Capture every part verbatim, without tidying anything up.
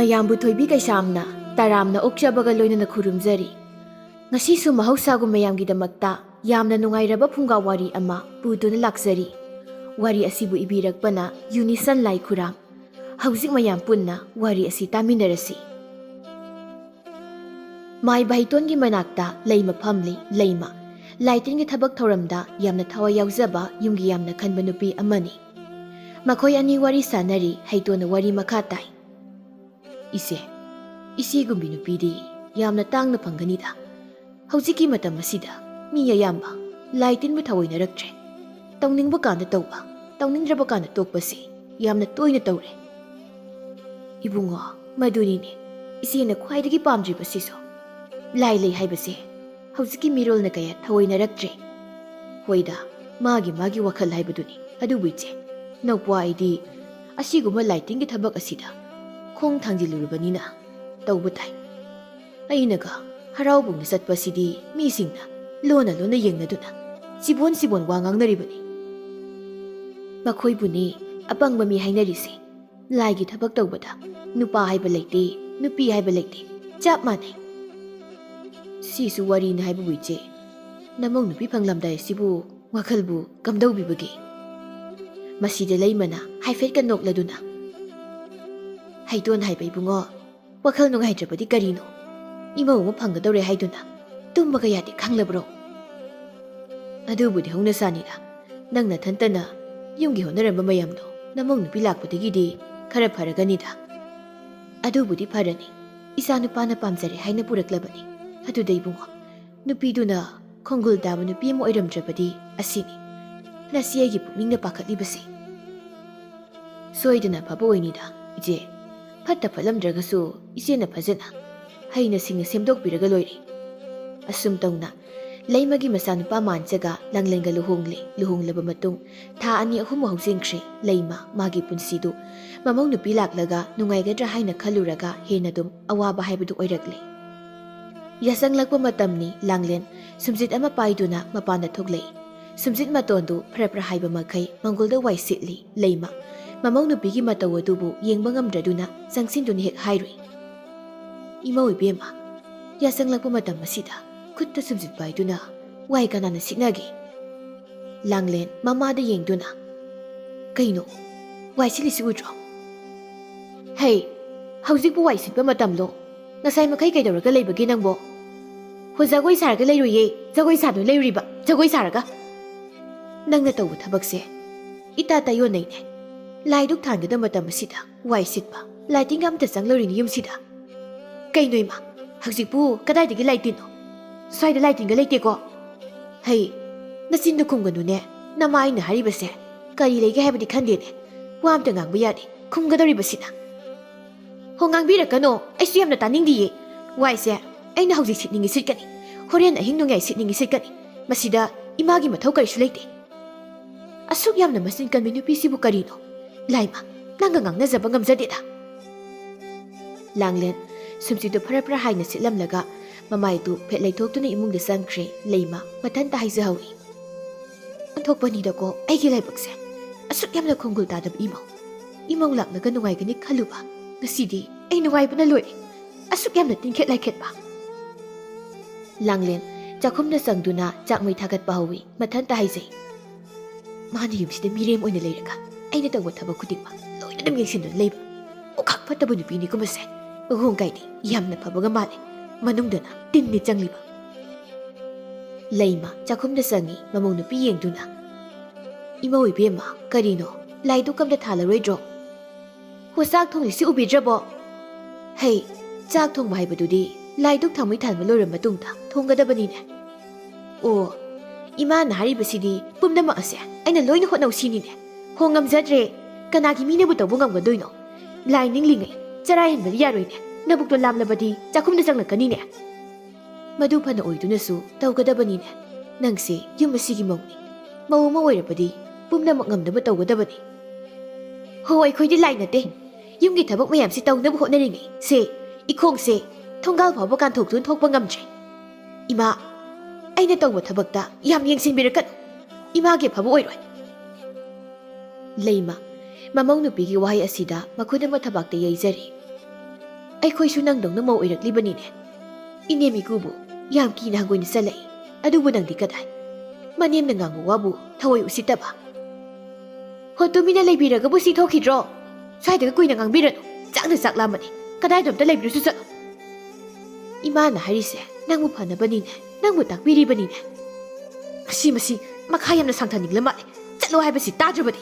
ꯃꯌꯥꯝꯕꯨ ꯊꯣꯏꯕꯤ ꯀꯩꯁꯥꯝꯅ ꯇꯔꯥꯝꯅ ꯑꯣꯛꯆꯕꯒ ꯂꯣꯏꯅꯅ ꯈꯨꯔꯨꯝꯖꯔꯤ꯫ ꯉꯁꯤꯁꯨ ꯃꯍꯧꯁꯥꯒꯨꯝ ꯃꯌꯥꯝꯒꯤꯗꯃꯛꯇ ꯌꯥꯝꯅ ꯅꯨꯡꯉꯥꯏꯔꯕ ꯐꯨꯡꯒꯥ ꯋꯥꯔꯤ ꯑꯃ ꯄꯨꯗꯨꯅ ꯂꯥꯛꯆꯔꯤ꯫ ꯋꯥꯔꯤ ꯑꯁꯤꯕꯨ ꯏꯕꯤꯔꯛꯄꯅ ꯌꯨꯅꯤꯁꯟ ꯂꯥꯏꯈꯨꯔꯥꯝ꯫ ꯍꯧꯖꯤꯛ ꯃꯌꯥꯝ ꯄꯨꯟꯅ ꯋꯥꯔꯤ ꯑꯁꯤ ꯇꯥꯃꯤꯟꯅꯔꯁꯤ꯫ ꯃꯥꯏꯕ ꯍꯩꯇꯣꯟꯒꯤ ꯃꯅꯥꯛꯇ ꯂꯩꯃ ꯐꯝꯂꯤ꯫ ꯂꯩꯃ ꯂꯥꯏꯇꯤꯟꯒꯤ ꯊꯕꯛ ꯊꯧꯔꯝꯗ ꯌꯥꯝꯅ ꯊꯋꯥꯏ ꯌꯥꯎꯖꯕ, ꯌꯨꯝꯒꯤ ꯌꯥꯝꯅ ꯈꯟꯕ ꯅꯨꯄꯤ ꯑꯃꯅꯤ꯫ ꯃꯈꯣꯏ ꯑꯅꯤ ꯋꯥꯔꯤ ꯁꯥꯟꯅꯔꯤ꯫ ꯍꯩꯇꯣꯟꯅ ꯋꯥꯔꯤ ꯃꯈꯥ ꯇꯥꯏ꯫ "ꯏꯆꯦ, ꯏꯆꯦꯒꯨꯝꯕꯤ ꯅꯨꯄꯤꯗꯤ ꯌꯥꯝꯅ ꯇꯥꯡꯅ ꯐꯪꯒꯅꯤꯗ꯫ ꯍꯧꯖꯤꯛꯀꯤ ꯃꯇꯝ ꯑꯁꯤꯗ ꯃꯤ ꯑꯌꯥꯝꯕ ꯂꯥꯏ ꯇꯤꯟꯕ ꯊꯑꯣꯏꯅꯔꯛꯇ꯭ꯔꯦ꯫ ꯇꯧꯅꯤꯡꯕ ꯀꯥꯟꯗ ꯇꯧꯕ, ꯇꯧꯅꯤꯡꯗ꯭ꯔꯕ ꯀꯥꯟꯗ ꯇꯣꯛꯄꯁꯤ ꯌꯥꯝꯅ ꯇꯣꯏꯅ ꯇꯧꯔꯦ꯫" "ꯏꯕꯨꯡꯉꯣ, ꯃꯗꯨꯅꯤꯅꯦ ꯏꯆꯦꯅ ꯈ꯭ꯋꯥꯏꯗꯒꯤ ꯄꯥꯝꯗ꯭ꯔꯤꯕꯁꯤꯁꯨ꯫ ꯂꯥꯏ ꯂꯩ ꯍꯥꯏꯕꯁꯦ ꯍꯧꯖꯤꯛꯀꯤ ꯃꯤꯔꯣꯜꯅ ꯀꯌꯥ ꯊꯑꯣꯏꯅꯔꯛꯇ꯭ꯔꯦ꯫" "ꯍꯣꯏꯗ, ꯃꯥꯒꯤ ꯃꯥꯒꯤ ꯋꯥꯈꯜ ꯍꯥꯏꯕꯗꯨꯅꯤ꯫ ꯑꯗꯨꯕꯨ ꯏꯆꯦ, ꯅꯧꯄ꯭ꯋꯥ ꯑꯩꯗꯤ ꯑꯁꯤꯒꯨꯝꯕ ꯂꯥꯏ ꯇꯤꯟꯒꯤ ꯊꯕꯛ ꯑꯁꯤꯗ ꯈꯣꯡ ꯊꯥꯡꯖꯤꯜꯂꯨꯔꯕꯅꯤꯅ ꯇꯧꯕ ꯇꯥꯏ꯫ ꯑꯩꯅꯒ ꯍꯔꯥꯎꯕꯨꯡꯗ ꯆꯠꯄꯁꯤꯗꯤ ꯃꯤꯁꯤꯡꯅ ꯂꯣꯟꯅ ꯂꯣꯟꯅ ꯌꯦꯡꯅꯗꯨꯅ ꯆꯤꯕꯣꯟ ꯆꯤꯕꯣꯟ ꯋꯥ ꯉꯥꯡꯅꯔꯤꯕꯅꯤ꯫" "ꯃꯈꯣꯏꯕꯨꯅꯤ ꯑꯄꯪꯕ ꯃꯤ ꯍꯥꯏꯅꯔꯤꯁꯦ꯫ ꯂꯥꯏꯒꯤ ꯊꯕꯛ ꯇꯧꯕꯗ ꯅꯨꯄꯥ ꯍꯥꯏꯕ ꯂꯩꯇꯦ, ꯅꯨꯄꯤ ꯍꯥꯏꯕ ꯂꯩꯇꯦ, ꯆꯞ ꯃꯥꯟꯅꯩ꯫" "ꯁꯤꯁꯨ ꯋꯥꯔꯤꯅꯤ ꯍꯥꯏꯕꯕꯨ ꯏꯆꯦ, ꯅꯃꯧ ꯅꯨꯄꯤ ꯐꯪꯂꯝꯗꯥꯏ ꯑꯁꯤꯕꯨ ꯋꯥꯈꯜꯕꯨ ꯀꯝꯗꯧꯕꯤꯕꯒꯦ?" ꯃꯁꯤꯗ ꯂꯩꯃꯅ ꯍꯥꯏꯐꯦꯠꯀ ꯅꯣꯛꯂꯗꯨꯅ, "ꯍꯩꯇꯣꯟ ꯍꯥꯏꯕ ꯏꯕꯨꯡꯉꯣ, ꯋꯥꯈꯜ ꯅꯨꯡꯉꯥꯏꯇ꯭ꯔꯕꯗꯤ ꯀꯔꯤꯅꯣ? ꯏꯃꯧ ꯑꯃ ꯐꯪꯒꯗꯧꯔꯦ ꯍꯥꯏꯗꯨꯅ ꯇꯨꯝꯕꯒ ꯌꯥꯗꯦ ꯈꯪꯂꯕ꯭ꯔꯣ?" "ꯑꯗꯨꯕꯨꯗꯤ ꯍꯧꯅ ꯁꯥꯅꯤꯗ, ꯅꯪ ꯅꯊꯟꯇꯅ ꯌꯨꯝꯒꯤ ꯍꯣꯠꯅꯔꯝꯕ ꯃꯌꯥꯝꯗꯣ ꯅꯃꯧ ꯅꯨꯄꯤ ꯂꯥꯛꯄꯗꯒꯤꯗꯤ ꯈꯔ ꯐꯔꯒꯅꯤꯗ꯫" "ꯑꯗꯨꯕꯨꯗꯤ ꯐꯔꯅꯤ, ꯏꯆꯥ ꯅꯨꯄꯥꯅ ꯄꯥꯝꯖꯔꯦ ꯍꯥꯏꯅ ꯄꯨꯔꯛꯂꯕꯅꯤ꯫ ꯑꯗꯨꯗ ꯏꯕꯨꯡꯉꯣ, ꯅꯨꯄꯤꯗꯨꯅ ꯈꯣꯡꯒꯨꯜ ꯇꯥꯕ ꯅꯨꯄꯤ ꯑꯃ ꯑꯣꯏꯔꯝꯗ꯭ꯔꯕꯗꯤ ꯑꯁꯤꯅꯤ ꯅꯆꯦ ꯑꯩꯒꯤ ꯄꯨꯛꯅꯤꯡꯅ ꯄꯥꯈꯠꯂꯤꯕꯁꯤ꯫" "ꯁꯣꯏꯗꯅ ꯑꯐꯕ ꯑꯣꯏꯅꯤꯗ ꯏꯆꯦ꯫ ꯐꯠꯇ ꯐꯠꯂꯝꯗ꯭ꯔꯒꯁꯨ ꯏꯆꯦꯅ ꯐꯖꯅ ꯍꯩꯅ ꯁꯤꯡꯅ ꯁꯦꯝꯗꯣꯛꯄꯤꯔꯒ ꯂꯣꯏꯔꯦ꯫" ꯑꯁꯨꯝ ꯇꯧꯅ ꯂꯩꯃꯒꯤ ꯃꯆꯥꯅꯨꯄꯥ ꯃꯥꯟꯆꯒ ꯂꯥꯡꯂꯦꯟꯒ ꯂꯨꯍꯣꯡꯂꯦ꯫ ꯂꯨꯍꯣꯡꯂꯕ ꯃꯇꯨꯡ ꯊꯥ ꯑꯅꯤ ꯑꯍꯨꯝ ꯍꯧꯖꯤꯟꯈ꯭ꯔꯦ꯫ ꯂꯩꯃ ꯃꯥꯒꯤ ꯄꯨꯟꯁꯤꯗꯨ ꯃꯃꯧ ꯅꯨꯄꯤ ꯂꯥꯛꯂꯒ ꯅꯨꯡꯉꯥꯏꯒꯗ꯭ꯔꯥ ꯍꯥꯏꯅ ꯈꯜꯂꯨꯔꯒ ꯍꯦꯟꯅ ꯑꯗꯨꯝ ꯑꯋꯥꯕ ꯍꯥꯏꯕꯗꯨ ꯑꯣꯏꯔꯛꯂꯦ꯫ ꯌꯥꯆꯪꯂꯛꯄ ꯃꯇꯝꯅꯤ꯫ ꯂꯥꯡꯂꯦꯟ ꯁꯨꯝꯖꯤꯠ ꯑꯃ ꯄꯥꯏꯗꯨꯅ ꯃꯄꯥꯟꯗ ꯊꯣꯛꯂꯛꯏ꯫ ꯁꯨꯝꯖꯤꯠ ꯃꯇꯣꯟꯗꯨ ꯐꯔ ꯐꯔ ꯍꯥꯏꯕ ꯃꯈꯩ ꯃꯪꯒꯣꯜꯗ ꯋꯥꯏ ꯁꯤꯠꯂꯤ꯫ ꯂꯩꯃ ꯃꯃꯧ ꯅꯨꯄꯤꯒꯤ ꯃꯇꯧ ꯑꯗꯨꯕꯨ ꯌꯦꯡꯕ ꯉꯝꯗ꯭ꯔꯗꯨꯅ ꯆꯪꯁꯤꯟꯗꯨꯅ ꯍꯦꯛ ꯍꯥꯏꯔꯨꯏ, "ꯏꯃꯧ ꯏꯕꯦꯝꯃ, ꯌꯥꯁꯪꯂꯛꯄ ꯃꯇꯝ ꯑꯁꯤꯗ ꯈꯨꯠꯇ ꯁꯨꯝꯖꯤꯠ ꯄꯥꯏꯗꯨꯅ ꯋꯥꯏ ꯀꯅꯥꯅ ꯁꯤꯠꯅꯒꯦ?" ꯂꯥꯡꯂꯦꯟ ꯃꯃꯥꯗ ꯌꯦꯡꯗꯨꯅ, "ꯀꯩꯅꯣ? ꯋꯥꯏ ꯁꯤꯠꯂꯤꯁꯤ ꯎꯗ꯭ꯔꯣ?" "ꯍꯩ, ꯍꯧꯖꯤꯛꯄꯨ ꯋꯥꯏ ꯁꯤꯠꯄ ꯃꯇꯝꯂꯣ? ꯉꯁꯥꯏ ꯃꯈꯩ ꯀꯩꯗꯧꯔꯒ ꯂꯩꯕꯒꯦ ꯅꯪꯕꯣ?" "ꯍꯣ, ꯖꯒꯣꯏ ꯁꯥꯔꯒ ꯂꯩꯔꯨꯏꯌꯦ, ꯖꯒꯣꯏ ꯁꯥꯗꯨꯅ ꯂꯩꯔꯨꯔꯤꯕ, ꯖꯒꯣꯏ ꯁꯥꯔꯒ꯫" "ꯅꯪꯅ ꯇꯧꯕ ꯊꯕꯛꯁꯦ ꯏꯇꯥ ꯇꯥꯏꯌꯣꯟꯅꯩꯅꯦ꯫ ꯂꯥꯏꯗꯨꯛ ꯊꯥꯟꯒꯗꯕ ꯃꯇꯝ ꯑꯁꯤꯗ ꯋꯥꯏ ꯁꯤꯠꯄ, ꯂꯥꯏꯇꯤꯟꯒ ꯑꯝꯇ ꯆꯪꯂꯧꯔꯤꯅꯤ ꯌꯨꯝꯁꯤꯗ꯫ ꯀꯩꯅꯣ ꯏꯃꯥ, ꯍꯧꯖꯤꯛꯄꯨ ꯀꯗꯥꯏꯗꯒꯤ ꯂꯥꯏꯇꯤꯟꯅꯣ? ꯁ꯭ꯋꯥꯏꯗ ꯂꯥꯏꯇꯤꯟꯒ ꯂꯩꯇꯦꯀꯣ꯫ ꯍꯩ, ꯅꯆꯤꯟꯗꯨ ꯈꯨꯝꯒꯅꯨꯅꯦ꯫ ꯅꯃꯥ ꯑꯩꯅ ꯍꯥꯏꯔꯤꯕꯁꯦ ꯀꯔꯤ ꯂꯩꯒꯦ ꯍꯥꯏꯕꯗꯤ ꯈꯟꯗꯦꯅꯦ꯫ ꯋꯥ ꯑꯝꯇ ꯉꯥꯡꯕ ꯌꯥꯗꯦ, ꯈꯨꯝꯒꯗꯧꯔꯤꯕꯁꯤꯅ꯫" "ꯍꯣ, ꯉꯥꯡꯕꯤꯔꯛꯀꯅꯣ, ꯑꯩꯁꯨ ꯌꯥꯝꯅ ꯇꯥꯅꯤꯡꯗꯤꯌꯦ꯫ ꯋꯥꯏꯁꯦ ꯑꯩꯅ ꯍꯧꯖꯤꯛ ꯁꯤꯠꯅꯤꯡꯉꯤ ꯁꯤꯠꯀꯅꯤ, ꯍꯣꯔꯦꯟ ꯑꯍꯤꯡ ꯅꯣꯡꯌꯥꯏ ꯁꯤꯠꯅꯤꯡꯉꯤ ꯁꯤꯠꯀꯅꯤ꯫ ꯃꯁꯤꯗ ꯏꯃꯥꯒꯤ ꯃꯊꯧ ꯀꯔꯤꯁꯨ ꯂꯩꯇꯦ꯫ ꯑꯁꯨꯛ ꯌꯥꯝꯅ ꯃꯆꯤꯟ ꯀꯟꯕꯤ ꯅꯨꯄꯤꯁꯤꯕꯨ ꯀꯔꯤꯅꯣ? ꯂꯥꯏꯃ, ꯅꯪꯒ ꯉꯥꯡꯅꯖꯕ ꯉꯝꯖꯗꯦꯗ꯫" ꯂꯥꯡꯂꯦꯟ ꯁꯨꯝꯁꯤꯠꯇꯨ ꯐꯔ ꯐꯔ ꯍꯥꯏꯅ ꯁꯤꯠꯂꯝꯂꯒ ꯃꯃꯥꯏꯗꯨ ꯐꯦꯠ ꯂꯩꯊꯣꯛꯇꯨꯅ ꯏꯃꯨꯡꯗ ꯆꯪꯈ꯭ꯔꯦ꯫ ꯂꯩꯃ ꯃꯊꯟꯇ ꯍꯥꯏꯖꯍꯧꯏ, "ꯑꯣꯟꯊꯣꯛꯄꯅꯤꯗꯀꯣ ꯑꯩꯒꯤ ꯂꯥꯏꯕꯛꯁꯦ꯫ ꯑꯁꯨꯛ ꯌꯥꯝꯅ ꯈꯣꯡꯒꯨꯜ ꯇꯥꯗꯕ ꯏꯃꯧ, ꯏꯃꯧ ꯂꯥꯛꯂꯒ ꯅꯨꯡꯉꯥꯏꯒꯅꯤ ꯈꯜꯂꯨꯕ, ꯉꯁꯤꯗꯤ ꯑꯩ ꯅꯨꯡꯉꯥꯏꯕꯅ ꯂꯣꯏꯔꯦ꯫ ꯑꯁꯨꯛ ꯌꯥꯝꯅ ꯇꯤꯟꯈꯦꯠ ꯂꯥꯏꯈꯦꯠꯄ꯫" ꯂꯥꯡꯂꯦꯟ ꯆꯥꯛꯈꯨꯝꯗ ꯆꯪꯗꯨꯅ ꯆꯥꯛ ꯃꯩ ꯊꯥꯒꯠꯄ ꯍꯧꯏ꯫ ꯃꯊꯟꯇ ꯍꯥꯏꯖꯩ, "ꯃꯥꯅ ꯌꯨꯝꯁꯤꯗ ꯃꯤꯔꯦꯝ ꯑꯣꯏꯅ ꯂꯩꯔꯒ ꯑꯩꯅ ꯇꯧꯕ ꯊꯕꯛ ꯈꯨꯗꯤꯡꯃꯛ ꯂꯣꯏꯅ ꯑꯗꯨꯝ ꯌꯦꯡꯁꯤꯟꯗꯨꯅ ꯂꯩꯕ꯫ ꯑꯣꯈꯥꯛ ꯐꯠꯇꯕ ꯅꯨꯄꯤꯅꯤꯀꯣ ꯃꯁꯦ꯫ ꯃꯒꯨꯡ ꯀꯥꯏꯗꯦ, ꯌꯥꯝꯅ ꯐꯕꯒ ꯃꯥꯜꯂꯦ꯫ ꯃꯅꯨꯡꯗꯅ ꯇꯤꯟꯅꯤ ꯆꯪꯂꯤꯕ꯫" ꯂꯩꯃ ꯆꯥꯛꯈꯨꯝꯗ ꯆꯪꯉꯤ, ꯃꯃꯧ ꯅꯨꯄꯤ ꯌꯦꯡꯗꯨꯅ꯫ "ꯏꯃꯧ ꯏꯕꯦꯝꯃ, ꯀꯔꯤꯅꯣ? ꯂꯥꯏꯗꯨꯛ ꯑꯝꯇ ꯊꯥꯜꯂꯔꯣꯏꯗ꯭ꯔꯣ?" "ꯍꯣ, ꯆꯥꯛ ꯊꯣꯡꯂꯤꯁꯤ ꯎꯕꯤꯗ꯭ꯔꯕꯣ?" "ꯍꯩ, ꯆꯥꯛ ꯊꯣꯡꯕ ꯍꯥꯏꯕꯗꯨꯗꯤ ꯂꯥꯏꯗꯨꯛ ꯊꯥꯎꯃꯩ ꯊꯥꯟꯕ ꯂꯣꯏꯔ ꯃꯇꯨꯡꯗ ꯊꯣꯡꯒꯗꯕꯅꯤꯅꯦ꯫" "ꯑꯣ, ꯏꯃꯥꯅ ꯍꯥꯏꯔꯤꯕꯁꯤꯗꯤ ꯄꯨꯝꯅꯃꯛ ꯑꯁꯦ ꯑꯩꯅ ꯂꯣꯏꯅ ꯍꯣꯠꯅꯧ ꯁꯤꯅꯤꯅꯦ꯫ ꯍꯣ, ꯉꯝꯖꯗ꯭ꯔꯦ꯫ ꯀꯅꯥꯒꯤ ꯃꯤꯅꯕꯨ ꯇꯧꯕ ꯉꯝꯒꯗꯣꯏꯅꯣ? ꯂꯥꯏ ꯅꯤꯡꯂꯤꯉꯩ ꯆꯔꯥ ꯍꯦꯟꯕꯗꯤ ꯌꯥꯔꯣꯏꯅꯦ꯫ ꯅꯕꯨꯛꯇꯣ ꯂꯥꯝꯂꯕꯗꯤ ꯆꯥꯛꯈꯨꯝꯗ ꯆꯪꯂꯛꯀꯅꯤꯅꯦ꯫" "ꯃꯗꯨ ꯐꯅ ꯑꯣꯏꯗꯨꯅꯁꯨ ꯇꯧꯒꯗꯕꯅꯤꯅꯦ꯫ ꯅꯪꯁꯦ ꯌꯨꯝ ꯑꯁꯤꯒꯤ ꯃꯧꯅꯤ꯫ ꯃꯧ ꯑꯃ ꯑꯣꯏꯔꯕꯗꯤ ꯄꯨꯝꯅꯃꯛ ꯉꯝꯅꯕ ꯇꯧꯒꯗꯕꯅꯤ꯫" "ꯍꯣ, ꯑꯩꯈꯣꯏꯗꯤ ꯂꯥꯏ ꯅꯠꯇꯦ꯫ ꯌꯨꯝꯒꯤ ꯊꯕꯛ ꯃꯌꯥꯝꯁꯤ ꯇꯧꯅꯕ ꯍꯣꯠꯅꯔꯤꯉꯩ ꯁꯦ, ꯏꯈꯣꯡꯁꯦ ꯊꯣꯡꯒꯥꯜ ꯐꯥꯎꯕ ꯀꯥꯟꯊꯣꯛꯇꯨꯅ ꯊꯣꯛꯄ ꯉꯝꯗ꯭ꯔꯦ꯫ ꯏꯃꯥ, ꯑꯩꯅ ꯇꯧꯕ ꯊꯕꯛꯇ ꯌꯥꯝ ꯌꯦꯡꯁꯤꯟꯕꯤꯔꯛꯀꯅꯨ꯫ ꯏꯃꯥꯒꯤ ꯑꯐꯕ ꯑꯣꯏꯔꯣꯏ꯫" ꯂꯩꯃ ꯃꯃꯧ ꯅꯨꯄꯤꯒꯤ ꯋꯥꯍꯩ ꯑꯁꯤꯗ ꯃꯈꯨꯠ ꯑꯃ ꯊꯕꯥꯛꯇ ꯌꯩꯖꯔꯤ꯫ "ꯑꯩꯈꯣꯏꯁꯨ ꯅꯪꯗꯧꯅ ꯃꯧ ꯑꯣꯏꯔꯛꯂꯤꯕꯅꯤꯅꯦ꯫ ꯏꯅꯦꯝ ꯏꯀꯨꯕꯨ ꯌꯥꯝ ꯀꯤꯅ ꯍꯪꯒꯣꯏꯅ ꯆꯠꯂꯛꯏ꯫ ꯑꯗꯨꯕꯨ ꯅꯪꯗꯤ ꯀꯗꯥꯏ? ꯃꯅꯦꯝꯅ ꯉꯥꯡꯕ ꯋꯥꯕꯨ ꯊꯑꯣꯏ ꯎꯁꯤꯠꯇꯕ꯫ ꯍꯣ, ꯇꯨꯃꯤꯟꯅ ꯂꯩꯕꯤꯔꯒꯕꯨ ꯁꯤ ꯊꯣꯛꯈꯤꯗ꯭ꯔꯣ? ꯁ꯭ꯋꯥꯏꯗꯒ ꯀꯨꯏꯅ ꯉꯥꯡꯕꯤꯔꯅꯨ꯫ ꯆꯥꯛꯅ ꯆꯥꯛ ꯂꯥꯝꯃꯅꯤ꯫ ꯀꯗꯥꯏꯗꯣꯝꯇ ꯂꯩꯕꯤꯔꯨꯁꯨ ꯆꯠꯂꯣ꯫" "ꯏꯃꯥꯅ ꯍꯥꯏꯔꯤꯁꯦ ꯅꯪꯕꯨ ꯐꯅꯕꯅꯤꯅꯦ, ꯅꯪꯕꯨ ꯇꯥꯛꯄꯤꯔꯤꯕꯅꯤꯅꯦ꯫ ꯃꯁꯤ, ꯃꯁꯤ ꯃꯈꯥ ꯌꯥꯝꯅ ꯁꯥꯡꯊꯅꯤꯡꯂ ꯃꯥꯜꯂꯦ꯫ ꯆꯠꯂꯣ ꯍꯥꯏꯕꯁꯤ ꯇꯥꯗ꯭ꯔꯕꯗꯤ?"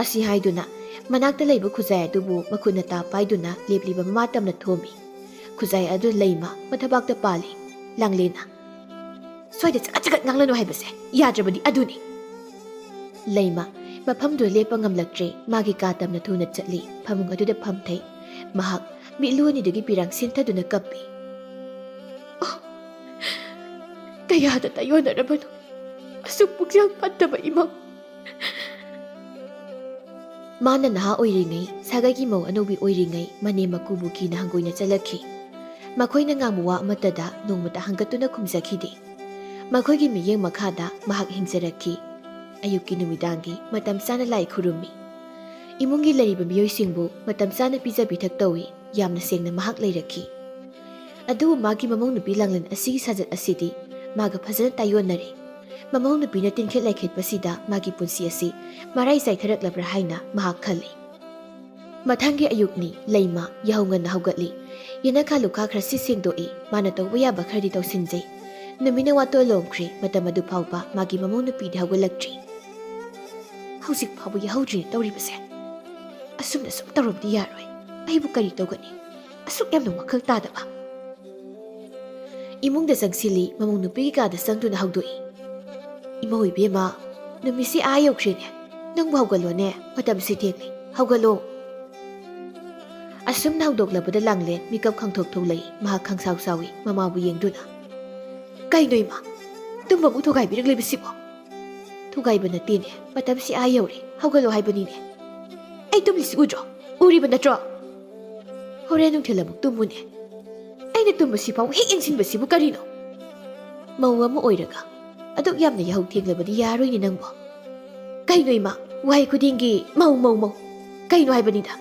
ꯑꯁꯤ ꯍꯥꯏꯗꯨꯅ ꯃꯅꯥꯛꯇ ꯂꯩꯕ ꯈꯨꯖꯥꯏ ꯑꯗꯨꯕꯨ ꯃꯈꯨꯠꯅ ꯇꯥ ꯄꯥꯏꯗꯨꯅ ꯂꯦꯞꯂꯤꯕ ꯃꯃꯥ ꯇꯝꯅ ꯊꯣꯝꯃꯤ꯫ ꯈꯨꯖꯥꯏ ꯑꯗꯨ ꯂꯩꯃ ꯃꯊꯕꯥꯛꯇ ꯄꯥꯜꯂꯤ꯫ ꯂꯥꯡꯂꯦꯟꯅ, "ꯁ꯭ꯋꯥꯏꯗ ꯆꯒꯠ ꯆꯒꯠ ꯉꯥꯡꯂꯅꯨ ꯍꯥꯏꯕꯁꯦ ꯌꯥꯗ꯭ꯔꯕꯗꯤ ꯑꯗꯨꯅꯤ꯫" ꯂꯩꯃ ꯃꯐꯝꯗꯨꯗ ꯂꯦꯞꯄ ꯉꯝꯂꯛꯇ꯭ꯔꯦ꯫ ꯃꯥꯒꯤ ꯀꯥ ꯇꯝꯅ ꯊꯨꯅ ꯆꯠꯂꯤ꯫ ꯐꯃꯨꯡ ꯑꯗꯨꯗ ꯐꯝꯊꯩ꯫ ꯃꯍꯥꯛ ꯃꯤꯠꯂꯨ ꯑꯅꯤꯗꯨꯒꯤ ꯄꯤꯔꯥꯡ ꯁꯤꯟꯊꯗꯨꯅ ꯀꯞꯄꯤ꯫ "ꯑꯣ, ꯀꯌꯥꯗ ꯇꯥꯏꯌꯣꯟꯅꯔꯕꯅꯣ ꯑꯁꯨꯛ ꯄꯨꯛꯆꯦꯜ ꯐꯠꯇꯕ ꯏꯃꯧ!" ꯃꯥꯅ ꯅꯍꯥ ꯑꯣꯏꯔꯤꯉꯩ, ꯁꯥꯒꯩꯒꯤ ꯃꯧ ꯑꯅꯧꯕꯤ ꯑꯣꯏꯔꯤꯉꯩ, ꯃꯅꯦꯝ ꯃꯀꯨꯕꯨ ꯀꯤꯅ ꯍꯪꯒꯣꯏꯅ ꯆꯠꯂꯛꯈꯤ꯫ ꯃꯈꯣꯏꯅ ꯉꯥꯡꯕ ꯋꯥ ꯑꯃꯠꯇꯗ ꯅꯣꯡꯃꯇ ꯍꯪꯒꯠꯇꯨꯅ ꯈꯨꯝꯖꯈꯤꯗꯦ꯫ ꯃꯈꯣꯏꯒꯤ ꯃꯤꯠꯌꯦꯡ ꯃꯈꯥꯗ ꯃꯍꯥꯛ ꯍꯤꯡꯖꯔꯛꯈꯤ꯫ ꯑꯌꯨꯛꯀꯤ ꯅꯨꯃꯤꯗꯥꯡꯒꯤ ꯃꯇꯝ ꯆꯥꯅ ꯂꯥꯏ ꯈꯨꯔꯨꯝꯃꯤ꯫ ꯏꯃꯨꯡꯒꯤ ꯂꯩꯔꯤꯕ ꯃꯤꯑꯣꯏꯁꯤꯡꯕꯨ ꯃꯇꯝ ꯆꯥꯅ ꯄꯤꯖ ꯄꯤꯊꯛ ꯇꯧꯏ꯫ ꯌꯥꯝꯅ ꯁꯦꯡꯅ ꯃꯍꯥꯛ ꯂꯩꯔꯛꯈꯤ꯫ ꯑꯗꯨꯕꯨ ꯃꯥꯒꯤ ꯃꯃꯧ ꯅꯨꯄꯤ ꯂꯥꯡꯂꯦꯟ ꯑꯁꯤꯒꯤ ꯁꯥꯖꯠ ꯑꯁꯤꯗꯤ ꯃꯥꯒ ꯐꯖꯅ ꯇꯥꯏꯌꯣꯟꯅꯔꯦ꯫ ꯃꯃꯧ ꯅꯨꯄꯤꯅ ꯇꯤꯟꯈꯦꯠ ꯂꯥꯏꯈꯦꯠꯄꯁꯤꯗ ꯃꯥꯒꯤ ꯄꯨꯟꯁꯤ ꯑꯁꯤ ꯃꯔꯥꯏ ꯆꯥꯏꯊꯔꯛꯂꯕ꯭ꯔꯥ ꯍꯥꯏꯅ ꯃꯍꯥꯛ ꯈꯜꯂꯤ꯫ ꯃꯊꯪꯒꯤ ꯑꯌꯨꯛꯅꯤ꯫ ꯂꯩꯃ ꯌꯥꯍꯧ ꯉꯟꯅ ꯍꯧꯒꯠꯂꯤ꯫ ꯌꯦꯅꯈꯥ ꯂꯨꯈꯥ ꯈꯔꯁꯤ ꯁꯦꯡꯗꯣꯛꯏ꯫ ꯃꯥꯅ ꯇꯧꯕ ꯌꯥꯕ ꯈꯔꯗꯤ ꯇꯧꯁꯤꯟꯖꯩ꯫ ꯅꯨꯃꯤꯠꯅ ꯋꯥꯇꯣꯟ ꯂꯣꯝꯈ꯭ꯔꯦ꯫ ꯃꯇꯝ ꯑꯗꯨ ꯐꯥꯎꯕ ꯃꯥꯒꯤ ꯃꯃꯧ ꯅꯨꯄꯤꯗꯤ ꯍꯧꯒꯠꯂꯛꯇ꯭ꯔꯤ꯫ "ꯍꯧꯖꯤꯛ ꯐꯥꯎꯕ ꯌꯥꯍꯧꯗ꯭ꯔꯤꯅ ꯇꯧꯔꯤꯕꯁꯦ꯫ ꯑꯁꯨꯝꯅ ꯁꯨꯝ ꯇꯧꯔꯕꯗꯤ ꯌꯥꯔꯣꯏ꯫ ꯑꯩꯕꯨ ꯀꯔꯤ ꯇꯧꯒꯅꯤ? ꯑꯁꯨꯛ ꯌꯥꯝꯅ ꯋꯥꯈꯜ ꯇꯥꯗꯕ꯫" ꯏꯃꯨꯡꯗ ꯆꯪꯁꯤꯜꯂꯤ꯫ ꯃꯃꯧ ꯅꯨꯄꯤꯒꯤ ꯀꯥꯗ ꯆꯪꯗꯨꯅ ꯍꯧꯗꯣꯛꯏ꯫ "ꯏꯃꯧ ꯏꯕꯦꯝꯃ, ꯅꯨꯃꯤꯠꯁꯤ ꯑꯥ ꯌꯧꯈ꯭ꯔꯦꯅꯦ꯫ ꯅꯪꯕꯨ ꯍꯧꯒꯠꯂꯣꯅꯦ, ꯃꯇꯝꯁꯤ ꯊꯦꯡꯂꯦ꯫ ꯍꯧꯒꯠꯂꯣ꯫" ꯑꯁꯨꯝꯅ ꯍꯧꯗꯣꯛꯂꯕꯗ ꯂꯥꯡꯂꯦꯟ ꯃꯤꯀꯞ ꯈꯪꯊꯣꯛ ꯊꯣꯛꯂꯛꯏ꯫ ꯃꯍꯥꯛ ꯈꯪꯁꯥꯎ ꯁꯥꯎꯏ, ꯃꯃꯥꯕꯨ ꯌꯦꯡꯗꯨꯅ꯫ "ꯀꯩꯅꯣ ꯏꯃꯥ? ꯇꯨꯝꯕꯕꯨ ꯊꯨꯒꯥꯏꯕꯤꯔꯛꯂꯤꯕꯁꯤꯕꯣ?" "ꯊꯨꯒꯥꯏꯕ ꯅꯠꯇꯦꯅꯦ, ꯃꯇꯝꯁꯤ ꯑꯥ ꯌꯧꯔꯦ, ꯍꯧꯒꯠꯂꯣ ꯍꯥꯏꯕꯅꯤꯅꯦ꯫ ꯑꯩ ꯇꯨꯝꯂꯤꯁꯤ ꯎꯗ꯭ꯔꯣ? ꯎꯔꯤꯕ ꯅꯠꯇ꯭ꯔꯣ? ꯍꯣꯔꯦꯟ ꯅꯨꯡꯊꯤꯜ ꯑꯃꯨꯛ ꯇꯨꯝꯃꯨꯅꯦ꯫ ꯑꯩꯅ ꯇꯨꯝꯕꯁꯤ ꯐꯥꯎ ꯍꯦꯛ ꯌꯦꯡꯁꯤꯟꯕꯁꯤꯕꯨ ꯀꯔꯤꯅꯣ? ꯃꯧ ꯑꯃ ꯑꯣꯏꯔꯒ ꯑꯗꯨꯛ ꯌꯥꯝꯅ ꯌꯥꯍꯧ ꯊꯦꯡꯂꯕꯗꯤ ꯌꯥꯔꯣꯏꯅꯦ ꯅꯪꯕꯣ꯫ ꯀꯩꯅꯣ ꯏꯃꯥ, ꯋꯥꯍꯩ ꯈꯨꯗꯤꯡꯒꯤ "ꯃꯧ, ꯃꯧ, ꯃꯧ" ꯀꯩꯅꯣ ꯍꯥꯏꯕꯅꯤꯗ?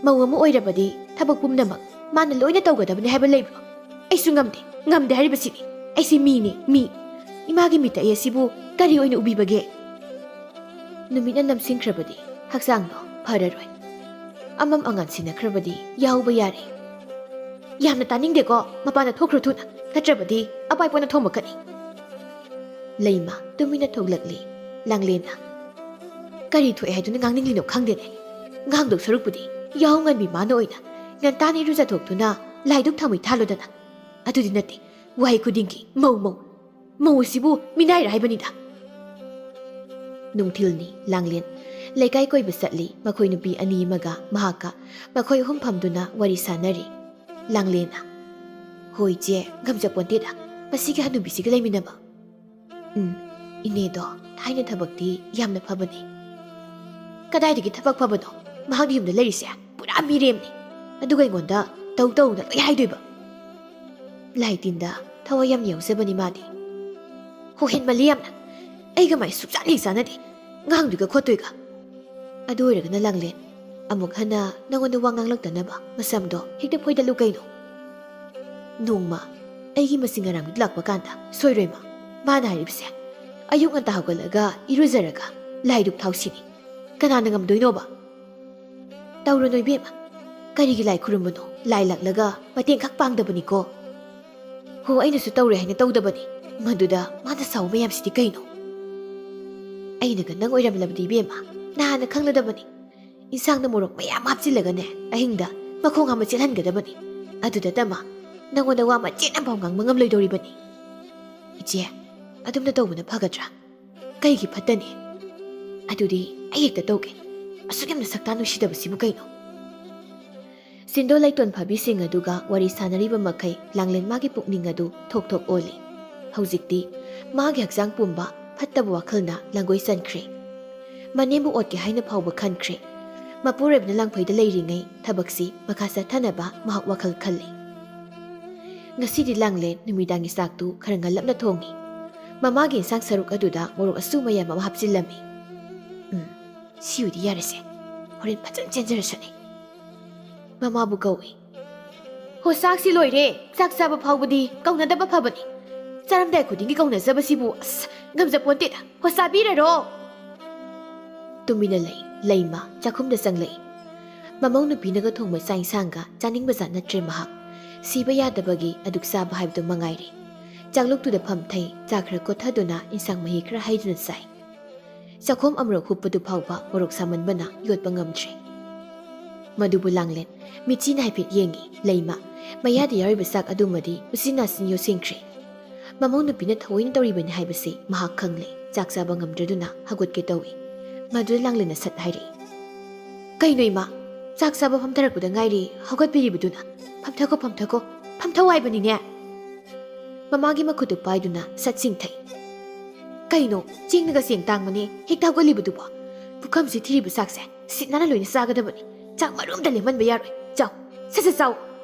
ꯃꯧ ꯑꯃ ꯑꯣꯏꯔꯕꯗꯤ ꯊꯕꯛ ꯄꯨꯝꯅꯃꯛ ꯃꯥꯅ ꯂꯣꯏꯅ ꯇꯧꯒꯗꯕꯅꯤ ꯍꯥꯏꯕ ꯂꯩꯕ꯭ꯔꯣ? ꯑꯩꯁꯨ ꯉꯝꯗꯦ, ꯉꯝꯗꯦ ꯍꯥꯏꯔꯤꯕꯁꯤꯅꯤ꯫ ꯑꯩꯁꯦ ꯃꯤꯅꯦ, ꯃꯤ꯫ ꯏꯃꯥꯒꯤ ꯃꯤꯇꯩ ꯑꯁꯤꯕꯨ ꯀꯔꯤ ꯑꯣꯏꯅ ꯎꯕꯤꯕꯒꯦ? ꯅꯨꯃꯤꯠꯅ ꯅꯝꯁꯤꯟꯈ꯭ꯔꯕꯗꯤ ꯍꯛꯆꯥꯡꯗꯣ ꯐꯔꯔꯣꯏ꯫ ꯑꯃꯝ ꯑꯉꯥꯟ ꯁꯤꯟꯅꯈ꯭ꯔꯕꯗꯤ ꯌꯥꯍꯧꯕ ꯌꯥꯔꯦ꯫ ꯌꯥꯝꯅ ꯇꯥꯅꯤꯡꯗꯦꯀꯣ, ꯃꯄꯥꯟꯗ ꯊꯣꯛꯈ꯭ꯔꯣ ꯊꯨꯅ, ꯅꯠꯇ꯭ꯔꯕꯗꯤ ꯑꯄꯥꯏꯄꯣꯅ ꯊꯣꯝꯃꯛꯀꯅꯤ꯫ ꯂꯩꯃ ꯇꯨꯃꯤꯟꯅ ꯊꯣꯛꯂꯛꯂꯤ꯫ ꯂꯥꯡꯂꯦꯟꯅ, "ꯀꯔꯤ ꯊꯣꯛꯑꯦ ꯍꯥꯏꯗꯨꯅ ꯉꯥꯡꯅꯤꯡꯂꯤꯅꯣ ꯈꯪꯗꯦꯅꯦ꯫ ꯉꯥꯡꯗꯧ ꯁꯔꯨꯛꯄꯨꯗꯤ ꯌꯥꯍꯧ ꯉꯟꯕꯤ ꯃꯥꯅ ꯑꯣꯏꯅ ꯉꯟꯇꯥꯅ ꯏꯔꯨꯖꯊꯣꯛꯇꯨꯅ ꯂꯥꯏꯗꯨꯛ ꯊꯥꯎꯃꯩ ꯊꯥꯜꯂꯨꯗꯅ꯫ ꯑꯗꯨꯗꯤ ꯅꯠꯇꯦ, ꯋꯥꯍꯩ ꯈꯨꯗꯤꯡꯒꯤ "ꯃꯧ, ꯃꯧ"꯫ ꯃꯧ ꯑꯁꯤꯕꯨ ꯃꯤꯅꯥꯏꯔ ꯍꯥꯏꯕꯅꯤꯗ꯫ ꯅꯨꯡꯊꯤꯜꯅꯤ꯫ ꯂꯥꯡꯂꯦꯟ ꯂꯩꯀꯥꯏ ꯀꯣꯏꯕ ꯆꯠꯂꯤ꯫ ꯃꯈꯣꯏ ꯅꯨꯄꯤ ꯑꯅꯤ ꯑꯃꯒ ꯃꯍꯥꯛꯀ꯫ ꯃꯈꯣꯏ ꯑꯍꯨꯝ ꯐꯝꯗꯨꯅ ꯋꯥꯔꯤ ꯁꯥꯟꯅꯔꯤ꯫ ꯂꯥꯡꯂꯦꯟꯅ, "ꯍꯣꯏ ꯏꯆꯦ, ꯉꯝꯖꯄꯣꯟꯇꯦꯗ ꯃꯁꯤꯒꯤ ꯍꯅꯨꯕꯤꯁꯤꯒ ꯂꯩꯃꯤꯟꯅꯕ꯫ ꯎꯝ, ꯏꯅꯦꯗꯣ ꯊꯥꯏꯅ ꯊꯕꯛꯇꯤ ꯌꯥꯝꯅ ꯐꯕꯅꯤ꯫ ꯀꯗꯥꯏꯗꯒꯤ ꯊꯕꯛ ꯐꯕꯅꯣ? ꯃꯍꯥꯛꯀꯤ ꯌꯨꯝꯗ ꯂꯩꯔꯤꯁꯦ ꯄꯨꯔꯥ ꯃꯤꯔꯦꯝꯅꯤ꯫ ꯑꯗꯨꯒ ꯑꯩꯉꯣꯟꯗ ꯇꯧ ꯇꯧꯅ ꯂꯣꯏ ꯍꯥꯏꯗꯣꯏꯕ꯫ ꯂꯥꯏ ꯇꯤꯟꯗ ꯊꯋꯥꯏ ꯌꯥꯝ ꯌꯥꯎꯖꯕꯅꯤ ꯃꯥꯗꯤ꯫ ꯍꯣ, ꯍꯦꯟꯃꯜꯂꯤ ꯌꯥꯝꯅ꯫ ꯑꯩꯒ ꯃꯥꯏ ꯁꯨꯛꯆꯥꯟ ꯍꯦꯛ ꯆꯥꯟꯅꯗꯦ꯫ ꯉꯥꯡꯗꯣꯏꯒ ꯈꯣꯠꯇꯣꯏꯒ꯫ ꯑꯗꯨ ꯑꯣꯏꯔꯒꯅ ꯂꯥꯡꯂꯦꯟ, ꯑꯃꯨꯛ ꯍꯟꯅ ꯅꯉꯣꯟꯗ ꯋꯥ ꯉꯥꯡꯂꯛꯇꯅꯕ ꯃꯁꯝꯗꯣ ꯍꯦꯛꯇ ꯐꯣꯏꯗꯠꯂꯨ ꯀꯩꯅꯣ꯫ ꯅꯣꯡꯃ ꯑꯩꯒꯤ ꯃꯆꯤꯟ ꯉꯔꯥꯡꯗꯨ ꯂꯥꯛꯄ ꯀꯥꯟꯗ ꯁꯣꯏꯔꯣꯏ ꯃꯥ꯫ ꯃꯥꯅ ꯍꯥꯏꯔꯤꯕꯁꯦ ꯑꯌꯨꯛ ꯉꯟꯇꯥ ꯍꯧꯒꯠꯂꯒ ꯏꯔꯨꯖꯔꯒ ꯂꯥꯏꯗꯨꯛ ꯊꯥꯎꯁꯤꯅꯤ꯫ ꯀꯅꯥꯅ ꯉꯝꯗꯣꯏꯅꯣꯕ? ꯇꯧꯔꯨꯅꯨ ꯏꯕꯦꯝꯃ꯫ ꯀꯔꯤꯒꯤ ꯂꯥꯏ ꯈꯨꯔꯨꯝꯕꯅꯣ? ꯂꯥꯏ ꯂꯥꯛꯂꯒ ꯃꯇꯦꯡ ꯈꯛ ꯄꯥꯡꯗꯕꯅꯤꯀꯣ꯫ ꯍꯣ, ꯑꯩꯅꯁꯨ ꯇꯧꯔꯦ ꯍꯥꯏꯅ ꯇꯧꯗꯕꯅꯤ꯫ ꯃꯗꯨꯗ ꯃꯥꯅ ꯁꯥꯎ ꯃꯌꯥꯝꯁꯤꯗꯤ ꯀꯩꯅꯣ? ꯑꯩꯅꯒ ꯅꯪ ꯑꯣꯏꯔꯝꯂꯕꯗꯤ ꯏꯕꯦꯝꯃ, ꯅꯍꯥꯟꯅ ꯈꯪꯂꯗꯕꯅꯤ꯫ ꯏꯟꯁꯥꯡꯗ ꯃꯣꯔꯣꯛ ꯃꯌꯥꯝ ꯍꯥꯞꯆꯤꯜꯂꯒꯅꯦ, ꯑꯍꯤꯡꯗ ꯃꯈꯣꯡ ꯍꯥꯝꯕ ꯆꯦꯜꯍꯟꯒꯗꯕꯅꯤ꯫ ꯑꯗꯨꯗ ꯇꯃ ꯅꯪꯉꯣꯟꯗ ꯋꯥ ꯃꯆꯦꯠ ꯑꯃꯐꯥꯎ ꯉꯥꯡꯕ ꯉꯝꯂꯣꯏꯗꯧꯔꯤꯕꯅꯤ꯫ ꯏꯆꯦ, ꯑꯗꯨꯝꯅ ꯇꯧꯕꯅ ꯐꯒꯗ꯭ꯔꯥ? ꯀꯩꯒꯤ ꯐꯠꯇꯅꯤ? ꯑꯗꯨꯗꯤ ꯑꯩ ꯍꯦꯛꯇ ꯇꯧꯒꯦ꯫ ꯑꯁꯨꯛ ꯌꯥꯝꯅ ꯁꯛꯇꯥ ꯅꯨꯡꯁꯤꯗꯕꯁꯤꯕꯨ ꯀꯩꯅꯣ? ꯁꯤꯟꯗꯣ ꯂꯩꯇꯣꯟ ꯐꯥꯕꯤꯁꯤꯡ ꯑꯗꯨꯒ ꯋꯥꯔꯤ ꯁꯥꯟꯅꯔꯤꯕ ꯃꯈꯩ ꯂꯥꯡꯂꯦꯟ ꯃꯥꯒꯤ ꯄꯨꯛꯅꯤꯡ ꯑꯗꯨ ꯊꯣꯛ ꯊꯣꯛ ꯑꯣꯜꯂꯤ꯫ ꯍꯧꯖꯤꯛꯇꯤ ꯃꯥꯒꯤ ꯍꯛꯆꯥꯡ ꯄꯨꯝꯕ ꯐꯠꯇꯕ ꯋꯥꯈꯜꯅ ꯂꯥꯡꯒꯣꯏ ꯆꯟꯈ꯭ꯔꯦ꯫ ꯃꯅꯦꯝꯕꯨ ꯑꯣꯠꯀꯦ ꯍꯥꯏꯅ ꯐꯥꯎꯕ ꯈꯟꯈ꯭ꯔꯦ꯫ ꯃꯄꯨꯔꯣꯏꯕꯅ ꯂꯥꯡꯐꯩꯗ ꯂꯩꯔꯤꯉꯩ ꯊꯕꯛꯁꯤ ꯃꯈꯥ ꯆꯠꯊꯅꯕ ꯃꯍꯥꯛ ꯋꯥꯈꯜ ꯈꯜꯂꯤ꯫ ꯉꯁꯤꯗꯤ ꯂꯥꯡꯂꯦꯟ ꯅꯨꯃꯤꯗꯥꯡꯒꯤ ꯆꯥꯛꯇꯨ ꯈꯔ ꯉꯜꯂꯞꯅ ꯊꯣꯡꯉꯤ꯫ ꯃꯃꯥꯒꯤ ꯏꯟꯁꯥꯡ ꯁꯔꯨꯛ ꯑꯗꯨꯗ ꯃꯣꯔꯣꯛ ꯑꯁꯨ ꯃꯌꯥꯝ ꯑꯃ ꯍꯥꯞꯆꯤꯜꯂꯝꯃꯤ꯫ ꯎꯝ, ꯁꯤ ꯑꯣꯏꯗꯤ ꯌꯥꯔꯦꯁꯦ, ꯍꯣꯔꯦꯟ ꯐꯖꯅ ꯆꯦꯟꯖꯔꯁꯅꯤ꯫ ꯃꯃꯥꯕꯨ ꯀꯧꯏ꯫ "ꯍꯣ, ꯆꯥꯛꯁꯤ ꯂꯣꯏꯔꯦ, ꯆꯥꯛ ꯆꯥꯕ ꯐꯥꯎꯕꯗꯤ ꯀꯧꯅꯗꯕ ꯐꯕꯅꯤ꯫ ꯆꯥꯔꯝꯗꯥꯏ ꯈꯨꯗꯤꯡꯒꯤ ꯀꯧꯅꯖꯕꯁꯤꯕꯨ, ꯑꯁ, ꯉꯝꯖꯄꯣꯟꯇꯦꯗ꯫ ꯍꯣ, ꯆꯥꯕꯤꯔꯔꯣ!" ꯇꯨꯃꯤꯟꯅ ꯂꯩ ꯂꯩꯃ꯫ ꯆꯥꯛꯈꯨꯝꯗ ꯆꯪꯂꯛꯏ꯫ ꯃꯃꯧ ꯅꯨꯄꯤꯅꯒ ꯊꯣꯡꯕ ꯆꯥꯛ ꯏꯟꯁꯥꯡꯒ ꯆꯥꯅꯤꯡꯕ ꯖꯥꯠ ꯅꯠꯇ꯭ꯔꯦ ꯃꯍꯥꯛ꯫ ꯁꯤꯕ ꯌꯥꯗꯕꯒꯤ ꯑꯗꯨꯛ ꯆꯥꯕ ꯍꯥꯏꯕꯗꯨ ꯃꯉꯥꯏꯔꯦ꯫ ꯆꯥꯛꯂꯨꯛꯇꯨꯗ ꯐꯝꯊꯩ, ꯆꯥ ꯈꯔ ꯀꯣꯠꯊꯗꯨꯅ ꯏꯟꯁꯥꯡ ꯃꯍꯤ ꯈꯔ ꯍꯩꯗꯨꯅ ꯆꯥꯏ꯫ ꯆꯥꯛꯈꯣꯝ ꯑꯃꯨꯔꯛ ꯍꯨꯞꯄꯗꯨ ꯐꯥꯎꯕ ꯃꯣꯔꯣꯛ ꯁꯥꯃꯟꯕꯅ ꯌꯣꯠꯄ ꯉꯝꯗ꯭ꯔꯦ꯫ ꯃꯗꯨꯕꯨ ꯂꯥꯡꯂꯦꯟ ꯃꯤꯠꯆꯤꯅ ꯍꯥꯏꯐꯦꯠ ꯌꯦꯡꯉꯤ ꯂꯩꯃ꯫ ꯃꯌꯥꯗ ꯌꯥꯎꯔꯤꯕ ꯆꯥꯛ ꯑꯗꯨꯃꯗꯤ ꯎꯆꯤꯟ ꯅꯥꯆꯤꯟ ꯌꯣꯠꯁꯤꯟꯈ꯭ꯔꯦ꯫ ꯃꯃꯧ ꯅꯨꯄꯤꯅ ꯊꯑꯣꯏꯅ ꯇꯧꯔꯤꯕꯅꯤ ꯍꯥꯏꯕꯁꯤ ꯃꯍꯥꯛ ꯈꯪꯂꯦ꯫ ꯆꯥꯛ ꯆꯥꯕ ꯉꯝꯗ꯭ꯔꯗꯨꯅ ꯍꯧꯒꯠꯀꯦ ꯇꯧꯏ꯫ ꯃꯗꯨꯗ ꯂꯥꯡꯂꯦꯟꯅ ꯁꯠ ꯍꯥꯏꯔꯛꯏ, "ꯀꯩꯅꯣ ꯏꯃꯥ? ꯆꯥꯛ ꯆꯥꯕ ꯐꯝꯊꯔꯛꯄꯗ ꯉꯥꯏꯔꯤ, ꯍꯧꯒꯠꯄꯤꯔꯤꯕꯗꯨꯅ? ꯐꯝꯊꯀꯣ, ꯐꯝꯊꯀꯣ, ꯐꯝꯊꯧ ꯍꯥꯏꯕꯅꯤꯅꯦ!" ꯃꯃꯥꯒꯤ ꯃꯈꯨꯠꯇꯨ ꯄꯥꯏꯗꯨꯅ ꯁꯠ ꯆꯤꯡꯊꯩ꯫ "ꯀꯩꯅꯣ, ꯆꯦꯡꯅꯒ ꯆꯦꯡ ꯇꯥꯡꯕꯅꯦ ꯍꯦꯛꯇ ꯍꯧꯒꯠꯂꯤꯕꯗꯨꯕꯣ? ꯄꯨꯈꯝꯁꯤ ꯊꯤꯔꯤꯕ ꯆꯥꯛꯁꯦ ꯁꯤꯠ ꯅꯥꯟꯅ ꯂꯣꯏꯅ ꯆꯥꯒꯗꯕꯅꯤ꯫ ꯆꯥꯛ ꯃꯔꯨ ꯑꯝꯇ ꯂꯦꯝꯍꯟꯕ ꯌꯥꯔꯣꯏ꯫ ꯆꯥꯎ, ꯁꯠ ꯁꯠ ꯆꯥꯎ꯫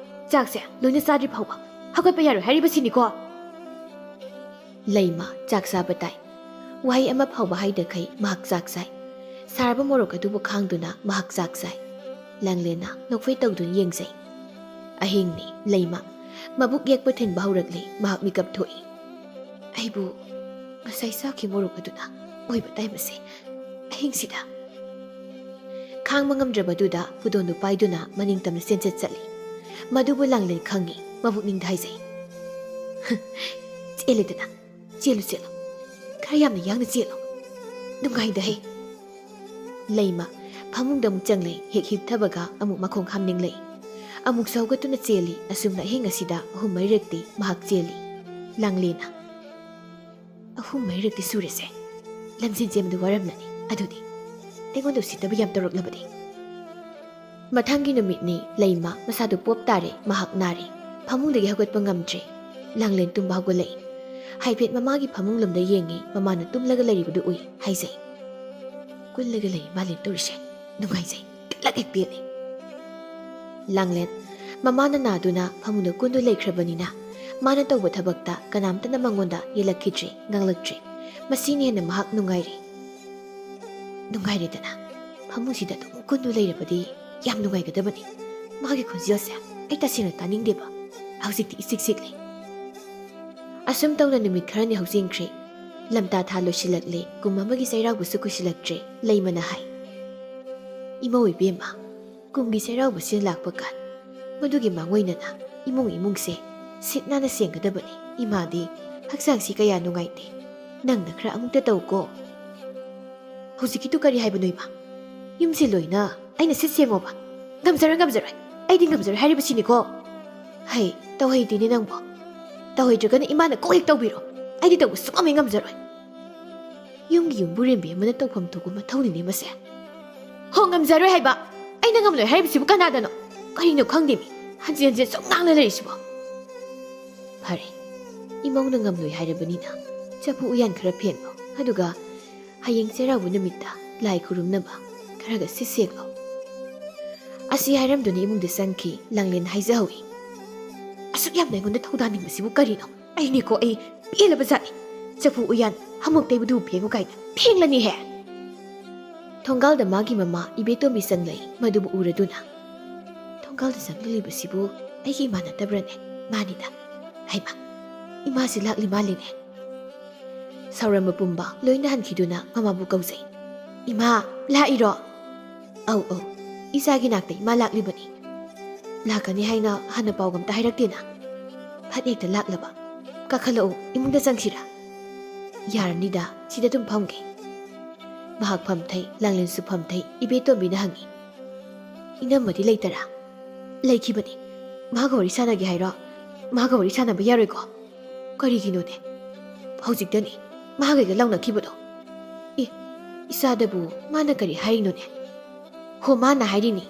ꯆꯥꯛꯁꯦ ꯂꯣꯏꯅ ꯆꯥꯗ꯭ꯔꯤ ꯐꯥꯎꯕ ꯍꯧꯒꯠꯄ ꯌꯥꯔꯣꯏ ꯍꯥꯏꯔꯤꯕꯁꯤꯅꯤꯀꯣ!" ꯂꯩꯃ ꯆꯥꯛ ꯆꯥꯕ ꯇꯥꯏ꯫ ꯋꯥꯍꯩ ꯑꯃ ꯐꯥꯎꯕ ꯍꯥꯏꯗꯈꯩ ꯃꯍꯥꯛ ꯆꯥꯛ ꯆꯥꯏ꯫ ꯁꯥꯔꯕ ꯃꯣꯔꯣꯛ ꯑꯗꯨꯕꯨ ꯈꯥꯡꯗꯨꯅ ꯃꯍꯥꯛ ꯆꯥꯛ ꯆꯥꯏ꯫ ꯂꯥꯡꯂꯦꯟꯅ ꯅꯣꯛꯐꯦꯠ ꯇꯧꯗꯨꯅ ꯌꯦꯡꯖꯩ꯫ ꯑꯍꯤꯡꯅꯤ ꯂꯩꯃ꯫ ꯃꯕꯨꯛ ꯌꯦꯛꯄ ꯊꯤꯟꯕ ꯍꯧꯔꯛꯂꯦ꯫ ꯃꯍꯥꯛ ꯃꯤꯀꯞ ꯊꯣꯛꯏ꯫ "ꯑꯩꯕꯨ ꯉꯁꯥꯏ ꯆꯥꯈꯤ ꯃꯣꯔꯣꯛ ꯑꯗꯨꯅ ꯑꯣꯏꯕ ꯇꯥꯏ ꯃꯁꯦ꯫ ꯑꯍꯤꯡꯁꯤꯗ!" ꯈꯥꯡꯕ ꯉꯝꯗ꯭ꯔꯕꯗꯨꯗ ꯄꯨꯗꯣꯟꯗꯨ ꯄꯥꯏꯗꯨꯅ ꯃꯅꯤꯡ ꯇꯝꯅ ꯆꯦꯟꯆꯠ ꯆꯠꯂꯤ꯫ ꯃꯗꯨꯕꯨ ꯂꯥꯡꯂꯦꯟ ꯈꯪꯉꯤ, ꯃꯕꯨꯛꯅꯤꯡꯗ ꯍꯥꯏꯖꯩ, "ꯆꯦꯜꯂꯦꯗꯅ, ꯆꯦꯜꯂꯨ, ꯆꯦꯜꯂꯨ꯫ ꯈꯔ ꯌꯥꯝꯅ ꯌꯥꯡꯅ ꯆꯦꯜꯂꯨ꯫ ꯅꯨꯡꯉꯥꯏꯗꯍꯦ!" ꯂꯩꯃ ꯐꯃꯨꯡꯗ ꯑꯃꯨꯛ ꯆꯪꯂꯛꯏ, ꯍꯦꯛ ꯍꯤꯞꯊꯕꯒ ꯑꯃꯨꯛ ꯃꯈꯣꯡ ꯍꯥꯝꯅꯤꯡꯂꯛꯏ꯫ ꯑꯃꯨꯛꯁꯨ ꯍꯧꯒꯠꯇꯨꯅ ꯆꯦꯜꯂꯤ꯫ ꯑꯁꯨꯝꯅ ꯑꯍꯤꯡ ꯑꯁꯤꯗ ꯑꯍꯨꯝ ꯃꯔꯤꯔꯛꯇꯤ ꯃꯍꯥꯛ ꯆꯦꯜꯂꯤ꯫ ꯂꯥꯡꯂꯦꯟꯅ, "ꯑꯍꯨꯝ ꯃꯔꯤꯔꯛꯇꯤ ꯁꯨꯔꯦꯁꯦ꯫ ꯂꯝꯖꯦꯟ ꯆꯦꯟꯕꯗꯨ ꯋꯥꯔꯝꯂꯅꯤ꯫ ꯑꯗꯨꯗꯤ ꯑꯩꯉꯣꯟꯗ ꯎꯁꯤꯠꯇꯕ ꯌꯥꯝ ꯇꯧꯔꯛꯂꯕꯗꯤ?" ꯃꯊꯪꯒꯤ ꯅꯨꯃꯤꯠꯅꯤ꯫ ꯂꯩꯃ ꯃꯁꯥꯗꯨ ꯄꯣꯞ ꯇꯥꯔꯦ꯫ ꯃꯍꯥꯛ ꯅꯥꯔꯦ꯫ ꯐꯃꯨꯡꯗꯒꯤ ꯍꯧꯒꯠꯄ ꯉꯝꯗ꯭ꯔꯦ꯫ ꯂꯥꯡꯂꯦꯟ ꯇꯨꯝꯕ ꯍꯧꯒꯠꯂꯛꯏ꯫ ꯍꯥꯏꯐꯦꯠ ꯃꯃꯥꯒꯤ ꯐꯃꯨꯡ ꯂꯣꯝꯗ ꯌꯦꯡꯉꯤ꯫ ꯃꯃꯥꯅ ꯇꯨꯝꯂꯒ ꯂꯩꯔꯤꯕꯗꯨ ꯎꯏ꯫ ꯍꯥꯏꯖꯩ, "ꯀꯨꯜꯂꯒ ꯂꯩ ꯃꯥꯂꯦꯝ ꯇꯧꯔꯤꯁꯦ꯫ ꯅꯨꯡꯉꯥꯏꯖꯩ꯫ ꯀꯜꯂꯛ ꯍꯦꯛ ꯄꯦꯜꯂꯦ꯫" ꯂꯥꯡꯂꯦꯟ ꯃꯃꯥꯅ ꯅꯥꯗꯨꯅ ꯐꯃꯨꯡꯗ ꯀꯨꯟꯗꯨ ꯂꯩꯈ꯭ꯔꯕꯅꯤꯅ ꯃꯥꯅ ꯇꯧꯕ ꯊꯕꯛꯇ ꯀꯅꯥꯝꯇꯅ ꯃꯉꯣꯟꯗ ꯌꯦꯜꯂꯛꯈꯤꯗ꯭ꯔꯦ, ꯉꯥꯡꯂꯛꯇ꯭ꯔꯦ꯫ ꯃꯁꯤꯅ ꯍꯦꯟꯅ ꯃꯍꯥꯛ ꯅꯨꯡꯉꯥꯏꯔꯦ꯫ "ꯅꯨꯡꯉꯥꯏꯔꯦꯗꯅ, ꯑꯃꯨꯛꯁꯤꯗ ꯑꯗꯨꯝ ꯀꯨꯟꯗꯨ ꯂꯩꯔꯕꯗꯤ ꯌꯥꯝ ꯅꯨꯡꯉꯥꯏꯒꯗꯕꯅꯤ꯫ ꯃꯥꯒꯤ ꯈꯣꯟꯖꯦꯜꯁꯦ ꯑꯩ ꯇꯁꯦꯡꯅ ꯇꯥꯅꯤꯡꯗꯦꯕ꯫ ꯍꯧꯖꯤꯛꯇꯤ ꯏꯆꯤꯛ ꯆꯤꯛꯂꯤ꯫ ꯑꯁꯨꯝ ꯇꯧꯅ ꯅꯨꯃꯤꯠ ꯈꯔꯅꯤ ꯍꯧꯖꯤꯟꯈ꯭ꯔꯦ꯫ ꯂꯝꯇꯥ ꯊꯥ ꯂꯣꯏꯁꯤꯜꯂꯛꯂꯦ, ꯀꯨꯝ ꯑꯃꯒꯤ ꯆꯩꯔꯥꯎꯕꯁꯨ ꯀꯨꯏꯁꯤꯜꯂꯛꯇ꯭ꯔꯦ꯫ ꯂꯩꯃꯅ ꯍꯥꯏ, "ꯏꯃꯧ ꯏꯕꯦꯝꯃ, ꯀꯨꯝꯒꯤ ꯆꯩꯔꯥꯎꯕꯁꯤ ꯂꯥꯛꯄ ꯀꯥꯟ, ꯃꯗꯨꯒꯤ ꯃꯥꯡꯑꯣꯏꯅꯅ ꯏꯃꯨꯡ ꯏꯃꯨꯡꯁꯦ ꯁꯤꯠ ꯅꯥꯟꯅ ꯁꯦꯡꯒꯗꯕꯅꯤ꯫ ꯏꯃꯥꯗꯤ ꯍꯛꯆꯥꯡꯁꯤ ꯀꯌꯥ ꯅꯨꯡꯉꯥꯏꯇꯦ꯫ ꯅꯪꯅ ꯈꯔ ꯑꯃꯨꯛꯇ ꯇꯧꯀꯣ꯫" "ꯍꯧꯖꯤꯛꯀꯤꯗꯨ ꯀꯔꯤ ꯍꯥꯏꯕꯅꯣ ꯏꯃꯥ? ꯌꯨꯝꯁꯦ ꯂꯣꯏꯅ ꯑꯩꯅ ꯁꯤꯠ ꯁꯦꯡꯉꯣꯕ?" "ꯉꯝꯖꯔꯣꯏ, ꯉꯝꯖꯔꯣꯏ꯫ ꯑꯩꯗꯤ ꯉꯝꯖꯔꯣꯏ ꯍꯥꯏꯔꯤꯕꯁꯤꯅꯤꯀꯣ꯫" "ꯍꯩ, ꯇꯧꯍꯩꯗꯦꯅꯦ ꯅꯪꯕꯣ꯫ ꯇꯧꯍꯩꯗ꯭ꯔꯒꯅ ꯏꯃꯥꯅ ꯀꯣꯛ ꯍꯦꯛ ꯇꯧꯕꯤꯔꯣ꯫ ꯑꯩꯗꯤ ꯇꯧꯕ ꯁꯨꯡꯉꯝ ꯍꯦꯛ ꯉꯝꯖꯔꯣꯏ꯫ ꯌꯨꯝꯒꯤ ꯌꯨꯝꯕꯨꯔꯦꯝꯕꯤ ꯑꯃꯅ ꯇꯧꯐꯝ ꯊꯣꯛꯄ ꯃꯊꯧꯅꯤꯅꯦ ꯃꯁꯦ꯫" "ꯍꯣ, ꯉꯝꯖꯔꯣꯏ ꯍꯥꯏꯕ꯫ ꯑꯩꯅ ꯉꯝꯂꯣꯏ ꯍꯥꯏꯔꯤꯕꯁꯤꯕꯨ ꯀꯅꯥꯗꯅꯣ? ꯀꯔꯤꯅꯣ ꯈꯪꯗꯦꯃꯤ꯫ ꯍꯟꯖꯤꯟ ꯍꯟꯖꯤꯟ ꯁꯨꯝ ꯉꯥꯡꯅ ꯂꯩꯔꯤꯁꯤꯕꯣ?" "ꯐꯔꯦ, ꯏꯃꯧꯅ ꯉꯝꯂꯣꯏ ꯍꯥꯏꯔꯕꯅꯤꯅ ꯆꯐꯨ ꯎꯌꯥꯟ ꯈꯔ ꯐꯦꯡꯂꯣ꯫ ꯑꯗꯨꯒ ꯍꯌꯦꯡ ꯆꯩꯔꯥꯎꯕ ꯅꯨꯃꯤꯠꯇ ꯂꯥꯏ ꯈꯨꯔꯨꯝꯅꯕ ꯈꯔꯒ ꯁꯤꯠ ꯁꯦꯡꯂꯣ꯫" ꯑꯁꯤ ꯍꯥꯏꯔꯝꯗꯨꯅ ꯏꯃꯨꯡꯗ ꯆꯪꯈꯤ꯫ ꯂꯥꯡꯂꯦꯟ ꯍꯥꯏꯖꯍꯧꯏ, "ꯑꯁꯨꯛ ꯌꯥꯝꯅ ꯑꯩꯉꯣꯟꯗ ꯊꯧꯗꯥꯅꯤꯡꯕꯁꯤꯕꯨ ꯀꯔꯤꯅꯣ? ꯑꯩꯅꯦꯀꯣ, ꯑꯩ ꯄꯦꯜꯂꯕ ꯖꯥꯠꯅꯤ꯫ ꯆꯐꯨ ꯎꯌꯥꯟ ꯑꯃꯨꯛ ꯇꯩꯕꯗꯨꯕꯨ ꯐꯦꯡꯉꯨ ꯀꯥꯏꯅ ꯐꯦꯡꯂꯅꯤꯍꯦ꯫" ꯊꯣꯡꯒꯥꯜꯗ ꯃꯥꯒꯤ ꯃꯃꯥ ꯏꯕꯦꯇꯣꯝꯕꯤ ꯆꯪꯂꯛꯏ꯫ ꯃꯗꯨꯕꯨ ꯎꯔꯗꯨꯅ, "ꯊꯣꯡꯒꯥꯜꯗ ꯆꯪꯂꯛꯂꯤꯕꯁꯤꯕꯨ ꯑꯩꯒꯤ ꯏꯃꯥ ꯅꯠꯇꯕ꯭ꯔꯅꯦ? ꯃꯥꯅꯤꯗ꯫ ꯍꯩꯃꯥ, ꯏꯃꯥꯁꯤ ꯂꯥꯛꯂꯤ ꯃꯥꯜꯂꯤꯅꯦ꯫" ꯁꯥꯎꯔꯝꯕ ꯄꯨꯝꯕ ꯂꯣꯏꯅ ꯍꯟꯈꯤꯗꯨꯅ ꯃꯃꯥꯕꯨ ꯀꯧꯖꯩ꯫ "ꯏꯃꯥ, ꯂꯥꯛꯏꯔꯣ?" "ꯑꯧ, ꯑꯧ, ꯏꯆꯥꯒꯤ ꯅꯥꯛꯇ ꯏꯃꯥ ꯂꯥꯛꯂꯤꯕꯅꯤ꯫ ꯂꯥꯛꯀꯅꯤ ꯍꯥꯏꯅ ꯍꯥꯟꯅ ꯄꯥꯎꯒ ꯑꯝꯇ ꯍꯥꯏꯔꯛꯇꯦꯅ꯫ ꯐꯠ ꯍꯦꯛꯇ ꯂꯥꯛꯂꯕ꯫ ꯀꯥꯈꯠꯂꯛꯎ, ꯏꯃꯨꯡꯗ ꯆꯪꯁꯤꯔꯥ?" "ꯌꯥꯔꯅꯤꯗ, ꯁꯤꯗ ꯑꯗꯨꯝ ꯐꯝꯒꯦ꯫" ꯃꯍꯥꯛ ꯐꯝꯊꯩ, ꯂꯥꯡꯂꯦꯟꯁꯨ ꯐꯝꯊꯩ꯫ ꯏꯕꯦꯇꯣꯝꯕꯤꯅ ꯍꯪꯉꯤ, "ꯏꯅꯝꯃꯗꯤ ꯂꯩꯇꯔꯥ?" "ꯂꯩꯈꯤꯕꯅꯤ꯫ ꯃꯥꯒ ꯋꯥꯔꯤ ꯁꯥꯟꯅꯒꯦ ꯍꯥꯏꯔꯣ?" "ꯃꯥꯒ ꯋꯥꯔꯤ ꯁꯥꯟꯅꯕ ꯌꯥꯔꯣꯏꯀꯣ?" "ꯀꯔꯤꯒꯤꯅꯣꯅꯦ? ꯍꯧꯖꯤꯛꯇꯅꯤ ꯃꯥꯒ ꯑꯩꯒ ꯂꯥꯎꯅꯈꯤꯕꯗꯣ꯫" "ꯑꯦ, ꯏꯆꯥꯗꯕꯨ ꯃꯥꯅ ꯀꯔꯤ ꯍꯥꯏꯔꯤꯅꯣꯅꯦ?" "ꯍꯣ, ꯃꯥꯅ ꯍꯥꯏꯔꯤꯅꯤ,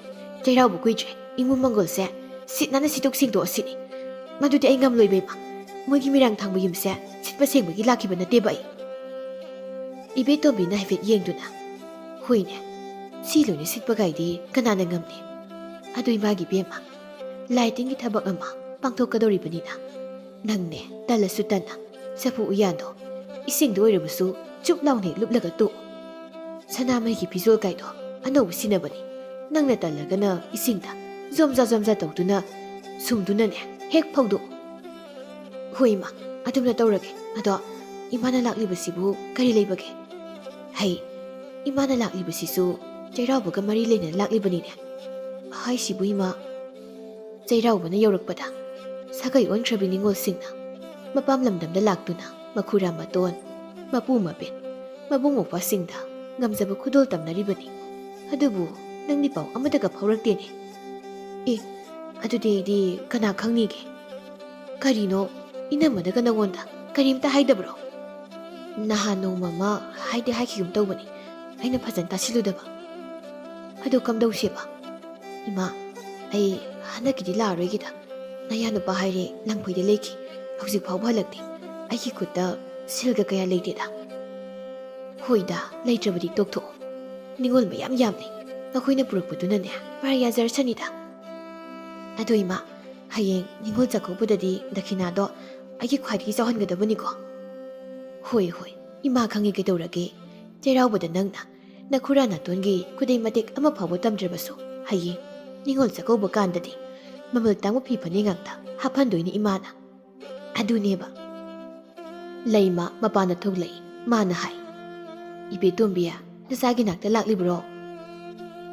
ꯆꯩꯔꯥꯎꯕ ꯀꯨꯏꯗ꯭ꯔꯦ, ꯏꯃꯨꯡ ꯃꯪꯒꯣꯜꯁꯦ ꯁꯤꯠ ꯅꯥꯟꯅ ꯁꯤꯠꯇꯣꯛ ꯁꯦꯡꯗꯣꯛꯑꯁꯤꯅꯤ꯫" "ꯃꯗꯨꯗꯤ ꯑꯩ ꯉꯝꯂꯣꯏꯕ ꯏꯃꯥ꯫ ꯃꯣꯏꯒꯤ ꯃꯤꯔꯥꯡ ꯊꯥꯡꯕ ꯌꯨꯝꯁꯦ ꯁꯤꯠꯄ ꯁꯦꯡꯕꯒꯤ ꯂꯥꯛꯈꯤꯕ ꯅꯠꯇꯦꯕ ꯑꯩ꯫" ꯏꯕꯦꯇꯣꯝꯕꯤꯅ ꯍꯥꯏꯐꯦꯠ ꯌꯦꯡꯗꯨꯅ, "ꯍꯣꯏꯅꯦ, ꯁꯤ ꯂꯣꯏꯅ ꯁꯤꯠꯄꯒꯥꯏꯗꯤ ꯀꯅꯥꯅ ꯉꯝꯅꯤ? ꯑꯗꯨ ꯏꯃꯥꯒꯤ ꯏꯕꯦꯝꯃ, ꯂꯥꯏ ꯇꯤꯟꯒꯤ ꯊꯕꯛ ꯑꯃ ꯄꯥꯡꯊꯣꯛꯀꯗꯧꯔꯤꯕꯅꯤꯅ, ꯅꯪꯅꯦ ꯇꯜꯂꯁꯨ ꯇꯟꯅ ꯆꯐꯨ ꯎꯌꯥꯟꯗꯣ ꯏꯁꯤꯡꯗ ꯑꯣꯏꯔꯕꯁꯨ ꯆꯨꯞ ꯂꯥꯎꯅ ꯍꯦꯛ ꯂꯨꯞꯂꯒ ꯇꯣꯛꯎ꯫ ꯁꯅꯥꯃꯍꯤꯒꯤ ꯐꯤꯖꯣꯜ ꯀꯥꯏꯗꯣ ꯑꯅꯧꯕ ꯁꯤꯖꯤꯟꯅꯕꯅꯤ꯫ ꯅꯪꯅ ꯇꯜꯂꯒꯅ ꯏꯁꯤꯡꯗ ꯖꯣꯝꯖꯥ ꯖꯣꯝꯖꯥ ꯇꯧꯗꯨꯅ ꯁꯨꯝꯗꯨꯅꯅꯦ ꯍꯦꯛ ꯐꯧꯗꯣꯛꯎ꯫ ꯍꯣꯏ ꯏꯃꯥ, ꯑꯗꯨꯝꯅ ꯇꯧꯔꯒꯦ꯫ ꯑꯗꯣ ꯏꯃꯥꯅ ꯂꯥꯛꯂꯤꯕꯁꯤꯕꯨ ꯀꯔꯤ ꯂꯩꯕꯒꯦ? ꯍꯩ, ꯏꯃꯥꯅ ꯂꯥꯛꯂꯤꯕꯁꯤꯁꯨ ꯆꯩꯔꯥꯎꯕꯒ ꯃꯔꯤ ꯂꯩꯅꯅ ꯂꯥꯛꯂꯤꯕꯅꯤꯅꯦ꯫ ꯍꯥꯏꯁꯤꯕꯨ ꯏꯃꯥ, ꯆꯩꯔꯥꯎꯕꯅ ꯌꯧꯔꯛꯄꯗ ꯁꯥꯒꯩ ꯑꯣꯟꯈ꯭ꯔꯕꯤ ꯅꯤꯉꯣꯜꯁꯤꯡꯅ ꯃꯄꯥꯝ ꯂꯝꯗꯝꯗ ꯂꯥꯛꯇꯨꯅ ꯃꯈꯨꯔꯥ ꯃꯇꯣꯟ, ꯃꯄꯨ ꯃꯄꯦꯟ, ꯃꯕꯨꯡ ꯃꯧꯄ꯭ꯋꯥꯁꯤꯡꯗ ꯉꯝꯖꯕ ꯈꯨꯗꯣꯜ ꯇꯝꯅꯔꯤꯕꯅꯤ꯫ ꯑꯗꯨꯕꯨ ꯅꯪꯗꯤ ꯄꯥꯎ ꯑꯃꯠꯇꯒ ꯐꯥꯎꯔꯛꯇꯦꯅꯦ꯫ ꯑꯦ, ꯑꯗꯨꯗꯤ ꯑꯩꯗꯤ ꯀꯅꯥ ꯈꯪꯅꯤꯒꯦ? ꯀꯔꯤꯅꯣ, ꯏꯅꯝꯃꯗꯒ ꯅꯉꯣꯟꯗ ꯀꯔꯤꯝꯇ ꯍꯥꯏꯗꯕ꯭ꯔꯣ? ꯅꯍꯥꯟ ꯅꯣꯡꯃ ꯑꯃ ꯍꯥꯏꯗꯤ ꯍꯥꯏꯈꯤꯒꯨꯝ ꯇꯧꯕꯅꯤ, ꯑꯩꯅ ꯐꯖꯅ ꯇꯥꯁꯤꯜꯂꯨꯗꯕ꯫ ꯑꯗꯨ ꯀꯝꯗꯧꯁꯦꯕ? ꯏꯃꯥ, ꯑꯩ ꯍꯟꯗꯛꯀꯤꯗꯤ ꯂꯥꯛꯑꯔꯣꯏꯒꯦꯗ꯫ ꯅꯌꯥ ꯅꯨꯄꯥ ꯍꯥꯏꯔꯦ ꯂꯝꯈꯣꯏꯗ ꯂꯩꯈꯤ, ꯍꯧꯖꯤꯛ ꯐꯥꯎꯕ ꯍꯜꯂꯛꯇꯦ꯫ ꯑꯩꯒꯤ ꯈꯨꯠꯇ ꯁꯤꯜꯒ ꯀꯌꯥ ꯂꯩꯇꯦꯗ꯫ ꯍꯣꯏꯗ, ꯂꯩꯇ꯭ꯔꯕꯗꯤ ꯇꯣꯛꯊꯣꯛꯑꯣ꯫ ꯅꯤꯉꯣꯜ ꯃꯌꯥꯝ ꯌꯥꯝꯂꯦ, ꯃꯈꯣꯏꯅ ꯄꯨꯔꯛꯄꯗꯨꯅꯅꯦ ꯃꯔꯥ ꯌꯥꯖꯔꯁꯅꯤꯗ꯫ ꯑꯗꯣ ꯏꯃꯥ, ꯍꯌꯦꯡ ꯅꯤꯉꯣꯜ ꯆꯥꯛꯀꯧꯕꯗꯗꯤ ꯗꯈꯤꯅꯥꯗꯣ ꯑꯩꯒꯤ ꯈ꯭ꯋꯥꯏꯗꯒꯤ ꯆꯥꯎꯍꯟꯒꯗꯕꯅꯤꯀꯣ꯫ ꯍꯣꯏ, ꯍꯣꯏ, ꯏꯃꯥ ꯈꯪꯉꯦ ꯀꯩꯗꯧꯔꯒꯦ꯫ ꯆꯩꯔꯥꯎꯕꯗ ꯅꯪꯅ ꯅꯈꯨꯔꯥ ꯅꯥꯇꯣꯟꯒꯤ ꯈꯨꯗꯩ ꯃꯇꯦꯛ ꯑꯃ ꯐꯥꯎꯕ ꯇꯝꯗ꯭ꯔꯕꯁꯨ, ꯍꯌꯦꯡ ꯅꯤꯉꯣꯜ ꯆꯥꯛꯀꯧꯕ ꯀꯥꯟꯗꯗꯤ ꯃꯃꯜ ꯇꯥꯡꯕ ꯐꯤ ꯐꯅꯦꯛ ꯉꯥꯛꯇ ꯍꯥꯞꯍꯟꯗꯣꯏꯅꯤ ꯏꯃꯥꯅ꯫ ꯑꯗꯨꯅꯦꯕ꯫ ꯂꯩꯃ ꯃꯄꯥꯟꯗ ꯊꯣꯛꯂꯛꯏ꯫ ꯃꯥꯅ ꯍꯥꯏ, "ꯏꯕꯦꯇꯣꯝꯕꯤ, ꯅꯆꯥꯒꯤ ꯅꯥꯛꯇ ꯂꯥꯛꯂꯤꯕ꯭ꯔꯣ?"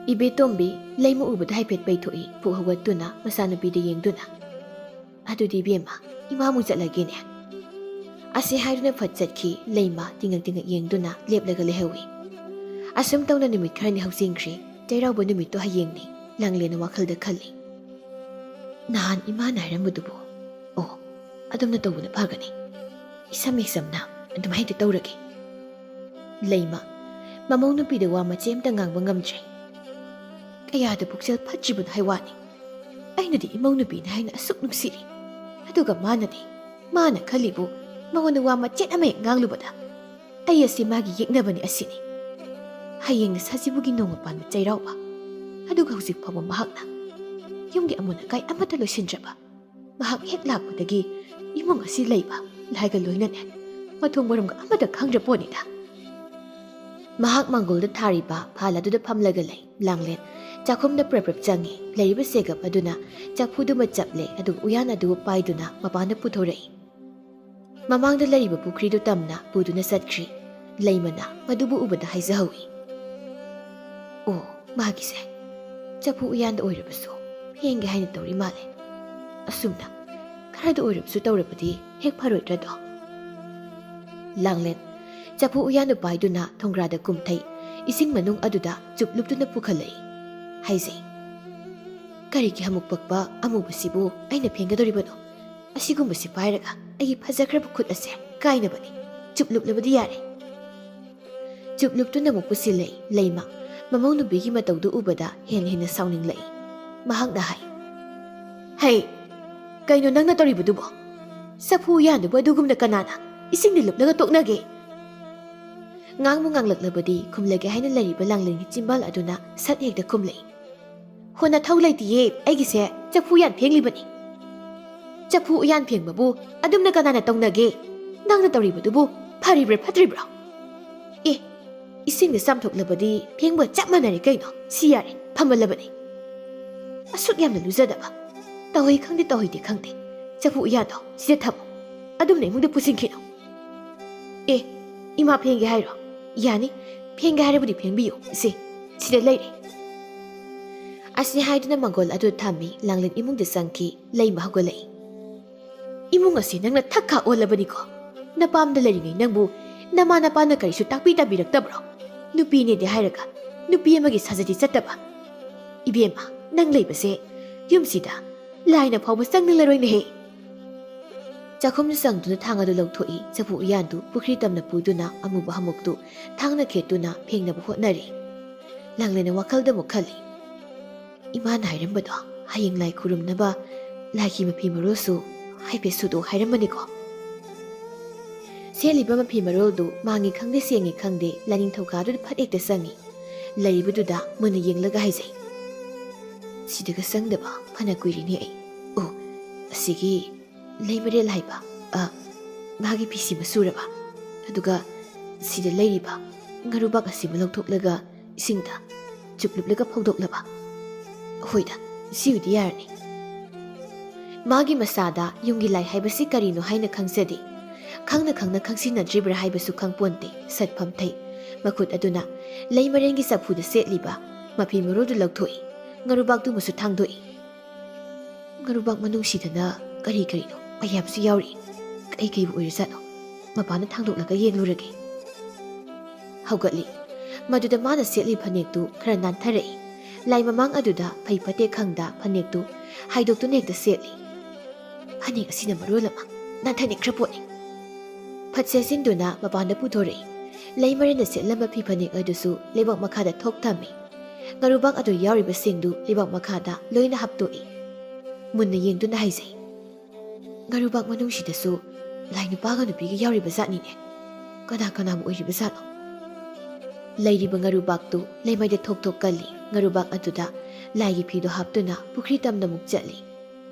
ꯏꯕꯦꯇꯣꯝꯕꯤ ꯂꯩꯃ ꯎꯕꯗ ꯍꯥꯏꯐꯦꯠ ꯄꯩꯊꯣꯛꯏ, ꯐꯨꯛ ꯍꯧꯒꯠꯇꯨꯅ ꯃꯆꯥꯅꯨꯄꯤꯗ ꯌꯦꯡꯗꯨꯅ꯫ "ꯑꯗꯨꯗꯤ ꯏꯕꯦꯝꯃ, ꯏꯃꯥꯃꯨꯛ ꯆꯠꯂꯒꯦꯅꯦ"꯫ ꯑꯁꯤ ꯍꯥꯏꯗꯨꯅ ꯐꯠ ꯆꯠꯈꯤ꯫ ꯂꯩꯃ ꯇꯤꯡꯉꯛ ꯇꯤꯡꯉꯛ ꯌꯦꯡꯗꯨꯅ ꯂꯦꯞꯂꯒ ꯂꯩꯍꯧꯏ꯫ ꯑꯁꯨꯝ ꯇꯧꯅ ꯅꯨꯃꯤꯠ ꯈꯔꯅꯤ ꯍꯧꯖꯤꯟꯈ꯭ꯔꯦ꯫ ꯆꯩꯔꯥꯎꯕ ꯅꯨꯃꯤꯠꯇꯣ ꯍꯌꯦꯡꯅꯤ꯫ ꯂꯥꯡꯂꯦꯟꯅ ꯋꯥꯈꯜꯗ ꯈꯜꯂꯤ꯫ "ꯅꯍꯥꯟ ꯏꯃꯥꯅ ꯍꯥꯏꯔꯝꯕꯗꯨꯕꯨ? ꯑꯣ, ꯑꯗꯨꯝꯅ ꯇꯧꯕꯅ ꯐꯒꯅꯤ꯫ ꯏꯁꯝ ꯏꯁꯝꯅ ꯑꯗꯨꯃꯥꯏ ꯍꯦꯛꯇ ꯇꯧꯔꯒꯦ"꯫ ꯂꯩꯃ ꯃꯃꯧ ꯅꯨꯄꯤꯗ ꯋꯥ ꯃꯆꯦꯠ ꯑꯝꯇ ꯉꯥꯡꯕ ꯉꯝꯗ꯭ꯔꯦ꯫ ꯀꯌꯥꯗ ꯄꯨꯛꯆꯦꯜ ꯐꯠꯇ꯭ꯔꯤꯕꯅꯣ ꯍꯥꯏ ꯋꯥꯅꯤ꯫ ꯑꯩꯅꯗꯤ ꯏꯃꯧ ꯅꯨꯄꯤꯅꯤ ꯍꯥꯏꯅ ꯑꯁꯨꯛ ꯅꯨꯡꯁꯤꯔꯤ꯫ ꯑꯗꯨꯒ ꯃꯥꯅꯗꯤ, ꯃꯥꯅ ꯈꯜꯂꯤꯕꯨ ꯃꯉꯣꯟꯗ ꯋꯥ ꯃꯆꯦꯠ ꯑꯃ ꯍꯦꯛ ꯉꯥꯡꯂꯨꯕꯗ ꯑꯩ ꯑꯁꯤ ꯃꯥꯒꯤ ꯌꯦꯛꯅꯕꯅꯤ ꯑꯁꯤꯅꯤ꯫ ꯍꯌꯦꯡꯅ ꯁꯖꯤꯕꯨꯒꯤ ꯅꯣꯡꯃ ꯄꯥꯟꯕ ꯆꯩꯔꯥꯎꯕ꯫ ꯑꯗꯨꯒ ꯍꯧꯖꯤꯛ ꯐꯥꯎꯕ ꯃꯍꯥꯛꯅ ꯌꯨꯝꯒꯤ ꯑꯃꯣꯠ ꯑꯀꯥꯏ ꯑꯃꯠꯇ ꯂꯣꯏꯁꯤꯟꯗ꯭ꯔꯕ꯫ ꯃꯍꯥꯛ ꯍꯦꯛ ꯂꯥꯛꯄꯗꯒꯤ ꯏꯃꯨꯡ ꯑꯁꯤ ꯂꯩꯕ ꯂꯥꯏꯒ ꯂꯣꯏꯅꯅ ꯃꯊꯣꯡ ꯃꯔꯝꯒ ꯑꯃꯠꯇ ꯈꯪꯗ꯭ꯔ ꯄꯣꯠꯅꯤꯗ꯫ ꯃꯍꯥꯛ ꯃꯥꯡꯒꯣꯜꯗ ꯊꯥꯔꯤꯕ ꯐꯥꯜ ꯑꯗꯨꯗ ꯐꯝꯂꯒ ꯂꯩ꯫ ꯂꯥꯡꯂꯦꯟ ꯆꯥꯛꯈꯨꯝꯗ ꯄ꯭ꯔꯞ ꯄ꯭ꯔꯞ ꯆꯪꯉꯤ꯫ ꯂꯩꯔꯤꯕ ꯆꯦꯒꯞ ꯑꯗꯨꯅ ꯆꯐꯨꯗꯨꯃ ꯆꯞꯂꯦ, ꯑꯗꯨꯒ ꯎꯌꯥꯟ ꯑꯗꯨ ꯄꯥꯏꯗꯨꯅ ꯃꯄꯥꯟꯗ ꯄꯨꯊꯣꯔꯛꯏ꯫ ꯃꯃꯥꯡꯗ ꯂꯩꯔꯤꯕ ꯄꯨꯈ꯭ꯔꯤꯗꯨ ꯇꯝꯅ ꯄꯨꯗꯨꯅ ꯆꯠꯈ꯭ꯔꯤ꯫ ꯂꯩꯃꯅ ꯃꯗꯨꯕꯨ ꯎꯕꯗ ꯍꯥꯏꯖꯍꯧꯏ, "ꯑꯣ, ꯃꯥꯒꯤꯁꯦ ꯆꯐꯨ ꯎꯌꯥꯟꯗ ꯑꯣꯏꯔꯕꯁꯨ ꯐꯦꯡꯒꯦ ꯍꯥꯏꯅ ꯇꯧꯔꯤ ꯃꯥꯜꯂꯦ꯫ ꯑꯁꯨꯝꯅ ꯈꯔꯗ ꯑꯣꯏꯔꯕꯁꯨ ꯇꯧꯔꯕꯗꯤ ꯍꯦꯛ ꯐꯔꯣꯏꯗ꯭ꯔꯗꯣ?" ꯂꯥꯡꯂꯦꯟ ꯆꯐꯨ ꯎꯌꯥꯟꯗꯨ ꯄꯥꯏꯗꯨꯅ ꯊꯣꯡꯒ꯭ꯔꯥꯗ ꯀꯨꯝꯊꯩ꯫ ꯏꯁꯤꯡ ꯃꯅꯨꯡ ꯑꯗꯨꯗ ꯆꯨꯞ ꯂꯨꯞꯇꯨꯅ ꯄꯨꯈꯠꯂꯛꯏ꯫ ꯍꯥꯏꯖꯩ, "ꯀꯔꯤꯒꯤ ꯍꯃꯨꯛ ꯄꯛꯄ ꯑꯃꯨꯕꯁꯤꯕꯨ ꯑꯩꯅ ꯐꯦꯡꯒꯗꯧꯔꯤꯕꯅꯣ? ꯑꯁꯤꯒꯨꯝꯕꯁꯤ ꯄꯥꯏꯔꯒ ꯑꯩꯒꯤ ꯐꯖꯈ꯭ꯔꯕ ꯈꯨꯠ ꯑꯁꯦ ꯀꯥꯏꯅꯕꯅꯤ꯫ ꯆꯨꯞ ꯂꯨꯞꯂꯕꯗꯤ ꯌꯥꯔꯦ꯫" ꯆꯨꯞ ꯂꯨꯞꯇꯨꯅ ꯑꯃꯨꯛ ꯄꯨꯁꯤꯜꯂꯛꯏ꯫ ꯂꯩꯃ ꯃꯃꯧ ꯅꯨꯄꯤꯒꯤ ꯃꯇꯧꯗꯨ ꯎꯕꯗ ꯍꯦꯟꯅ ꯍꯦꯟꯅ ꯁꯥꯎꯅꯤꯡꯂꯛꯏ꯫ ꯃꯍꯥꯛꯅ ꯍꯥꯏ, "ꯍꯩ, ꯀꯩꯅꯣ ꯅꯪꯅ ꯇꯧꯔꯤꯕꯗꯨꯕꯣ? ꯆꯐꯨ ꯎꯌꯥꯟꯗꯨꯕꯨ ꯑꯗꯨꯒꯨꯝꯅ ꯀꯅꯥꯅ ꯏꯁꯤꯡꯗ ꯂꯨꯞꯂꯒ ꯇꯣꯛꯅꯒꯦ?" ꯉꯥꯡꯕꯨ ꯉꯥꯡꯂꯛꯂꯕꯗꯤ ꯈꯨꯝꯂꯒꯦ ꯍꯥꯏꯅ ꯂꯩꯔꯤꯕ ꯂꯥꯡꯂꯦꯟꯒꯤ ꯆꯤꯝꯕꯥꯜ ꯑꯗꯨꯅ ꯁꯠ ꯍꯦꯛꯇ ꯈꯨꯝꯂꯛꯏ, "ꯍꯣ, ꯅꯊꯧ ꯂꯩꯇꯤꯌꯦ, ꯑꯩꯒꯤꯁꯦ ꯆꯐꯨ ꯎꯌꯥꯟ ꯐꯦꯡꯂꯤꯕꯅꯤ꯫ ꯆꯐꯨ ꯎꯌꯥꯟ ꯐꯦꯡꯕꯕꯨ ꯑꯗꯨꯝꯅ ꯀꯅꯥꯅ ꯇꯧꯅꯒꯦ? ꯅꯪꯅ ꯇꯧꯔꯤꯕꯗꯨꯕꯨ ꯐꯔꯤꯕ꯭ꯔꯥ ꯐꯠꯇ꯭ꯔꯤꯕ꯭ꯔꯥ? ꯑꯦ, ꯏꯁꯤꯡꯗ ꯆꯥꯝꯊꯣꯛꯂꯕꯗꯤ ꯐꯦꯡꯕ ꯆꯞ ꯃꯥꯟꯅꯔꯦ ꯀꯩꯅꯣ, ꯁꯤ ꯌꯥꯔꯦ, ꯐꯝꯃꯜꯂꯕꯅꯤ꯫ ꯑꯁꯨꯛ ꯌꯥꯝꯅ ꯂꯨꯖꯗꯕ꯫ ꯇꯧꯍꯩ ꯈꯪꯗꯦ, ꯇꯧꯍꯩꯗꯦ ꯈꯪꯗꯦ꯫ ꯆꯐꯨ ꯎꯌꯥꯟꯗꯣ ꯁꯤꯗ ꯊꯝꯃꯨ, ꯑꯗꯨꯝꯅ ꯏꯃꯨꯡꯗ ꯄꯨꯁꯤꯟꯈꯤꯅꯨ꯫ ꯑꯦ, ꯏꯃꯥ ꯐꯦꯡꯒꯦ ꯍꯥꯏꯔꯣ? ꯌꯥꯅꯤ, ꯐꯦꯡꯒꯦ ꯍꯥꯏꯔꯕꯗꯤ ꯐꯦꯡꯕꯤꯌꯨ, ꯁꯦ, ꯁꯤꯗ ꯂꯩꯔꯦ꯫" ꯑꯁꯤ ꯍꯥꯏꯗꯨꯅ ꯃꯪꯒꯣꯜ ꯑꯗꯨ ꯊꯝꯃꯤ꯫ ꯂꯥꯡꯂꯦꯟ ꯏꯃꯨꯡꯗ ꯆꯪꯈꯤ꯫ ꯂꯩꯃ ꯍꯧꯒꯠꯂꯛꯏ꯫ "ꯏꯃꯨꯡ ꯑꯁꯤ ꯅꯪꯅ ꯊꯛ ꯈꯥ ꯑꯣꯜꯂꯕꯅꯤꯀꯣ꯫ ꯅꯄꯥꯝꯗ ꯂꯩꯔꯤꯉꯩ ꯅꯪꯕꯨ ꯅꯃꯥ ꯅꯄꯥꯅ ꯀꯔꯤꯁꯨ ꯇꯥꯛꯄꯤ ꯇꯝꯕꯤꯔꯛꯇꯕ꯭ꯔꯣ? ꯅꯨꯄꯤꯅꯦꯗꯤ ꯍꯥꯏꯔꯒ ꯅꯨꯄꯤ ꯑꯃꯒꯤ ꯁꯥꯖꯗꯤ ꯆꯠꯇꯕ꯫ ꯏꯕꯦꯝꯃ, ꯅꯪ ꯂꯩꯕꯁꯦ ꯌꯨꯝꯁꯤꯗ ꯂꯥꯏꯅ ꯐꯥꯎꯕ ꯆꯪꯅꯤꯡꯂꯔꯣꯏꯅꯦꯍꯦ꯫" ꯆꯥꯛꯈꯨꯝꯗ ꯆꯪꯗꯨꯅ ꯊꯥꯡ ꯑꯗꯨ ꯂꯧꯊꯣꯛꯏ꯫ ꯆꯐꯨ ꯎꯌꯥꯟꯗꯨ ꯄꯨꯈ꯭ꯔꯤ ꯇꯝꯅ ꯄꯨꯗꯨꯅ ꯑꯃꯨꯕ ꯍꯃꯨꯛꯇꯨ ꯊꯥꯡꯅ ꯈꯦꯠꯇꯨꯅ ꯐꯦꯡꯅꯕ ꯍꯣꯠꯅꯔꯤ꯫ ꯂꯥꯡꯂꯦꯟꯅ ꯋꯥꯈꯜꯗ ꯑꯃꯨꯛ ꯈꯜꯂꯤ, "ꯏꯃꯥꯅ ꯍꯥꯏꯔꯝꯕꯗꯣ ꯍꯌꯦꯡ ꯂꯥꯏ ꯈꯨꯔꯨꯝꯅꯕ ꯂꯥꯏꯒꯤ ꯃꯐꯤ ꯃꯔꯣꯜꯁꯨ ꯍꯥꯏꯐꯦꯠ ꯁꯨꯗꯣꯛ ꯍꯥꯏꯔꯝꯕꯅꯤꯀꯣ꯫" ꯁꯦꯠꯂꯤꯕ ꯃꯐꯤ ꯃꯔꯣꯜꯗꯨ ꯃꯥꯡꯉꯤ ꯈꯪꯗꯦ ꯁꯦꯡꯉꯤ ꯈꯪꯗꯦ ꯂꯥꯏꯅꯤꯡꯊꯧ ꯀꯥꯗꯨꯗ ꯐꯠ ꯍꯦꯛꯇ ꯆꯪꯉꯤ꯫ ꯂꯩꯔꯤꯕꯗꯨꯗ ꯃꯨꯟꯅ ꯌꯦꯡꯂꯒ ꯍꯥꯏꯖꯩ, "ꯁꯤꯗꯒ ꯆꯪꯗꯕ ꯐꯅ ꯀꯨꯏꯔꯤꯅꯦ ꯑꯩ꯫ ꯑꯣ, ꯑꯁꯤꯒꯤ ꯂꯩꯃꯔꯦꯜ ꯍꯥꯏꯕ, ꯑ, ꯃꯥꯒꯤ ꯐꯤꯁꯤꯃ ꯁꯨꯔꯕ, ꯑꯗꯨꯒ ꯁꯤꯗ ꯂꯩꯔꯤꯕ ꯉꯥꯔꯨꯕꯥꯛ ꯑꯁꯤꯕꯨ ꯂꯧꯊꯣꯛꯂꯒ ꯏꯁꯤꯡꯗ ꯆꯨꯞꯂꯨꯞꯂꯒ ꯐꯧꯗꯣꯛꯂꯕ꯫ ꯍꯣꯏꯗ, ꯁꯤꯕꯨꯗꯤ ꯌꯥꯔꯅꯤ꯫ ꯃꯥꯒꯤ ꯃꯁꯥꯗ ꯌꯨꯝꯒꯤ ꯂꯥꯏ ꯍꯥꯏꯕꯁꯤ ꯀꯔꯤꯅꯣ ꯍꯥꯏꯅ ꯈꯪꯖꯗꯦ꯫ ꯈꯪꯅ ꯈꯪꯅ ꯈꯪꯁꯤꯟꯅꯗ꯭ꯔꯤꯕ꯭ꯔꯥ ꯍꯥꯏꯕꯁꯨ ꯈꯪꯄꯣꯟꯇꯦ꯫ ꯁꯠꯐꯝꯊꯩ ꯃꯈꯨꯠ ꯑꯗꯨꯅ ꯂꯩ ꯃꯔꯦꯟꯒꯤ ꯆꯐꯨꯗ ꯁꯦꯠꯂꯤꯕ ꯃꯐꯤ ꯃꯔꯣꯜꯗꯨ ꯂꯧꯊꯣꯛꯏ꯫ ꯉꯥꯔꯨꯕꯥꯛꯇꯨꯃꯁꯨ ꯊꯥꯡꯗꯣꯛꯏ꯫ ꯉꯥꯔꯨꯕꯥꯛ ꯃꯅꯨꯡꯁꯤꯗꯅ ꯀꯔꯤ ꯀꯔꯤꯅꯣ ꯃꯌꯥꯝꯁꯨ ꯌꯥꯎꯔꯤ꯫ ꯀꯩ ꯀꯩꯕꯨ ꯑꯣꯏꯔꯖꯥꯠꯅꯣ? ꯃꯄꯥꯟꯗ ꯊꯥꯡꯗꯣꯛꯂꯒ ꯌꯦꯡꯂꯨꯔꯒꯦ꯫ ꯍꯧꯒꯠꯂꯤ꯫ ꯃꯗꯨꯗ ꯃꯥꯅ ꯁꯦꯠꯂꯤ ꯐꯅꯦꯛꯇꯨ ꯈꯔ ꯅꯥꯟꯊꯔꯛꯏ꯫ ꯂꯥꯏ ꯃꯃꯥꯡ ꯑꯗꯨꯗ ꯐꯩ ꯐꯠꯇꯦ ꯈꯪꯗ ꯐꯅꯦꯛꯇꯨ ꯍꯥꯏꯗꯣꯛꯇꯨꯅ ꯍꯦꯛꯇ ꯁꯦꯠꯂꯤ꯫ ꯐꯅꯦꯛ ꯑꯁꯤꯅ ꯃꯔꯣꯜ ꯑꯃ ꯅꯥꯟꯊꯅꯤꯡꯈ꯭ꯔ ꯄꯣꯠꯅꯤ꯫ ꯐꯠ ꯁꯦꯠꯆꯤꯟꯗꯨꯅ ꯃꯄꯥꯟꯗ ꯄꯨꯊꯣꯔꯛꯏ꯫ ꯂꯩ ꯃꯔꯦꯟꯗ ꯁꯦꯠꯂꯝꯕ ꯐꯤ ꯐꯅꯦꯛ ꯑꯗꯨꯁꯨ ꯂꯩꯕꯥꯛ ꯃꯈꯥꯗ ꯊꯣꯛ ꯊꯝꯃꯤ꯫ ꯉꯥꯔꯨꯕꯥꯛ ꯑꯗꯨ ꯌꯥꯎꯔꯤꯕꯁꯤꯡꯗꯨ ꯂꯩꯕꯥꯛ ꯃꯈꯥꯗ ꯂꯣꯏꯅ ꯍꯥꯞꯇꯣꯛꯏ꯫ ꯃꯨꯟꯅ ꯌꯦꯡꯗꯨꯅ ꯍꯥꯏꯖꯩ, "ꯉꯥꯔꯨꯕꯥꯛ ꯃꯅꯨꯡꯁꯤꯗꯁꯨ ꯂꯥꯏ ꯅꯨꯄꯥꯒ ꯅꯨꯄꯤꯒ ꯌꯥꯎꯔꯤꯕ ꯖꯥꯠꯅꯤꯅꯦ꯫ ꯀꯅꯥ ꯀꯅꯥꯕꯨ ꯑꯣꯏꯔꯤꯕ ꯖꯥꯠꯅꯣ?" ꯂꯩꯔꯤꯕ ꯉꯥꯔꯨꯕꯥꯛꯇꯨ ꯂꯩꯃꯥꯏꯗ ꯊꯣꯛ ꯊꯣꯛ ꯀꯜꯂꯤ꯫ ꯉꯥꯔꯨꯕꯥꯛ ꯑꯗꯨꯗ ꯂꯥꯏꯒꯤ ꯐꯤꯗꯣ ꯍꯥꯞꯇꯨꯅ ꯄꯨꯈ꯭ꯔꯤ ꯇꯝꯅ ꯑꯃꯨꯛ ꯆꯠꯂꯤ꯫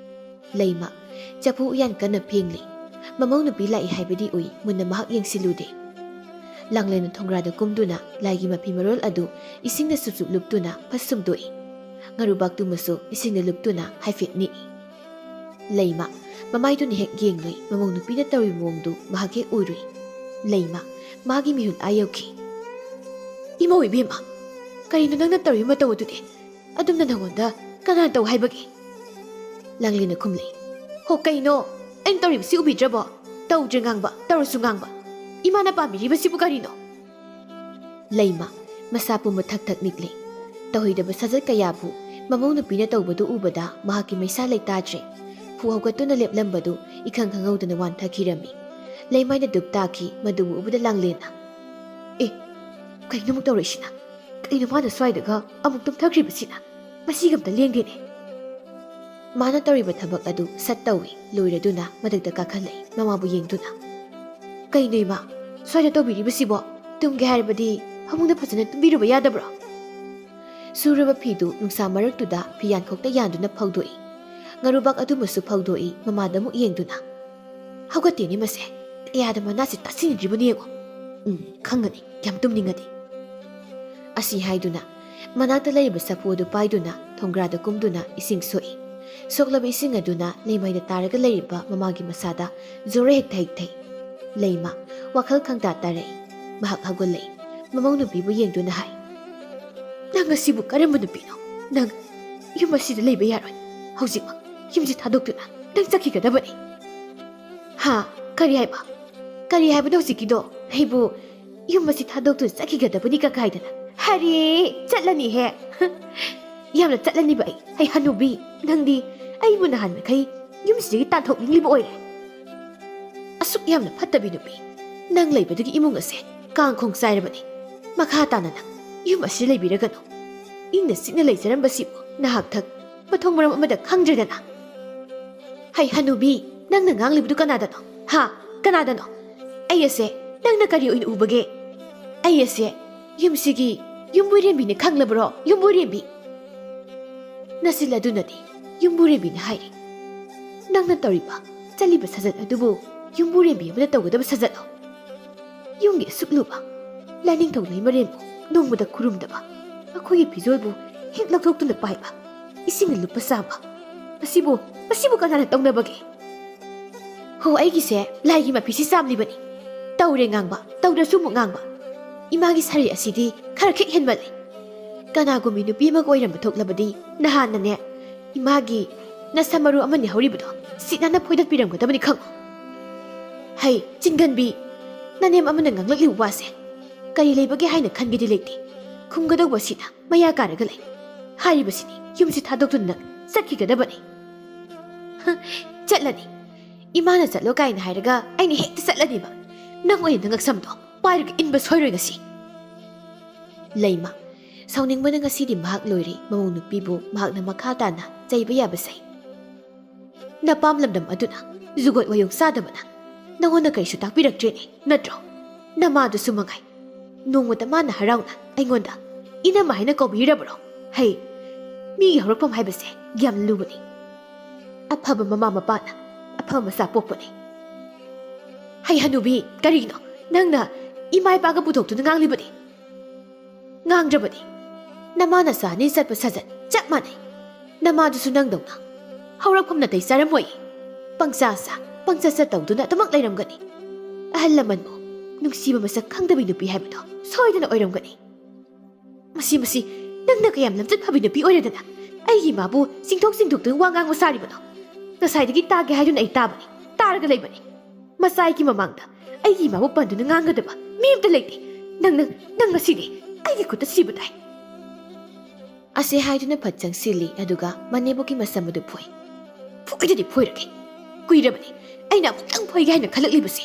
ꯂꯩꯃ ꯆꯐꯨ ꯎꯌꯥꯟ ꯀꯟꯅ ꯐꯦꯡꯂꯤ꯫ ꯃꯃꯧ ꯅꯨꯄꯤ ꯂꯥꯛꯏ ꯍꯥꯏꯕꯗꯤ ꯎꯏ, ꯃꯨꯟꯅ ꯃꯍꯥꯛ ꯌꯦꯡꯁꯤꯜꯂꯨꯗꯦ꯫ ꯂꯥꯡꯂꯦꯟꯅ ꯊꯣꯡꯒ꯭ꯔꯥꯗ ꯀꯨꯝꯗꯨꯅ ꯂꯥꯏꯒꯤ ꯃꯐꯤ ꯃꯔꯣꯜ ꯑꯗꯨ ꯏꯁꯤꯡꯗ ꯁꯨꯞ ꯁꯨꯞ ꯂꯨꯞꯇꯨꯅ ꯐꯠ ꯁꯨꯝꯗꯣꯛꯏ꯫ ꯉꯥꯔꯨꯕꯥꯛꯇꯨꯃꯁꯨ ꯏꯁꯤꯡꯗ ꯂꯨꯞꯇꯨꯅ ꯍꯥꯏꯐꯦꯠ ꯅꯤꯛꯏ꯫ ꯂꯩꯃ ꯃꯃꯥꯏꯗꯨꯅ ꯍꯦꯛ ꯌꯦꯡꯂꯨꯏ, ꯃꯃꯧ ꯅꯨꯄꯤꯅ ꯇꯧꯔꯤꯕ ꯃꯑꯣꯡꯗꯨ ꯃꯍꯥꯛ ꯍꯦꯛ ꯎꯔꯨꯏ꯫ ꯂꯩꯃ ꯃꯥꯒꯤ ꯃꯤꯍꯨꯟ ꯑꯥ ꯌꯧꯈꯤ꯫ "ꯏꯃꯧ ꯏꯕꯦꯝꯃ, ꯀꯔꯤꯅꯣ ꯅꯪꯅ ꯇꯧꯔꯤꯕ ꯃꯇꯧ ꯑꯗꯨꯗꯤ? ꯑꯗꯨꯝꯅ ꯅꯪꯉꯣꯟꯗ ꯀꯅꯥꯅ ꯇꯧ ꯍꯥꯏꯕꯒꯦ?" ꯂꯥꯡꯂꯦꯟꯅ ꯈꯨꯝꯂꯛꯏ꯫ "ꯍꯣ, ꯀꯩꯅꯣ? ꯑꯩꯅ ꯇꯧꯔꯤꯕꯁꯤ ꯎꯕꯤꯗ꯭ꯔꯕꯣ? ꯇꯧꯗ꯭ꯔꯦ ꯉꯥꯡꯕ, ꯇꯧꯔꯁꯨ ꯉꯥꯡꯕ꯫ ꯏꯃꯥꯅ ꯄꯥꯝꯕꯤꯔꯤꯕꯁꯤꯕꯨ ꯀꯔꯤꯅꯣ?" ꯂꯩꯃ ꯃꯁꯥ ꯄꯨꯝꯕ ꯊꯛ ꯊꯛ ꯅꯤꯛꯂꯤ꯫ ꯇꯧꯍꯩꯗꯕ ꯁꯥꯖꯠ ꯀꯌꯥꯕꯨ ꯃꯃꯧ ꯅꯨꯄꯤꯅ ꯇꯧꯕꯗꯨ ꯎꯕꯗ ꯃꯍꯥꯛꯀꯤ ꯃꯩꯁꯥ ꯂꯩꯇꯥꯗ꯭ꯔꯦ꯫ ꯐꯨ ꯍꯧꯒꯠꯇꯨꯅ ꯂꯦꯞꯂꯝꯕꯗꯨ ꯏꯈꯪ ꯈꯪꯍꯧꯗꯅ ꯋꯥꯟꯊꯈꯤꯔꯝꯃꯤ꯫ ꯂꯩꯃꯥꯏꯅ ꯗꯨꯞ ꯇꯥꯈꯤ꯫ ꯃꯗꯨꯕꯨ ꯎꯕꯗ ꯂꯥꯡꯂꯦꯟꯅ, "ꯑꯦ, ꯀꯩꯅꯣ ꯑꯃꯨꯛ ꯇꯧꯔꯛꯏꯁꯤꯅ? ꯀꯩꯅꯣ ꯃꯥꯅ ꯁ꯭ꯋꯥꯏꯗꯒ ꯑꯃꯨꯛ ꯇꯨꯝꯊꯈ꯭ꯔꯤꯕꯁꯤꯅ? ꯃꯁꯤꯒ ꯑꯝꯇ ꯂꯦꯡꯗꯦꯅꯦ!" ꯃꯥꯅ ꯇꯧꯔꯤꯕ ꯊꯕꯛ ꯑꯗꯨ ꯁꯠ ꯇꯧꯏ꯫ ꯂꯣꯏꯔꯗꯨꯅ ꯃꯊꯛꯇ ꯀꯥꯈꯠꯂꯛꯏ, ꯃꯃꯥꯕꯨ ꯌꯦꯡꯗꯨꯅ꯫ "ꯀꯩꯅꯣ ꯏꯃꯥ, ꯁ꯭ꯋꯥꯏꯗ ꯇꯧꯕꯤꯔꯤꯕꯁꯤꯕꯣ? ꯇꯨꯝꯒꯦ ꯍꯥꯏꯔꯕꯗꯤ ꯐꯃꯨꯡꯗ ꯐꯖꯅ ꯇꯨꯝꯕꯤꯔꯨꯕ ꯌꯥꯗꯕ꯭ꯔꯣ?" ꯁꯨꯔꯕ ꯐꯤꯗꯨ ꯅꯨꯡꯁꯥ ꯃꯔꯛꯇꯨꯗ ꯐꯤ ꯌꯥꯟꯈꯣꯛꯇ ꯌꯥꯟꯗꯨꯅ ꯐꯧꯗꯣꯛꯏ꯫ ꯉꯥꯔꯨꯕꯥꯛ ꯑꯗꯨꯃꯁꯨ ꯐꯧꯗꯣꯛꯏ, ꯃꯃꯥꯗ ꯑꯃꯨꯛ ꯌꯦꯡꯗꯨꯅ꯫ "ꯍꯧꯒꯠꯇꯦꯅꯦ ꯃꯁꯦ, ꯀꯌꯥꯗ ꯃꯅꯥꯁꯤ ꯇꯥꯁꯤꯟꯅꯗ꯭ꯔꯤꯕꯅꯣ ꯌꯦꯡꯉꯣ꯫ ꯎꯝ, ꯈꯪꯒꯅꯤ, ꯌꯥꯝ ꯇꯨꯝꯅꯤꯡꯉꯗꯤ꯫ ꯑꯁꯤ ꯍꯥꯏꯗꯨꯅ ꯃꯅꯥꯛꯇ ꯂꯩꯔꯤꯕ ꯆꯐꯨ ꯑꯗꯨ ꯄꯥꯏꯗꯨꯅ ꯊꯣꯡꯒ꯭ꯔꯥꯗ ꯀꯨꯝꯗꯨꯅ ꯏꯁꯤꯡ ꯁꯣꯛꯏ꯫ ꯁꯣꯛꯂꯕ ꯏꯁꯤꯡ ꯑꯗꯨꯅ ꯂꯩꯃꯥꯏꯗ ꯇꯥꯔꯒ ꯂꯩꯔꯤꯕ ꯃꯃꯥꯒꯤ ꯃꯁꯥꯗ ꯖꯣꯔ ꯍꯦꯛ ꯊꯩꯊꯩ꯫ ꯂꯩꯃ ꯋꯥꯈꯜ ꯈꯪꯇꯥ ꯇꯥꯔꯛꯏ꯫ ꯃꯍꯥꯛ ꯍꯧꯒꯠꯂꯛꯏ꯫ ꯃꯃꯧ ꯅꯨꯄꯤꯕꯨ ꯌꯦꯡꯗꯨꯅ ꯍꯥꯏ, "ꯅꯪ ꯑꯁꯤꯕꯨ ꯀꯔꯝꯕ ꯅꯨꯄꯤꯅꯣ? ꯅꯪ ꯌꯨꯝ ꯑꯁꯤꯗ ꯂꯩꯕ ꯌꯥꯔꯣꯏ꯫ ꯍꯧꯖꯤꯛꯃꯛ ꯌꯨꯝꯁꯤ ꯊꯥꯗꯣꯛꯇꯨꯅ ꯅꯪ ꯆꯠꯈꯤꯒꯗꯕꯅꯤ꯫" "ꯍꯥ? ꯀꯔꯤ ꯍꯥꯏꯕ? ꯀꯔꯤ ꯍꯥꯏꯕꯅꯣ ꯍꯧꯖꯤꯛꯀꯤꯗꯣ? ꯑꯩꯕꯨ ꯌꯨꯝ ꯑꯁꯤ ꯊꯥꯗꯣꯛꯇꯨꯅ ꯆꯠꯈꯤꯒꯗꯕꯅꯤ ꯀꯀꯥꯏꯗꯅ? ꯍꯔꯦ, ꯆꯠꯂꯅꯤꯍꯦ꯫" "ꯌꯥꯝꯅ ꯆꯠꯂꯅꯤꯕ ꯑꯩ꯫ ꯍꯩ ꯍꯅꯨꯕꯤ, ꯅꯪꯗꯤ ꯑꯩꯕꯨ ꯅꯍꯥꯟ ꯃꯈꯩ ꯌꯨꯝꯁꯤꯗꯒꯤ ꯇꯥꯟꯊꯣꯛꯅꯤꯡꯂꯤꯕ ꯑꯣꯏꯔꯦ꯫ ꯑꯁꯨꯛ ꯌꯥꯝꯅ ꯐꯠꯇꯕꯤ ꯅꯨꯄꯤ, ꯅꯪ ꯂꯩꯕꯗꯒꯤ ꯏꯃꯨꯡ ꯑꯁꯦ ꯀꯥꯡ ꯈꯣꯡ ꯆꯥꯏꯔꯕꯅꯤ꯫ ꯃꯈꯥ ꯇꯥꯅ ꯅꯪ ꯌꯨꯝ ꯑꯁꯤꯗ ꯂꯩꯕꯤꯔꯒꯅꯨ꯫ ꯏꯪꯅ ꯆꯤꯛꯅ ꯂꯩꯖꯔꯝꯕꯁꯤꯕꯨ ꯅꯍꯥꯛ ꯊꯛ ꯃꯊꯣꯡ ꯃꯔꯝ ꯑꯃꯗ ꯈꯪꯗ꯭ꯔꯦꯗꯅ꯫" "ꯍꯩ ꯍꯅꯨꯕꯤ, ꯅꯪꯅ ꯉꯥꯡꯂꯤꯕꯗꯨ ꯀꯅꯥꯗꯅꯣ? ꯍꯥ? ꯀꯅꯥꯗꯅꯣ? ꯑꯩ ꯑꯁꯦ ꯅꯪꯅ ꯀꯔꯤ ꯑꯣꯏꯅ ꯎꯕꯒꯦ? ꯑꯩ ꯑꯁꯦ ꯌꯨꯝꯁꯤꯒꯤ ꯌꯨꯝꯕꯨꯔꯦꯝꯕꯤꯅꯤ, ꯈꯪꯂꯕ꯭ꯔꯣ? ꯌꯨꯝꯕꯨꯔꯦꯝꯕꯤ!" ꯅꯆꯤꯜ ꯑꯗꯨꯅꯗꯤ ꯌꯨꯝꯕꯨꯔꯦꯝꯕꯤꯅ ꯍꯥꯏꯔꯤ, "ꯅꯪꯅ ꯇꯧꯔꯤꯕ, ꯆꯠꯂꯤꯕ ꯁꯥꯖꯠ ꯑꯗꯨꯕꯨ ꯌꯨꯝꯕꯨꯔꯦꯝꯕꯤ ꯑꯃꯅ ꯇꯧꯒꯗꯕ ꯁꯥꯖꯠꯂꯣ? ꯌꯨꯝꯒꯤ ꯑꯁꯨꯛ ꯂꯨꯕ ꯂꯥꯏꯅꯤꯡꯊꯧ ꯂꯩꯃꯔꯦꯟꯕꯨ ꯅꯣꯡꯃꯗ ꯈꯨꯔꯨꯝꯗꯕ, ꯑꯩꯈꯣꯏꯒꯤ ꯐꯤꯖꯣꯜꯕꯨ ꯍꯦꯛ ꯂꯧꯊꯣꯛꯇꯨꯅ ꯄꯥꯏꯕ, ꯏꯁꯤꯡꯅ ꯂꯨꯞꯄ ꯆꯥꯕ, ꯃꯁꯤꯕꯨ, ꯃꯁꯤꯕꯨ ꯀꯅꯥꯅ ꯇꯧꯅꯕꯒꯦ? ꯍꯣ, ꯑꯩꯒꯤꯁꯦ ꯂꯥꯏꯒꯤ ꯃꯐꯤꯁꯤ ꯆꯥꯝꯂꯤꯕꯅꯤ꯫ ꯇꯧꯔꯦ ꯉꯥꯡꯕ, ꯇꯧꯗ꯭ꯔꯁꯨ ꯑꯃꯨꯛ ꯉꯥꯡꯕ꯫ ꯏꯃꯥꯒꯤ ꯁꯥꯔꯤ ꯑꯁꯤꯗꯤ ꯈꯔ ꯈꯤꯛ ꯍꯦꯟꯃꯜꯂꯦ꯫ ꯀꯅꯥꯒꯨꯝꯕꯤ ꯅꯨꯄꯤ ꯑꯃꯒ ꯑꯣꯏꯔꯝꯕ ꯊꯣꯛꯂꯕꯗꯤ ꯅꯍꯥꯟꯅꯅꯦ ꯏꯃꯥꯒꯤ ꯅꯁꯝ ꯃꯔꯨ ꯑꯃꯅꯤ ꯍꯧꯔꯤꯕꯗꯣ ꯁꯤꯠ ꯅꯥꯟꯅ ꯐꯣꯏꯗꯠꯄꯤꯔꯝꯒꯗꯕꯅꯤ ꯈꯪꯉꯨ꯫" "ꯍꯩ, ꯆꯤꯡꯒꯟꯕꯤ, ꯅꯅꯦꯝ ꯑꯃꯅ ꯉꯥꯡꯂꯛꯂꯤꯕ ꯋꯥꯁꯦ ꯀꯔꯤ ꯂꯩꯕꯒꯦ ꯍꯥꯏꯅ ꯈꯟꯒꯦꯗꯤ ꯂꯩꯇꯦ꯫ ꯈꯨꯝꯒꯗꯧꯕ ꯁꯤꯅ ꯃꯌꯥ ꯀꯥꯔꯒ ꯂꯩ꯫ ꯍꯥꯏꯔꯤꯕꯁꯤꯅꯤ, ꯌꯨꯝꯁꯤ ꯊꯥꯗꯣꯛꯇꯨꯅ ꯅꯪ ꯆꯠꯈꯤꯒꯗꯕꯅꯤ꯫" "ꯍ, ꯆꯠꯂꯅꯤ꯫ ꯏꯃꯥꯅ ꯆꯠꯂꯣ ꯀꯥꯏꯅ ꯍꯥꯏꯔꯒ ꯑꯩꯅ ꯍꯦꯛꯇ ꯆꯠꯂꯅꯤꯕ꯫ ꯅꯪ ꯑꯣꯏꯅ ꯅꯉꯛꯁꯝꯗꯣ ꯄꯥꯏꯔꯒ ꯏꯟꯕ ꯁꯣꯏꯔꯣꯏ ꯉꯁꯤ꯫" ꯂꯩꯃ ꯁꯥꯎꯅꯤꯡꯕꯅ ꯉꯁꯤꯗꯤ ꯃꯍꯥꯛ ꯂꯣꯏꯔꯦ꯫ ꯃꯃꯧ ꯅꯨꯄꯤꯕꯨ ꯃꯍꯥꯛꯅ ꯃꯈꯥ ꯇꯥꯅ ꯆꯩꯕ ꯌꯥꯕ ꯆꯩ꯫ "ꯅꯄꯥꯝ ꯂꯝꯗꯝ ꯑꯗꯨꯅ ꯖꯨꯒꯣꯠ ꯋꯥꯌꯣꯡ ꯆꯥꯗꯕꯅ ꯅꯉꯣꯟꯗ ꯀꯔꯤꯁꯨ ꯇꯥꯛꯄꯤꯔꯛꯇ꯭ꯔꯦꯅꯦ, ꯅꯠꯇ꯭ꯔꯣ? ꯅꯃꯥꯗꯨꯁꯨ ꯃꯉꯥꯏ꯫ ꯅꯣꯡꯃꯇ ꯃꯥꯅ ꯍꯔꯥꯎꯅ ꯑꯩꯉꯣꯟꯗ ꯏꯅꯝꯃ ꯍꯥꯏꯅ ꯀꯧꯕꯤꯔꯕ꯭ꯔꯣ? ꯍꯩ, ꯃꯤꯒꯤ ꯍꯧꯔꯛꯐꯝ ꯍꯥꯏꯕꯁꯦ ꯌꯥꯝ ꯂꯨꯕꯅꯤ꯫ ꯑꯐꯕ ꯃꯃꯥ ꯃꯄꯥꯅ ꯑꯐꯕ ꯃꯆꯥ ꯄꯣꯛꯄꯅꯤ꯫" "ꯍꯩ ꯍꯅꯨꯕꯤ, ꯀꯔꯤꯒꯤꯅꯣ ꯅꯪꯅ ꯏꯃꯥ ꯏꯄꯥꯒ ꯄꯨꯊꯣꯛꯇꯨꯅ ꯉꯥꯡꯂꯤꯕꯅꯤ꯫ ꯉꯥꯡꯗ꯭ꯔꯕꯗꯤ ꯅꯃꯥ ꯅꯆꯥ ꯑꯅꯤ ꯆꯠꯄ ꯁꯥꯖꯠ ꯆꯞ ꯃꯥꯟꯅꯩ꯫ ꯅꯃꯥꯗꯨꯁꯨ ꯅꯪꯗꯧꯅ ꯍꯧꯔꯛꯐꯝ ꯅꯥꯇꯩ ꯆꯥꯔꯝꯃꯣꯏ꯫ ꯄꯪꯆꯥ ꯆꯥ, ꯄꯪꯆꯠ ꯆꯠ ꯇꯧꯗꯨꯅ ꯑꯗꯨꯃꯛ ꯂꯩꯔꯝꯒꯅꯤ꯫ ꯑꯍꯜ ꯂꯃꯟꯕꯨ ꯅꯨꯡꯁꯤꯕ ꯃꯁꯛ ꯈꯪꯗꯕꯤ ꯅꯨꯄꯤ ꯍꯥꯏꯕꯗꯣ ꯁꯣꯏꯗꯅ ꯑꯣꯏꯔꯝꯒꯅꯤ꯫ ꯃꯁꯤ, ꯃꯁꯤ, ꯅꯪꯅ ꯀꯌꯥꯝ ꯂꯝꯆꯠ ꯐꯕꯤ ꯅꯨꯄꯤ ꯑꯣꯏꯔꯗꯅ ꯑꯩꯒꯤ ꯏꯃꯥꯕꯨ ꯆꯤꯡꯊꯣꯛ ꯆꯤꯡꯊꯣꯛꯇꯨꯅ ꯋꯥ ꯉꯥꯡꯕ ꯁꯥꯔꯤꯕꯅꯣ? ꯉꯁꯥꯏꯗꯒꯤ ꯇꯥꯒꯦ ꯍꯥꯏꯗꯨꯅ ꯑꯩ ꯇꯥꯕꯅꯤ, ꯇꯥꯔꯒ ꯂꯩꯕꯅꯤ꯫ ꯃꯆꯥꯒꯤ ꯃꯃꯥꯡꯗ ꯑꯩꯒꯤ ꯏꯃꯥꯕꯨ ꯄꯟꯗꯨꯅ ꯉꯥꯡꯒꯗꯕ ꯃꯤ ꯑꯝꯇ ꯂꯩꯇꯦ꯫ ꯅꯪ, ꯅꯪ, ꯅꯪ ꯉꯁꯤꯗꯤ ꯑꯩꯒꯤ ꯈꯨꯠꯇ ꯁꯤꯕ ꯇꯥꯏ꯫ ꯑꯁꯤ ꯍꯥꯏꯗꯨꯅ ꯐꯠ ꯆꯪꯁꯤꯜꯂꯤ, ꯑꯗꯨꯒ ꯃꯅꯦꯝꯕꯣꯛꯀꯤ ꯃꯁꯝ ꯑꯗꯨ ꯐꯣꯏ꯫ ꯐꯣꯏꯗꯗꯤ ꯐꯣꯏꯔꯒꯦ꯫ ꯀꯨꯏꯔꯕꯅꯤ ꯑꯩꯅ ꯑꯃꯨꯛꯇꯪ ꯐꯣꯏꯒꯦ ꯍꯥꯏꯅ ꯈꯜꯂꯛꯂꯤꯕꯁꯦ꯫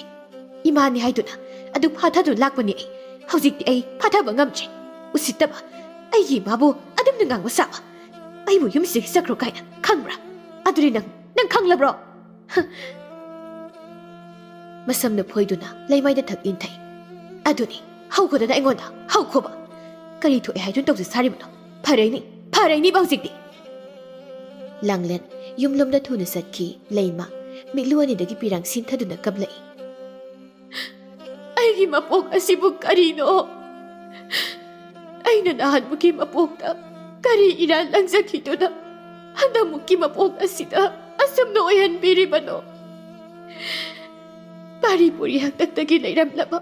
ꯏꯃꯥꯅꯤ ꯍꯥꯏꯗꯨꯅ ꯑꯗꯨ ꯐꯥꯊꯗꯨꯅ ꯂꯥꯛꯄꯅꯤ ꯑꯩ꯫ ꯍꯧꯖꯤꯛꯇꯤ ꯑꯩ ꯐꯥꯊꯕ ꯉꯝꯗ꯭ꯔꯦ꯫ ꯎꯁꯤꯠꯇꯕ! ꯑꯩꯒꯤ ꯏꯃꯥꯕꯨ ꯑꯗꯨꯝꯅ ꯉꯥꯡꯕ ꯁꯥꯕ꯫ ꯑꯩꯕꯨ ꯌꯨꯝꯁꯤꯗꯒꯤ ꯆꯠꯈ꯭ꯔꯣ ꯀꯥꯏꯅ ꯈꯪꯕ꯭ꯔꯥ? ꯑꯗꯨꯗꯤ ꯅꯪ, ꯅꯪ ꯈꯪꯂꯕ꯭ꯔꯣ? ꯍ! ꯃꯁꯝꯅ ꯐꯣꯏꯗꯨꯅ ꯂꯩꯃꯥꯏꯗ ꯊꯛ ꯏꯟꯊꯩ꯫ ꯑꯗꯨꯅꯤ, ꯍꯧꯈꯣꯗꯅ ꯑꯩꯉꯣꯟꯗ, ꯍꯧꯈꯣꯕ꯫ ꯀꯔꯤ ꯊꯣꯛꯑꯦ ꯍꯥꯏꯗꯨꯅ ꯇꯧꯖ ꯁꯥꯔꯤꯕꯅꯣ? ꯐꯔꯦꯅꯤ, ꯐꯔꯦꯅꯤꯕ ꯍꯧꯖꯤꯛꯇꯤ꯫ ꯂꯥꯡꯂꯦꯟ ꯌꯨꯝꯂꯣꯝꯗ ꯊꯨꯅ ꯆꯠꯈꯤ꯫ ꯂꯩꯃ ꯃꯤꯠꯂꯨ ꯑꯅꯤꯗꯒꯤ ꯄꯤꯔꯥꯡ ꯁꯤꯟꯊꯗꯨꯅ ꯀꯞꯂꯛꯏ꯫ ꯑꯩꯒꯤ ꯃꯄꯣꯛ ꯑꯁꯤꯕꯨ ꯀꯔꯤꯅꯣ? ꯑꯩꯅ ꯅꯍꯥꯟꯃꯨꯛꯀꯤ ꯃꯄꯣꯛꯇ ꯀꯔꯤ ꯏꯔꯥꯟ ꯂꯪꯖꯈꯤꯗꯨꯅ ꯍꯟꯗꯛꯃꯨꯛꯀꯤ ꯃꯄꯣꯛ ꯑꯁꯤꯗ ꯑꯁꯨꯝꯅ ꯑꯣꯏꯍꯟꯕꯤꯔꯤꯕꯅꯣ? ꯄꯥꯔꯤ ꯄꯨꯔꯤ ꯍꯥꯛꯇꯛꯇꯒꯤ ꯂꯩꯔꯝꯂꯕ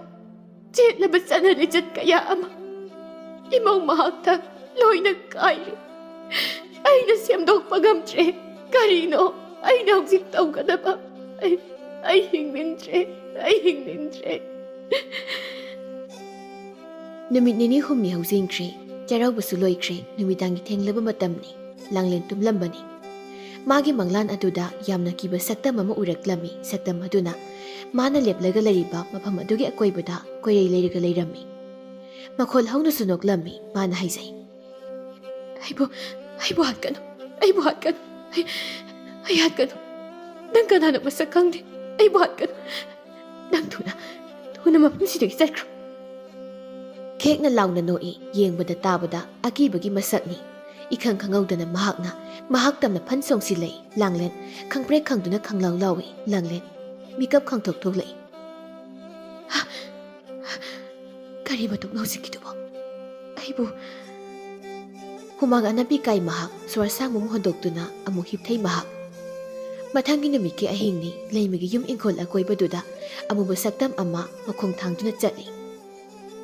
ꯆꯦꯠꯂꯕ ꯆꯠꯅ ꯂꯤꯆꯠ ꯀꯌꯥ ꯑꯃ ꯏꯃꯧ ꯃꯍꯥꯛꯇ ꯂꯣꯏꯅ ꯀꯥꯏꯔꯦ꯫ ꯑꯩꯅ ꯁꯦꯝꯗꯣꯛꯄ ꯉꯝꯗ꯭ꯔꯦ꯫ ꯀꯔꯤꯅꯣ ꯑꯩꯅ ꯍꯧꯖꯤꯛ ꯇꯧꯒꯗꯕ? ꯑꯩ, ꯑꯩ ꯍꯤꯡꯅꯤꯡꯗ꯭ꯔꯦ꯫ ꯑꯩ ꯍꯤꯡꯅꯤꯡꯗ꯭ꯔꯦ꯫ ꯅꯨꯃꯤꯠ ꯅꯤꯅꯤ ꯍꯨꯝꯅꯤ ꯍꯧꯖꯤꯟꯈ꯭ꯔꯦ꯫ ꯆꯩꯔꯥꯎꯕꯁꯨ ꯂꯣꯏꯈ꯭ꯔꯦ꯫ ꯅꯨꯃꯤꯗꯥꯡꯒꯤ ꯊꯦꯡꯂꯕ ꯃꯇꯝꯅꯤ꯫ ꯂꯥꯡꯂꯦꯟ ꯇꯨꯝꯂꯝꯕꯅꯤ꯫ ꯃꯥꯒꯤ ꯃꯪꯂꯥꯟ ꯑꯗꯨꯗ ꯌꯥꯝꯅ ꯀꯤꯕ ꯁꯛꯇꯝ ꯑꯃ ꯎꯔꯛꯂꯝꯃꯤ꯫ ꯁꯛꯇꯝ ꯑꯗꯨꯅ ꯃꯥꯅ ꯂꯦꯞꯂꯒ ꯂꯩꯔꯤꯕ ꯃꯐꯝ ꯑꯗꯨꯒꯤ ꯑꯀꯣꯏꯕꯗ ꯀꯣꯏꯔꯩ ꯂꯩꯔꯒ ꯂꯩꯔꯝꯃꯤ꯫ ꯃꯈꯣꯜ ꯍꯧꯅꯁꯨ ꯅꯣꯛꯂꯝꯃꯤ꯫ ꯃꯥꯅ ꯍꯥꯏꯖꯩ, "ꯑꯩꯕꯨ, ꯑꯩꯕꯨ ꯍꯥꯠꯀꯅꯨ, ꯑꯩꯕꯨ ꯍꯥꯠꯀꯅꯨ, ꯑꯩ, ꯑꯩ ꯍꯥꯠꯀꯅꯨ꯫ ꯅꯪ ꯀꯅꯥꯅꯣ ꯃꯁꯛ ꯈꯪꯗꯦ, ꯑꯩꯕꯨ ꯍꯥꯠꯀꯅꯨ꯫ ꯅꯪ ꯊꯨꯅ, ꯊꯨꯅ ꯃꯐꯝꯁꯤꯗꯒꯤ ꯆꯠꯈ꯭ꯔꯣ꯫" ꯈꯦꯛꯅ ꯂꯥꯎꯅ ꯅꯣꯛꯏ꯫ ꯌꯦꯡꯕꯗ ꯇꯥꯕꯗ ꯑꯀꯤꯕꯒꯤ ꯃꯁꯛꯅꯤ꯫ ꯏꯈꯪ ꯈꯪꯍꯧꯗꯅ ꯃꯍꯥꯛꯅ ꯃꯍꯥꯛ ꯇꯝꯅ ꯐꯟ ꯆꯣꯡꯁꯤꯜꯂꯛꯏ꯫ ꯂꯥꯡꯂꯦꯟ ꯈꯪꯄ꯭ꯔꯦꯛ ꯈꯪꯗꯨꯅ ꯈꯪꯂꯥꯎ ꯂꯥꯎꯏ꯫ ꯂꯥꯡꯂꯦꯟ ꯃꯤꯀꯞ ꯈꯪꯊꯣꯛ ꯊꯣꯛꯂꯛꯏ꯫ ꯀꯔꯤ ꯃꯇꯧꯅꯣ ꯍꯧꯖꯤꯛꯀꯤꯗꯨꯕꯣ? ꯑꯩꯕꯨ ꯍꯨꯃꯥꯡ ꯑꯅꯞꯄꯤ ꯀꯥꯏ ꯃꯍꯥꯛ ꯁꯣꯔ ꯑꯁꯥꯡꯕ ꯑꯃ ꯍꯣꯟꯗꯣꯛꯇꯨꯅ ꯑꯃꯨꯛ ꯍꯤꯞꯊꯩ ꯃꯍꯥꯛ꯫ ꯃꯊꯪꯒꯤ ꯅꯨꯃꯤꯠꯀꯤ ꯑꯍꯤꯡꯅꯤ꯫ ꯂꯩꯃꯒꯤ ꯌꯨꯝ ꯏꯪꯈꯣꯜ ꯑꯀꯣꯏꯕꯗꯨꯗ ꯑꯃꯨꯕ ꯁꯛꯇꯝ ꯑꯃ ꯃꯈꯣꯡ ꯊꯥꯡꯗꯨꯅ ꯆꯠꯂꯤ꯫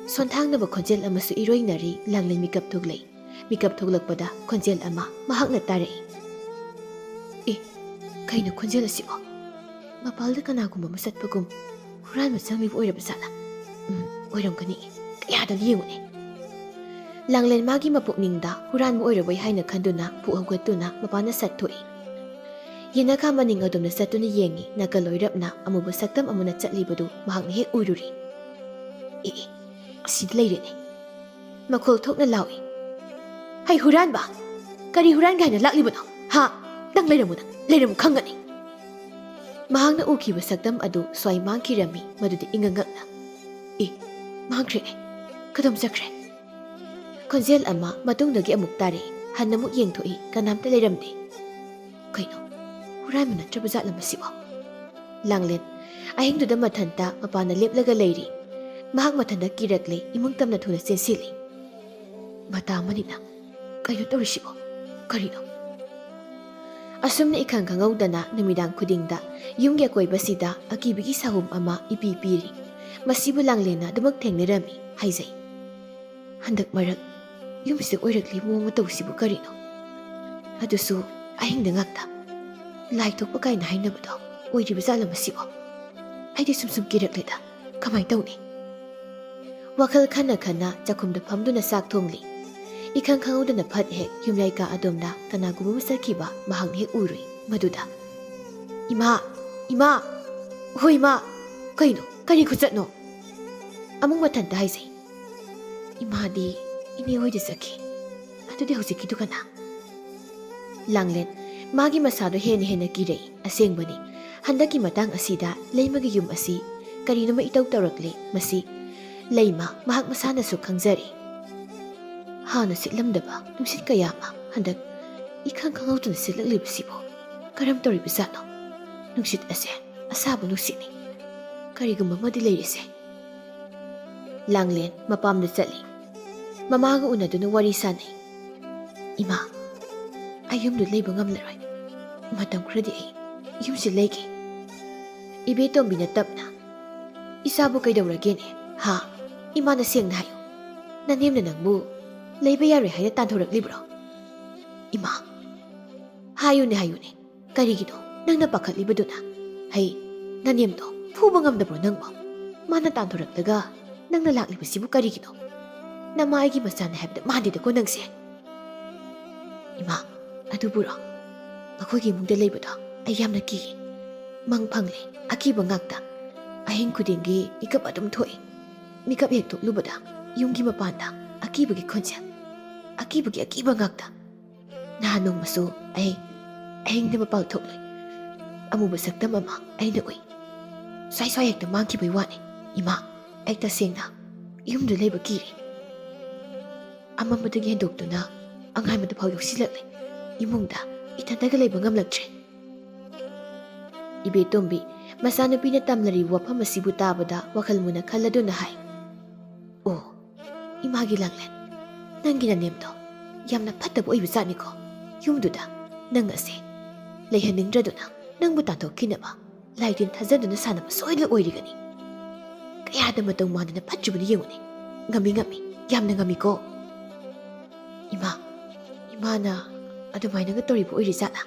ꯁꯣꯟꯊꯥꯡꯅꯕ ꯈꯣꯟꯖꯦꯜ ꯑꯃꯁꯨ ꯏꯔꯣꯏꯅꯔꯤ꯫ ꯂꯥꯡꯂꯦꯟ ꯃꯤꯀꯞ ꯊꯣꯛꯂꯛꯏ꯫ ꯃꯤꯀꯞ ꯊꯣꯛꯂꯛꯄꯗ ꯈꯣꯟꯖꯦꯜ ꯑꯃ ꯃꯍꯥꯛꯅ ꯇꯥꯔꯛꯏ꯫ "ꯑꯦ, ꯀꯩꯅꯣ ꯈꯣꯟꯖꯦꯜ ꯑꯁꯤꯕꯣ? ꯃꯄꯥꯜꯗ ꯀꯅꯥꯒꯨꯝꯕ ꯑꯃ ꯆꯠꯄꯒꯨꯝ꯫ ꯍꯨꯔꯥꯟꯕ ꯆꯪꯂꯤꯕ ꯑꯣꯏꯔꯕ ꯖꯥꯠꯂꯥ? ꯎꯝ, ꯑꯣꯏꯔꯝꯒꯅꯤ꯫ ꯀꯌꯥꯗꯅ ꯌꯦꯡꯉꯨꯅꯦ꯫" ꯂꯥꯡꯂꯦꯟ ꯃꯥꯒꯤ ꯃꯄꯨꯛꯅꯤꯡꯗ ꯍꯨꯔꯥꯟꯕ ꯑꯣꯏꯔꯕꯣꯏ ꯍꯥꯏꯅ ꯈꯟꯗꯨꯅ ꯄꯨꯛ ꯍꯧꯒꯠꯇꯨꯅ ꯃꯄꯥꯟꯗ ꯁꯠ ꯊꯣꯛꯏ꯫ ꯌꯦꯅꯈꯥ ꯃꯅꯤꯡ ꯑꯗꯣꯝꯗ ꯆꯠꯇꯨꯅ ꯌꯦꯡꯉꯤ꯫ ꯅꯥꯀꯜ ꯂꯣꯏꯔꯞꯅ ꯑꯃꯨꯕ ꯁꯛꯇꯝ ꯑꯃꯅ ꯆꯠꯂꯤꯕꯗꯨ ꯃꯍꯥꯛꯅ ꯍꯦꯛ ꯎꯔꯨꯔꯤ꯫ "ꯑꯦ, ꯑꯦ, ꯑꯁꯤꯗ ꯂꯩꯔꯦꯅꯦ꯫" ꯃꯈꯣꯜ ꯊꯣꯛꯅ ꯂꯥꯎꯏ꯫ "ꯍꯩ ꯍꯨꯔꯥꯟꯕ! ꯀꯔꯤ ꯍꯨꯔꯥꯟꯒꯦ ꯍꯥꯏꯅ ꯂꯥꯛꯂꯤꯕꯅꯣ? ꯍꯥ? ꯅꯪ ꯂꯩꯔꯝꯃꯨ, ꯅꯪ ꯂꯩꯔꯝꯃꯨ, ꯈꯪꯒꯅꯤ꯫" ꯃꯍꯥꯛꯅ ꯎꯈꯤꯕ ꯁꯛꯇꯝ ꯑꯗꯨ ꯁ꯭ꯋꯥꯏ ꯃꯥꯡꯈꯤꯔꯝꯃꯤ꯫ ꯃꯗꯨꯗꯤ ꯏꯉꯛ ꯉꯛꯅ, "ꯑꯦ, ꯃꯥꯡꯈ꯭ꯔꯦꯅꯦ꯫ ꯀꯗꯣꯝ ꯆꯠꯈ꯭ꯔꯦ?" ꯈꯣꯟꯖꯦꯜ ꯑꯃ ꯃꯇꯨꯡꯗꯒꯤ ꯑꯃꯨꯛ ꯇꯥꯔꯛꯏ꯫ ꯍꯟꯅ ꯑꯃꯨꯛ ꯌꯦꯡꯊꯣꯛꯏ, ꯀꯅꯥꯝꯇ ꯂꯩꯔꯝꯗꯦ꯫ "ꯀꯩꯅꯣ, ꯍꯨꯔꯥꯟꯕ ꯅꯠꯇ꯭ꯔꯕ ꯖꯥꯠꯂ ꯃꯁꯤꯕꯣ?" ꯂꯥꯡꯂꯦꯟ ꯑꯍꯤꯡꯗꯨꯗ ꯃꯊꯟꯇ ꯃꯄꯥꯟꯗ ꯂꯦꯞꯂꯒ ꯂꯩꯔꯤ꯫ ꯃꯍꯥꯛ ꯃꯊꯟꯇ ꯀꯤꯔꯛꯂꯦ꯫ ꯏꯃꯨꯡ ꯇꯝꯅ ꯊꯨꯅ ꯆꯦꯟꯁꯤꯜꯂꯤ꯫ "ꯃꯇꯥ ꯑꯃꯅꯤꯅ꯫ ꯀꯩꯅꯣ ꯇꯧꯔꯤꯁꯤꯕꯣ? ꯀꯔꯤꯅꯣ?" ꯑꯁꯨꯝꯅ ꯏꯈꯪ ꯈꯪꯍꯧꯗꯅ ꯅꯨꯃꯤꯗꯥꯡ ꯈꯨꯗꯤꯡꯗ ꯌꯨꯝꯒꯤ ꯑꯀꯣꯏꯕꯁꯤꯗ ꯑꯀꯤꯕꯒꯤ ꯁꯥꯍꯨꯝ ꯑꯃ ꯏꯄꯤ ꯄꯤꯔꯤ꯫ ꯃꯁꯤꯕꯨ ꯂꯥꯡꯂꯦꯟꯅ ꯑꯗꯨꯃꯛ ꯊꯦꯡꯅꯔꯝꯃꯤ ꯍꯥꯏꯖꯩ꯫ "ꯍꯟꯗꯛ ꯃꯔꯛ ꯌꯨꯝꯁꯤꯗ ꯑꯣꯏꯔꯛꯂꯤꯕ ꯃꯑꯣꯡ ꯃꯇꯧꯁꯤꯕꯨ ꯀꯔꯤꯅꯣ? ꯑꯗꯨꯁꯨ ꯑꯍꯤꯡꯗ ꯉꯥꯛꯇ꯫ ꯂꯥꯏ ꯊꯣꯛꯄ ꯀꯥꯏꯅ ꯍꯥꯏꯅꯕꯗꯣ ꯑꯣꯏꯔꯤꯕ ꯖꯥꯠꯂ ꯃꯁꯤꯕꯣ? ꯑꯩꯗꯤ ꯁꯨꯝ ꯁꯨꯝ ꯀꯤꯔꯛꯂꯦꯗ꯫ ꯀꯃꯥꯏ ꯇꯧꯅꯤ?" ꯋꯥꯈꯜ ꯈꯟꯅ ꯈꯟꯅ ꯆꯥꯛꯈꯨꯝꯗ ꯐꯝꯗꯨꯅ ꯆꯥꯛ ꯊꯣꯡꯂꯤ꯫ ꯏꯈꯪ ꯈꯪꯍꯧꯗꯅ ꯐꯠ ꯍꯦꯛ ꯌꯨꯝꯌꯥꯏ ꯀꯥ ꯑꯗꯣꯝꯗ ꯀꯅꯥꯒꯨꯝꯕ ꯑꯃ ꯆꯠꯈꯤꯕ ꯃꯍꯥꯛꯅ ꯍꯦꯛ ꯎꯔꯨꯏ꯫ ꯃꯗꯨꯗ, "ꯏꯃꯥ! ꯏꯃꯥ! ꯍꯣ ꯏꯃꯥ! ꯀꯩꯅꯣ? ꯀꯔꯤ ꯈꯨꯆꯠꯅꯣ?" ꯑꯃꯨꯛ ꯃꯊꯟꯇ ꯍꯥꯏꯖꯩ꯫ "ꯏꯃꯥꯗꯤ ꯏꯅꯦ ꯍꯣꯏꯗ ꯆꯠꯈꯤ꯫ ꯑꯗꯨꯗꯤ ꯍꯧꯖꯤꯛꯀꯤꯗꯨ ꯀꯅꯥ?" ꯂꯥꯡꯂꯦꯟ ꯃꯥꯒꯤ ꯃꯁꯥꯗꯣ ꯍꯦꯟꯅ ꯍꯦꯟꯅ ꯀꯤꯔꯛꯏ꯫ ꯑꯁꯦꯡꯕꯅꯤ, ꯍꯟꯗꯛꯀꯤ ꯃꯇꯥꯡ ꯑꯁꯤꯗ ꯂꯩꯃꯒꯤ ꯌꯨꯝ ꯑꯁꯤ ꯀꯔꯤꯅꯣꯃ ꯏꯇꯧ ꯇꯧꯔꯛꯂꯦ꯫ ꯃꯁꯤ ꯂꯩꯃ ꯃꯍꯥꯛ ꯃꯁꯥꯅꯁꯨ ꯈꯪꯖꯔꯦ꯫ ꯍꯥꯟꯅ ꯁꯤꯠꯂꯝꯗꯕ ꯅꯨꯡꯁꯤꯠ ꯀꯌꯥ ꯑꯃ ꯍꯟꯗꯛ ꯏꯈꯪ ꯈꯪꯍꯧꯗꯅ ꯁꯤꯠꯂꯛꯂꯤꯕꯁꯤꯕꯨ ꯀꯔꯝ ꯇꯧꯔꯤꯕꯖꯥꯠꯅꯣ? ꯅꯨꯡꯁꯤꯠ ꯑꯁꯦ ꯑꯁꯥꯕ ꯅꯨꯡꯁꯤꯠꯅꯤ꯫ ꯀꯔꯤꯒꯨꯝꯕ ꯑꯃꯗꯤ ꯂꯩꯔꯤꯁꯦ꯫ ꯂꯥꯡꯂꯦꯟ ꯃꯄꯥꯝꯗ ꯆꯠꯂꯤ꯫ ꯃꯃꯥꯒ ꯎꯅꯗꯨꯅ ꯋꯥꯔꯤ ꯁꯥꯟꯅꯩ꯫ "ꯏꯃꯥ, ꯑꯩ ꯌꯨꯝꯗ ꯂꯩꯕ ꯉꯝꯂꯔꯣꯏ꯫ ꯃꯇꯝ ꯈꯔꯗꯤ ꯑꯩ ꯌꯨꯝꯁꯤ ꯂꯩꯒꯦ꯫" ꯏꯕꯦꯇꯣꯝꯕꯤꯅ ꯇꯞꯅ, "ꯏꯆꯥꯕꯨ ꯀꯩꯗꯧꯔꯒꯦꯅꯦ? ꯍꯥ? ꯏꯃꯥꯅ ꯁꯦꯡꯅ ꯍꯥꯏꯌꯨ꯫ ꯅꯅꯦꯝꯅ ꯅꯪꯕꯨ ꯂꯩꯕ ꯌꯥꯔꯣꯏ ꯍꯥꯏꯅ ꯇꯥꯟꯊꯣꯔꯛꯂꯤꯕ꯭ꯔꯣ?" "ꯏꯃꯥ, ꯍꯥꯏꯌꯨꯅꯦ, ꯍꯥꯏꯌꯨꯅꯦ꯫ ꯀꯔꯤꯒꯤꯅꯣ ꯅꯪꯅ ꯄꯥꯈꯠꯂꯤꯕꯗꯨꯅ? ꯍꯩ, ꯅꯅꯦꯝꯗꯣ ꯐꯨꯕ ꯉꯝꯗꯕ꯭ꯔꯣ ꯅꯪꯕꯣ? ꯃꯥꯅ ꯇꯥꯟꯊꯣꯔꯛꯂꯒ ꯅꯪꯅ ꯂꯥꯛꯂꯤꯕꯁꯤꯕꯨ ꯀꯔꯤꯒꯤꯅꯣ? ꯅꯃꯥ ꯑꯩꯒꯤ ꯃꯆꯥꯅꯦ ꯍꯥꯏꯕꯗ ꯃꯥꯟꯗꯦꯗꯀꯣ ꯅꯪꯁꯦ꯫" "ꯏꯃꯥ, ꯑꯗꯨꯕꯨꯔꯣ? ꯑꯩꯈꯣꯏꯒꯤ ꯏꯃꯨꯡꯗ ꯂꯩꯕꯗꯣ ꯑꯩ ꯌꯥꯝꯅ ꯀꯤꯌꯦ꯫ ꯃꯪ ꯐꯪꯂꯦ, ꯑꯀꯤꯕ ꯉꯥꯛꯇ꯫ ꯑꯍꯤꯡ ꯈꯨꯗꯤꯡꯒꯤ ꯃꯤꯀꯞ ꯑꯗꯨꯝ ꯊꯣꯛꯏ꯫ ꯃꯤꯀꯞ ꯍꯦꯛ ꯊꯣꯛꯂꯨꯕꯗ ꯌꯨꯝꯒꯤ ꯃꯄꯥꯟꯗ ꯑꯀꯤꯕꯒꯤ ꯈꯣꯟꯖꯦꯜ, ꯑꯀꯤꯕꯒꯤ ꯑꯀꯤꯕ ꯉꯥꯛꯇ꯫ ꯅꯍꯥꯟ ꯅꯣꯡꯃꯁꯨ ꯑꯩ ꯑꯍꯤꯡꯗ ꯃꯄꯥꯟ ꯊꯣꯛꯂꯨꯏ꯫ ꯑꯃꯨꯕ ꯁꯛꯇꯝ ꯑꯃ ꯑꯩꯅ ꯎꯏ꯫ ꯁ꯭ꯋꯥꯏ ꯁ꯭ꯋꯥꯏ ꯍꯦꯛꯇ ꯃꯥꯡꯈꯤꯕꯩ ꯋꯥꯅꯤ꯫ ꯏꯃꯥ, ꯑꯩ ꯇꯁꯦꯡꯅ ꯌꯨꯝꯗ ꯂꯩꯕ ꯀꯤꯔꯦ꯫ ꯑꯃꯝꯕꯗꯒꯤ ꯍꯦꯟꯗꯣꯛꯇꯨꯅ ꯑꯉꯥꯟꯕꯗ ꯐꯥꯎ ꯌꯧꯁꯤꯜꯂꯛꯂꯦ꯫ ꯏꯃꯨꯡꯗ ꯏꯊꯟꯗꯒ ꯂꯩꯕ ꯉꯝꯂꯛꯇ꯭ꯔꯦ꯫" ꯏꯕꯦꯇꯣꯝꯕꯤ ꯃꯆꯥꯅꯨꯄꯤꯅ ꯇꯝꯅꯔꯤꯕ ꯋꯥꯐꯝ ꯑꯁꯤꯕꯨ ꯇꯥꯕꯗ ꯋꯥꯈꯜ ꯃꯨꯟꯅ ꯈꯜꯂꯗꯨꯅ ꯍꯥꯏ, "ꯑꯣ, ꯏꯃꯥꯒꯤ ꯂꯥꯡꯂꯦꯟ, ꯅꯪꯒꯤ ꯅꯅꯦꯝꯗꯣ ꯌꯥꯝꯅ ꯐꯠꯇꯕ ꯑꯣꯏꯕ ꯖꯥꯠꯅꯤꯀꯣ꯫ ꯌꯨꯝꯗꯨꯗ ꯅꯪ ꯑꯁꯦ ꯂꯩꯍꯟꯅꯤꯡꯗ꯭ꯔꯗꯨꯅ ꯅꯪꯕꯨ ꯇꯥꯟꯊꯣꯛꯈꯤꯅꯕ ꯂꯥꯏ ꯇꯤꯟ ꯊꯥꯖꯗꯨꯅ ꯁꯥꯟꯅꯕ ꯁꯣꯏꯗꯅ ꯑꯣꯏꯔꯤꯒꯅꯤ꯫ ꯀꯌꯥꯗ ꯃꯇꯧ ꯃꯥꯟꯗꯅ ꯐꯠꯇ꯭ꯔꯤꯕꯅꯤ ꯌꯦꯡꯉꯨꯅꯦ꯫ ꯉꯝꯃꯤ, ꯉꯝꯃꯤ, ꯌꯥꯝꯅ ꯉꯝꯃꯤꯀꯣ꯫" "ꯏꯃꯥ, ꯏꯃꯥꯅ ꯑꯗꯨꯃꯥꯏꯅꯒ ꯇꯧꯔꯤꯕ ꯑꯣꯏꯔꯤ ꯖꯥꯠꯂꯥ?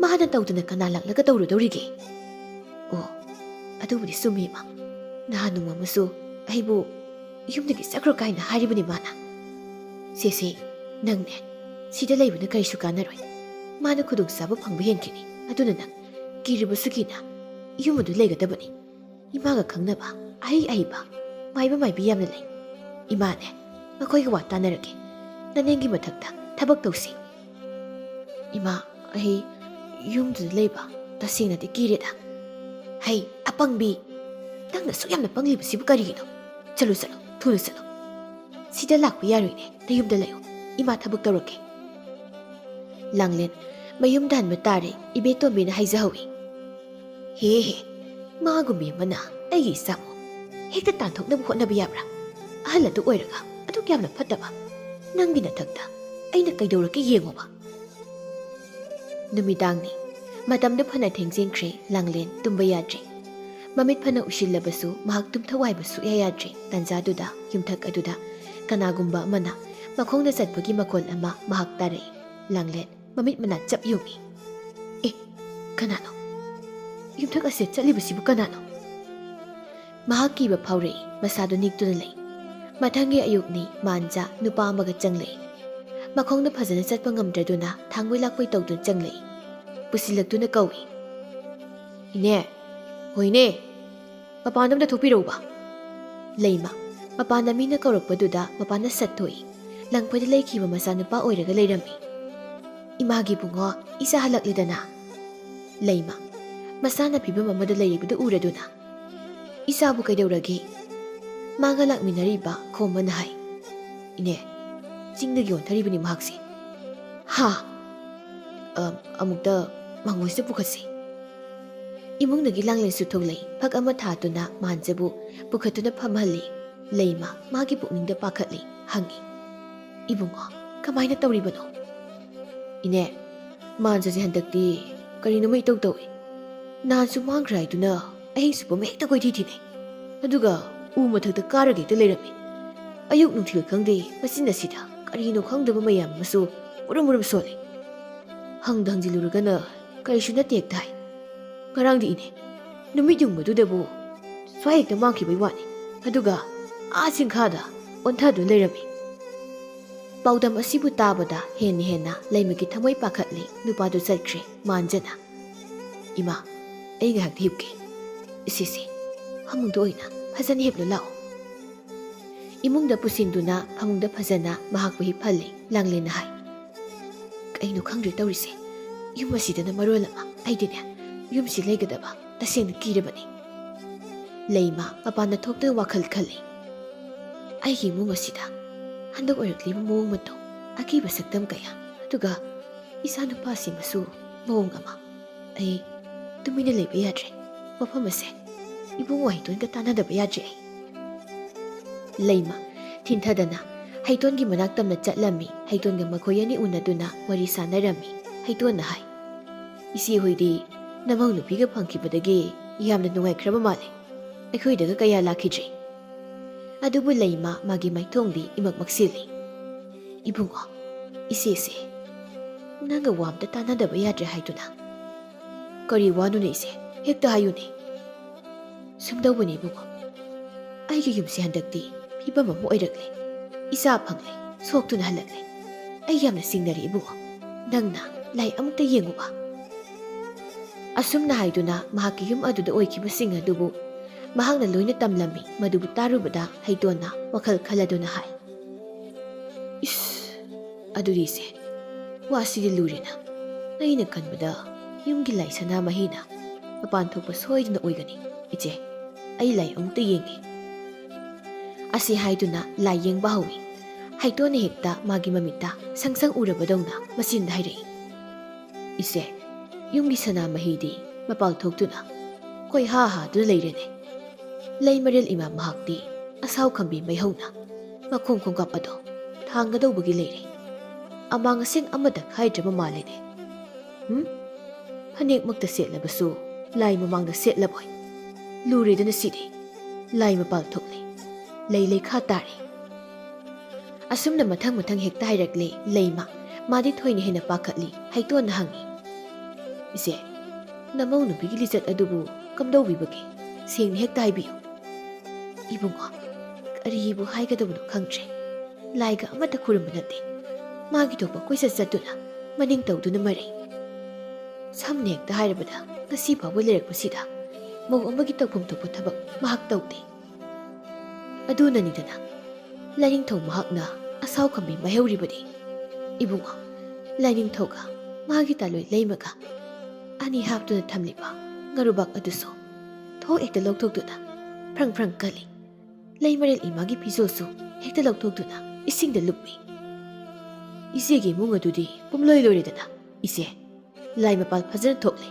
ꯃꯥꯅ ꯇꯧꯗꯅ ꯀꯅꯥ ꯂꯥꯛꯂꯒ ꯇꯧꯔꯨꯗꯧꯔꯤꯒꯦ? ꯑꯣ, ꯑꯗꯨꯕꯨꯗꯤ ꯆꯨꯝꯃꯤ, ꯏꯃꯥ꯫ ꯅꯍꯥꯟ ꯅꯣꯡꯃ ꯑꯃꯁꯨ ꯑꯩꯕꯨ ꯌꯨꯝꯗꯒꯤ ꯆꯠꯈ꯭ꯔꯣ ꯀꯥꯏꯅ ꯍꯥꯏꯔꯤꯕꯅꯤ ꯃꯥꯅ꯫ ꯁꯦ, ꯁꯦ, ꯅꯪꯅꯦ, ꯁꯤꯗ ꯂꯩꯕꯅ ꯀꯔꯤꯁꯨ ꯀꯥꯟꯅꯔꯣꯏ꯫ ꯃꯥꯅ ꯈꯨꯗꯣꯡꯆꯥꯕ ꯐꯪꯕ ꯍꯦꯟꯈꯤꯅꯤ꯫ ꯑꯗꯨꯅ ꯅꯪ ꯀꯤꯔꯤꯕꯁꯨ ꯀꯤꯅ ꯌꯨꯝ ꯑꯗꯨ ꯂꯩꯒꯗꯕꯅꯤ꯫ ꯏꯃꯥꯒ ꯈꯪꯅꯕ ꯑꯍꯩ ꯑꯍꯩꯕ, ꯃꯥꯏꯕ ꯃꯥꯏꯕꯤ ꯌꯥꯝꯅ ꯂꯩ꯫ ꯏꯃꯥꯅꯦ, ꯃꯈꯣꯏꯒ ꯋꯥ ꯇꯥꯅꯔꯒꯦ꯫ ꯅꯅꯦꯝꯒꯤ ꯃꯊꯛꯇ ꯊꯕꯛ ꯇꯧꯁꯤ꯫" "ꯏꯃꯥ, ꯑꯩ ꯌꯨꯝꯗꯨꯗ ꯂꯩꯕ ꯇꯁꯦꯡꯅꯗꯤ ꯀꯤꯔꯦꯗ꯫" "ꯍꯩ, ꯑꯄꯪꯕꯤ! ꯅꯪꯅ ꯑꯁꯨꯛ ꯌꯥꯝꯅ ꯄꯪꯂꯤꯕꯁꯤꯕꯨ ꯀꯔꯤꯒꯤꯅꯣ? ꯆꯠꯂꯨ, ꯆꯠꯂꯨ, ꯊꯨꯅ ꯆꯠꯂꯨ꯫ ꯁꯤꯗ ꯂꯥꯛꯄ ꯌꯥꯔꯣꯏꯅꯦ, ꯅꯌꯨꯝꯗ ꯂꯩꯌꯨ꯫ ꯏꯃꯥ ꯊꯕꯛ ꯇꯧꯔꯛꯀꯦ꯫" ꯂꯥꯡꯂꯦꯟ ꯃꯌꯨꯝꯗ ꯍꯟꯕ ꯇꯥꯔꯦ, ꯏꯕꯦꯇꯣꯝꯕꯤꯅ ꯍꯥꯏꯖꯍꯧꯏ꯫ "ꯍꯦ ꯍꯦ, ꯃꯥꯒꯨꯝꯕꯤ ꯑꯃꯅ ꯑꯩꯒꯤ ꯏꯆꯥꯕꯨ ꯍꯦꯛꯇ ꯇꯥꯟꯊꯣꯛꯅꯕ ꯍꯣꯠꯅꯕ ꯌꯥꯕ꯭ꯔꯥ? ꯑꯍꯜ ꯑꯗꯨ ꯑꯣꯏꯔꯒ ꯑꯗꯨꯛ ꯌꯥꯝꯅ ꯐꯠꯇꯕ ꯅꯪꯒꯤ ꯅꯊꯛꯇ ꯑꯩꯅ ꯀꯩꯗꯧꯔꯛꯀꯦ ꯌꯦꯡꯉꯣꯕ꯫ ꯅꯨꯃꯤꯗꯥꯡꯅꯤ꯫ ꯃꯇꯝꯗꯨ ꯐꯅ ꯊꯦꯡꯖꯤꯟꯈ꯭ꯔꯦ꯫ ꯂꯥꯡꯂꯦꯟ ꯇꯨꯝꯕ ꯌꯥꯗ꯭ꯔꯦ꯫ ꯃꯃꯤꯠ ꯐꯅ ꯎꯏꯁꯤꯜꯂꯕꯁꯨ ꯃꯍꯥꯛ ꯇꯨꯝꯊꯧ ꯍꯥꯏꯕ ꯁꯨꯛꯌꯥ ꯌꯥꯗ꯭ꯔꯦ꯫ ꯇꯥꯟꯖꯥꯗꯨꯗ ꯌꯨꯝꯊꯛ ꯑꯗꯨꯗ ꯀꯅꯥꯒꯨꯝꯕ ꯑꯃꯅ ꯃꯈꯣꯡꯅ ꯆꯠꯄꯒꯤ ꯃꯈꯣꯜ ꯑꯃ ꯃꯍꯥꯛ ꯇꯥꯔꯛꯏ꯫ ꯂꯥꯡꯂꯦꯟ ꯃꯃꯤꯠ ꯃꯅꯥ ꯆꯞ ꯌꯨꯡꯏ꯫ "ꯑꯦ, ꯀꯅꯥꯅꯣ? ꯌꯨꯝꯊꯛ ꯑꯁꯤꯗ ꯆꯠꯂꯤꯕꯁꯤꯕꯨ ꯀꯅꯥꯅꯣ?" ꯃꯍꯥꯛ ꯀꯤꯕ ꯐꯥꯎꯔꯛꯏ꯫ ꯃꯁꯥꯗꯨ ꯅꯤꯛꯇꯨꯅ ꯂꯩ꯫ ꯃꯊꯪꯒꯤ ꯑꯌꯨꯛꯅꯤ꯫ ꯃꯥꯟꯖ ꯅꯨꯄꯥ ꯑꯃꯒ ꯆꯪꯂꯛꯏ꯫ ꯃꯈꯣꯡꯗ ꯐꯖꯅ ꯆꯠꯄ ꯉꯝꯗ꯭ꯔꯗꯨꯅ ꯊꯥꯡꯒꯣꯏ ꯂꯥꯛꯄꯣꯏ ꯇꯧꯗꯨꯅ ꯆꯪꯂꯛꯏ꯫ ꯄꯨꯁꯤꯜꯂꯛꯇꯨꯅ ꯀꯧꯏ, "ꯏꯅꯦ, ꯍꯣꯏꯅꯦ, ꯃꯄꯥꯟꯗ ꯑꯝꯇ ꯊꯣꯛꯄꯤꯔꯛꯎꯕ꯫" ꯂꯩꯃ ꯃꯄꯥꯟꯗ ꯃꯤꯅ ꯀꯧꯔꯛꯄꯗꯨꯗ ꯃꯄꯥꯟꯗ ꯁꯠ ꯊꯣꯛꯏ꯫ ꯂꯪꯐꯩꯗ ꯂꯩꯈꯤꯕ ꯃꯆꯥꯅꯨꯄꯥ ꯑꯣꯏꯔꯒ ꯂꯩꯔꯝꯃꯤ꯫ "ꯏꯃꯥꯒꯤ ꯏꯕꯨꯡꯉꯣ, ꯏꯆꯥ ꯍꯜꯂꯛꯂꯦꯗꯅ꯫" ꯂꯩꯃ ꯃꯁꯥꯅ ꯐꯤꯕꯝ ꯑꯃꯗ ꯂꯩꯔꯤꯕꯗꯨ ꯎꯔꯗꯨꯅ, "ꯏꯆꯥꯕꯨ ꯀꯩꯗꯧꯔꯒꯦ?" ꯃꯥꯒ ꯂꯥꯛꯃꯤꯟꯅꯔꯤꯕ ꯈꯣꯝꯕꯅ ꯍꯥꯏ, "ꯏꯅꯦ, ꯆꯤꯡꯗꯒꯤ ꯑꯣꯟꯊꯔꯤꯕꯅꯤ ꯃꯍꯥꯛꯁꯦ꯫" "ꯍꯥ?" "ꯑ, ꯑꯃꯨꯛꯇ ꯃꯉꯣꯟꯁꯤꯗ ꯄꯨꯈꯠꯁꯤ꯫" ꯏꯃꯨꯡꯗꯒꯤ ꯂꯥꯡꯂꯦꯟꯁꯨ ꯊꯣꯛꯂꯛꯏ꯫ ꯐꯛ ꯑꯃ ꯊꯥꯗꯨꯅ ꯃꯥꯟꯖꯕꯨ ꯄꯨꯈꯠꯇꯨꯅ ꯐꯝꯍꯜꯂꯤ꯫ ꯂꯩꯃ ꯃꯥꯒꯤ ꯄꯨꯛꯅꯤꯡꯗ ꯄꯥꯈꯠꯂꯤ꯫ ꯍꯪꯉꯤ, "ꯏꯕꯨꯡꯉꯣ, ꯀꯃꯥꯏꯅ ꯇꯧꯔꯤꯕꯅꯣ?" "ꯏꯅꯦ, ꯃꯥꯟꯖꯁꯦ ꯍꯟꯗꯛꯇꯤ ꯀꯔꯤꯅꯣꯃ ꯏꯇꯧ ꯇꯧꯏ꯫ ꯅꯍꯥꯟꯁꯨ ꯃꯥꯡꯈ꯭ꯔꯦ ꯍꯥꯏꯗꯨꯅ ꯑꯍꯤꯡꯁꯨ ꯄꯨꯝ ꯍꯦꯛꯇ ꯀꯣꯏꯊꯤ ꯊꯤꯅꯩ꯫ ꯑꯗꯨꯒ ꯎ ꯃꯊꯛꯇ ꯀꯥꯔꯒ ꯍꯦꯛꯇ ꯂꯩꯔꯝꯃꯤ꯫ ꯑꯌꯨꯛ ꯅꯨꯡꯊꯤꯜ ꯈꯪꯗꯦ, ꯃꯆꯤꯟ ꯑꯁꯤꯗ ꯀꯔꯤꯅꯣ ꯈꯪꯗꯕ ꯃꯌꯥꯝ ꯑꯃꯁꯨ ꯃꯨꯔꯨꯝ ꯃꯨꯔꯨꯝ ꯁꯣꯜꯂꯤ꯫ ꯍꯪꯗ ꯍꯪꯖꯤꯜꯂꯨꯔꯒꯅ ꯀꯔꯤꯁꯨ ꯅꯠꯇꯦ ꯍꯦꯛꯇ ꯍꯥꯏ꯫ ꯉꯔꯥꯡꯗꯤ ꯏꯅꯦ, ꯅꯨꯃꯤꯠ ꯌꯨꯡꯕꯗꯨꯗꯕꯨ ꯁ꯭ꯋꯥꯏ ꯍꯦꯛꯇ ꯃꯥꯡꯈꯤꯕꯩ ꯋꯥꯅꯤ꯫ ꯑꯗꯨꯒ ꯑꯥ ꯆꯤꯡꯈꯥꯗ ꯑꯣꯟꯊꯗꯨꯅ ꯂꯩꯔꯝꯃꯤ꯫" ꯄꯥꯎꯗꯝ ꯑꯁꯤꯕꯨ ꯇꯥꯕꯗ ꯍꯦꯟꯅ ꯍꯦꯟꯅ ꯂꯩꯃꯒꯤ ꯊꯃꯣꯏ ꯄꯥꯈꯠꯂꯤ꯫ ꯅꯨꯄꯥꯗꯨ ꯆꯠꯈ꯭ꯔꯦ꯫ ꯃꯥꯟꯖꯅ, "ꯏꯃꯥ, ꯑꯩ ꯉꯥꯏꯍꯥꯛꯇꯤ ꯍꯤꯞꯀꯦ꯫ ꯏꯁꯦꯁꯦ, ꯐꯃꯨꯡꯗ ꯑꯣꯏꯅ ꯐꯖꯅ ꯍꯤꯞꯂꯨ ꯂꯥꯛꯑꯣ꯫" ꯏꯃꯨꯡꯗ ꯄꯨꯁꯤꯟꯗꯨꯅ ꯐꯃꯨꯡꯗ ꯐꯖꯅ ꯃꯍꯥꯛꯄꯨ ꯍꯤꯞꯍꯜꯂꯤ꯫ ꯂꯥꯡꯂꯦꯟꯅ ꯍꯥꯏ, "ꯀꯩꯅꯣ ꯈꯪꯗ꯭ꯔꯦ ꯇꯧꯔꯤꯁꯦ꯫ ꯌꯨꯝ ꯑꯁꯤꯗꯅ ꯃꯔꯣꯜ ꯑꯃ꯫ ꯑꯩꯗꯤꯅꯦ, ꯌꯨꯝꯁꯤ ꯂꯩꯒꯗꯕ ꯇꯁꯦꯡꯅ ꯀꯤꯔꯕꯅꯤ꯫" ꯂꯩꯃ ꯃꯄꯥꯟꯗ ꯊꯣꯛꯇꯨꯅ ꯋꯥꯈꯜ ꯈꯜꯂꯤ꯫ "ꯑꯩꯒꯤ ꯏꯃꯨꯡ ꯑꯁꯤꯗ ꯍꯟꯗꯛ ꯑꯣꯏꯔꯛꯂꯤꯕ ꯃꯑꯣꯡ ꯃꯇꯧ, ꯑꯀꯤꯕ ꯁꯛꯇꯝ ꯀꯌꯥ, ꯑꯗꯨꯒ ꯏꯆꯥ ꯅꯨꯄꯥꯁꯤꯃꯁꯨ ꯃꯑꯣꯡ ꯑꯃ꯫ ꯑꯩ ꯇꯨꯃꯤꯟꯅ ꯂꯩꯕ ꯌꯥꯗ꯭ꯔꯦ꯫ ꯃꯐꯝ ꯑꯁꯦ ꯏꯕꯨꯡꯉꯣ ꯍꯩꯇꯣꯟꯒ ꯇꯥꯟꯅꯗꯕ ꯌꯥꯗ꯭ꯔꯦ ꯑꯩ꯫ ꯂꯩꯃ ꯊꯤꯟꯊꯗꯅ ꯍꯩꯇꯣꯟꯒꯤ ꯃꯅꯥꯛ ꯇꯝꯅ ꯆꯠꯂꯝꯃꯤ꯫ ꯍꯩꯇꯣꯟꯒ ꯃꯈꯣꯏ ꯑꯅꯤ ꯎꯅꯗꯨꯅ ꯋꯥꯔꯤ ꯁꯥꯟꯅꯔꯝꯃꯤ꯫ ꯍꯩꯇꯣꯟꯅ ꯍꯥꯏ, "ꯏꯆꯦ ꯍꯣꯏꯗꯤ ꯅꯃꯧ ꯅꯨꯄꯤꯒ ꯐꯪꯈꯤꯕꯗꯒꯤ ꯌꯥꯝꯅ ꯅꯨꯡꯉꯥꯏꯈ꯭ꯔꯕ ꯃꯥꯜꯂꯦ꯫ ꯑꯩꯈꯣꯏꯗꯒ ꯀꯌꯥ ꯂꯥꯛꯈꯤꯗ꯭ꯔꯤ꯫" ꯑꯗꯨꯕꯨ ꯂꯩꯃ ꯃꯥꯒꯤ ꯃꯥꯏꯊꯣꯡꯗꯤ ꯏꯃꯛ ꯃꯛꯁꯤꯜꯂꯤ꯫ "ꯏꯕꯨꯡꯉꯣ, ꯏꯆꯦꯁꯦ ꯅꯪꯒ ꯋꯥ ꯑꯝꯇ ꯇꯥꯟꯅꯗꯕ ꯌꯥꯗ꯭ꯔꯦ ꯍꯥꯏꯗꯨꯅ?" "ꯀꯔꯤ ꯋꯥꯅꯣꯅꯦ ꯏꯆꯦ? ꯍꯦꯛꯇ ꯍꯥꯏꯌꯨꯅꯦ꯫" "ꯁꯨꯝꯗꯧꯕꯅꯤ ꯏꯕꯨꯡꯉꯣ, ꯑꯩꯒꯤ ꯌꯨꯝꯁꯦ ꯍꯟꯗꯛꯇꯤ ꯐꯤꯕꯝ ꯑꯃ ꯑꯣꯏꯔꯛꯂꯦ꯫ ꯏꯆꯥ ꯐꯪꯂꯦ, ꯁꯣꯛꯇꯨꯅ ꯍꯜꯂꯛꯂꯦ꯫ ꯑꯩ ꯌꯥꯝꯅ ꯆꯤꯡꯅꯔꯦ ꯏꯕꯨꯡꯉꯣ꯫ ꯅꯪꯅ ꯂꯥꯏ ꯑꯃꯨꯛꯇ ꯌꯦꯡꯉꯨꯕ꯫" ꯑꯁꯨꯝꯅ ꯍꯥꯏꯗꯨꯅ ꯃꯍꯥꯛꯀꯤ ꯌꯨꯝ ꯑꯗꯨꯗ ꯑꯣꯏꯈꯤꯕꯁꯤꯡ ꯑꯗꯨꯕꯨ ꯃꯍꯥꯛꯅ ꯂꯣꯏꯅ ꯇꯝꯂꯝꯃꯤ꯫ ꯃꯗꯨꯕꯨ ꯇꯥꯔꯨꯕꯗ ꯍꯩꯇꯣꯟꯅ ꯋꯥꯈꯜ ꯈꯜꯂꯗꯨꯅ ꯍꯥꯏ, "ꯏꯁ, ꯑꯗꯨꯗꯤ ꯏꯆꯦ, ꯋꯥꯁꯤꯗꯤ ꯂꯨꯔꯦꯅ꯫ ꯑꯩꯅ ꯈꯟꯕꯗ ꯌꯨꯝꯒꯤ ꯂꯥꯏ ꯁꯅꯥꯃꯍꯤꯅ ꯃꯄꯥꯟ ꯊꯣꯛꯄ ꯁꯣꯏꯗꯅ ꯑꯣꯏꯒꯅꯤ꯫ ꯏꯆꯦ, ꯑꯩ ꯂꯥꯏ ꯑꯃꯨꯛꯇ ꯌꯦꯡꯒꯦ꯫" ꯑꯁꯤ ꯍꯥꯏꯗꯨꯅ ꯂꯥꯏ ꯌꯦꯡꯕ ꯍꯧꯏ꯫ ꯍꯩꯇꯣꯟꯅ ꯍꯦꯛꯇ ꯃꯥꯒꯤ ꯃꯃꯤꯠꯇ ꯁꯪ ꯁꯪ ꯎꯔꯕꯗꯧꯅ ꯃꯆꯤꯟꯗ ꯍꯥꯏꯔꯛꯏ, "ꯏꯆꯦ, ꯌꯨꯝꯒꯤ ꯁꯅꯥꯃꯍꯤꯗꯤ ꯃꯄꯥꯜ ꯊꯣꯛꯇꯨꯅ ꯀꯣꯏꯍꯥ ꯍꯥꯗꯨꯅ ꯂꯩꯔꯦꯅꯦ꯫ ꯂꯩꯃꯔꯦꯜ ꯏꯃꯥ ꯃꯍꯥꯛꯇꯤ ꯑꯁꯥꯎ ꯈꯝꯕꯤ ꯃꯩꯍꯧꯅ ꯃꯈꯣꯡ ꯈꯣꯡꯀꯥꯞ ꯑꯗꯣ ꯊꯥꯡꯒꯗꯧꯕꯒꯤ ꯂꯩꯔꯦ꯫ ꯑꯃꯥꯡ ꯑꯁꯦꯡ ꯑꯃꯠꯇ ꯈꯥꯏꯗ꯭ꯔꯕ ꯃꯥꯜꯂꯦꯅꯦ꯫ ꯍꯨꯝ? ꯐꯅꯦꯛꯃꯛꯇ ꯁꯦꯠꯂꯕꯁꯨ ꯂꯥꯏ ꯃꯃꯥꯡꯗ ꯁꯦꯠꯂꯕꯣꯏ꯫ ꯂꯨꯔꯦꯗꯅ ꯁꯤꯗꯤ꯫ ꯂꯥꯏ ꯃꯄꯥꯜ ꯊꯣꯛꯂꯦ꯫ ꯂꯩ ꯂꯩꯈꯥ ꯇꯥꯔꯦ꯫" ꯑꯁꯨꯝꯅ ꯃꯊꯪ ꯃꯊꯪ ꯍꯦꯛꯇ ꯍꯥꯏꯔꯛꯂꯦ ꯂꯩꯃ꯫ ꯃꯥꯗꯤ ꯊꯣꯏꯅ ꯍꯦꯟꯅ ꯄꯥꯈꯠꯂꯤ꯫ ꯍꯩꯇꯣꯟꯅ ꯍꯪꯉꯤ, "ꯏꯆꯦ, ꯅꯃꯧ ꯅꯨꯄꯤꯒꯤ ꯂꯤꯆꯠ ꯑꯗꯨꯕꯨ ꯀꯝꯗꯧꯕꯤꯕꯒꯦ? ꯁꯦꯡꯅ ꯍꯦꯛꯇ ꯍꯥꯏꯕꯤꯌꯨ꯫" "ꯏꯕꯨꯡꯉꯣ, ꯀꯔꯤꯕꯨ ꯍꯥꯏꯒꯗꯕꯅꯣ ꯈꯪꯗ꯭ꯔꯦ꯫ ꯂꯥꯏꯒ ꯑꯃꯠꯇ ꯈꯨꯔꯨꯝꯕ ꯅꯠꯇꯦ꯫ ꯃꯥꯒꯤ ꯊꯣꯛꯄ ꯀꯣꯏꯆꯠ ꯆꯠꯇꯨꯅ ꯃꯅꯤꯡ ꯇꯧꯗꯨꯅ ꯃꯔꯩ꯫ ꯁꯝꯅ ꯍꯦꯛꯇ ꯍꯥꯏꯔꯕꯗ ꯉꯁꯤ ꯐꯥꯎꯕ ꯂꯩꯔꯛꯄꯁꯤꯗ ꯃꯧ ꯑꯃꯒꯤ ꯇꯧꯐꯝ ꯊꯣꯛꯄ ꯊꯕꯛ ꯃꯍꯥꯛ ꯇꯧꯗꯦ꯫ ꯑꯗꯨꯅꯅꯤꯗꯅ ꯂꯥꯏꯅꯤꯡꯊꯧ ꯃꯍꯥꯛꯅ ꯑꯁꯥꯎ ꯈꯝꯕꯤ ꯃꯥꯏꯍꯧꯔꯤꯕꯗꯤ꯫ ꯏꯕꯨꯡꯉꯣ, ꯂꯥꯏꯅꯤꯡꯊꯧꯒ ꯃꯥꯒꯤ ꯇꯥꯂꯣꯏ ꯂꯩꯃꯒ ꯑꯅꯤ ꯍꯥꯞꯇꯨꯅ ꯊꯝꯂꯤꯕ ꯉꯥꯔꯨꯕꯥꯛ ꯑꯗꯨꯁꯨ ꯊꯣꯛ ꯍꯦꯛꯇ ꯂꯧꯊꯣꯛꯇꯨꯅ ꯐ꯭ꯔꯪ ꯐ꯭ꯔꯪ ꯀꯜꯂꯤ꯫ ꯂꯩꯃꯔꯦꯜ ꯏꯃꯥꯒꯤ ꯐꯤꯖꯣꯜꯁꯨ ꯍꯦꯛꯇ ꯂꯧꯊꯣꯛꯇꯨꯅ ꯏꯁꯤꯡꯗ ꯂꯨꯞꯄꯤ꯫ ꯏꯆꯦꯒꯤ ꯏꯃꯨꯡ ꯑꯗꯨꯗꯤ ꯄꯨꯝꯂꯣꯏ ꯂꯣꯏꯔꯦꯗꯅ꯫ ꯏꯆꯦ, ꯂꯥꯏ ꯃꯄꯥꯜ ꯐꯖꯅ ꯊꯣꯛꯂꯦ꯫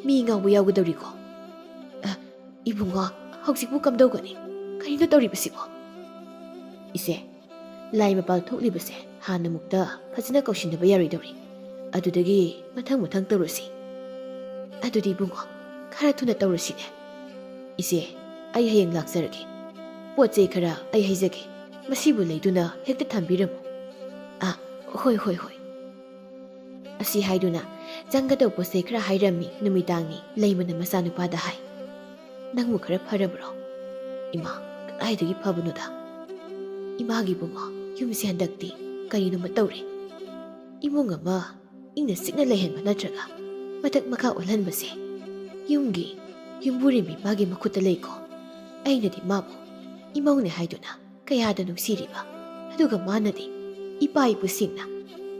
ꯃꯤ ꯉꯥꯎꯕ ꯌꯥꯎꯒꯗꯧꯔꯤꯀꯣ?" "ꯑ, "ꯏꯕꯨꯡꯉꯣ, ꯍꯧꯖꯤꯛꯄꯨ ꯀꯝꯗꯧꯒꯅꯤ? ꯀꯔꯤꯅꯣ ꯇꯧꯔꯤꯕꯁꯤꯕꯣ?" "ꯏꯆꯦ, ꯂꯥꯏ ꯃꯄꯥꯜ ꯊꯣꯛꯂꯤꯕꯁꯦ ꯍꯥꯟꯅꯃꯨꯛꯇ ꯐꯖꯅ ꯀꯧꯁꯤꯟꯅꯕ ꯌꯥꯔꯣꯏꯗꯧꯔꯤ꯫ ꯑꯗꯨꯗꯒꯤ ꯃꯊꯪ ꯃꯊꯪ ꯇꯧꯔꯁꯤ꯫" "ꯑꯗꯨꯗꯤ ꯏꯕꯨꯡꯉꯣ, ꯈꯔ ꯊꯨꯅ ꯇꯧꯔꯁꯤꯅꯦ꯫" "ꯏꯆꯦ, ꯑꯩ ꯍꯌꯦꯡ ꯂꯥꯛꯆꯔꯒꯦ꯫ ꯄꯣꯠ ꯆꯩ ꯈꯔ ꯑꯩ ꯍꯩꯖꯒꯦ꯫ ꯃꯁꯤꯕꯨ ꯂꯩꯗꯨꯅ ꯍꯦꯛꯇ ꯊꯝꯕꯤꯔꯝꯃꯨ꯫" "ꯑꯥ, ꯍꯣꯏ, ꯍꯣꯏ, ꯍꯣꯏ꯫" ꯑꯁꯤ ꯍꯥꯏꯗꯨꯅ ꯆꯪꯒꯗꯧꯕ ꯄꯣꯠ ꯆꯩ ꯈꯔ ꯍꯥꯏꯔꯝꯃꯤ꯫ ꯅꯨꯃꯤꯗꯥꯡꯅꯤ꯫ ꯂꯩꯃꯅ ꯃꯆꯥꯅꯨꯄꯥꯗ ꯍꯥꯏ, "ꯅꯪꯕꯨ ꯈꯔ ꯐꯔꯕ꯭ꯔꯣ?" "ꯏꯃꯥ, ꯀꯗꯥꯏꯗꯒꯤ ꯐꯕꯅꯣꯗ? ꯏꯃꯥꯒꯤ ꯏꯕꯨꯡꯉꯣ, ꯌꯨꯝꯁꯦ ꯍꯟꯗꯛꯇꯤ ꯀꯔꯤꯅꯣꯃ ꯇꯧꯔꯦ꯫ ꯏꯃꯨꯡ ꯑꯃ ꯏꯪꯅ ꯆꯤꯛꯅ ꯂꯩꯍꯟꯕ ꯅꯠꯇ꯭ꯔꯒ ꯃꯊꯛ ꯃꯈꯥ ꯑꯣꯜꯍꯟꯕꯁꯦ ꯌꯨꯝꯒꯤ ꯌꯨꯝꯕꯨꯔꯦꯝꯕꯤ ꯃꯥꯒꯤ ꯃꯈꯨꯠꯇ ꯂꯩꯀꯣ꯫ ꯑꯩꯅꯗꯤ ꯃꯥꯕꯨ ꯏꯃꯧꯅꯦ ꯍꯥꯏꯗꯨꯅ ꯀꯌꯥꯗ ꯅꯨꯡꯁꯤꯔꯤꯕ, ꯑꯗꯨꯒ ꯃꯥꯅꯗꯤ ꯏꯄꯥ ꯏꯄꯨꯁꯤꯡꯅ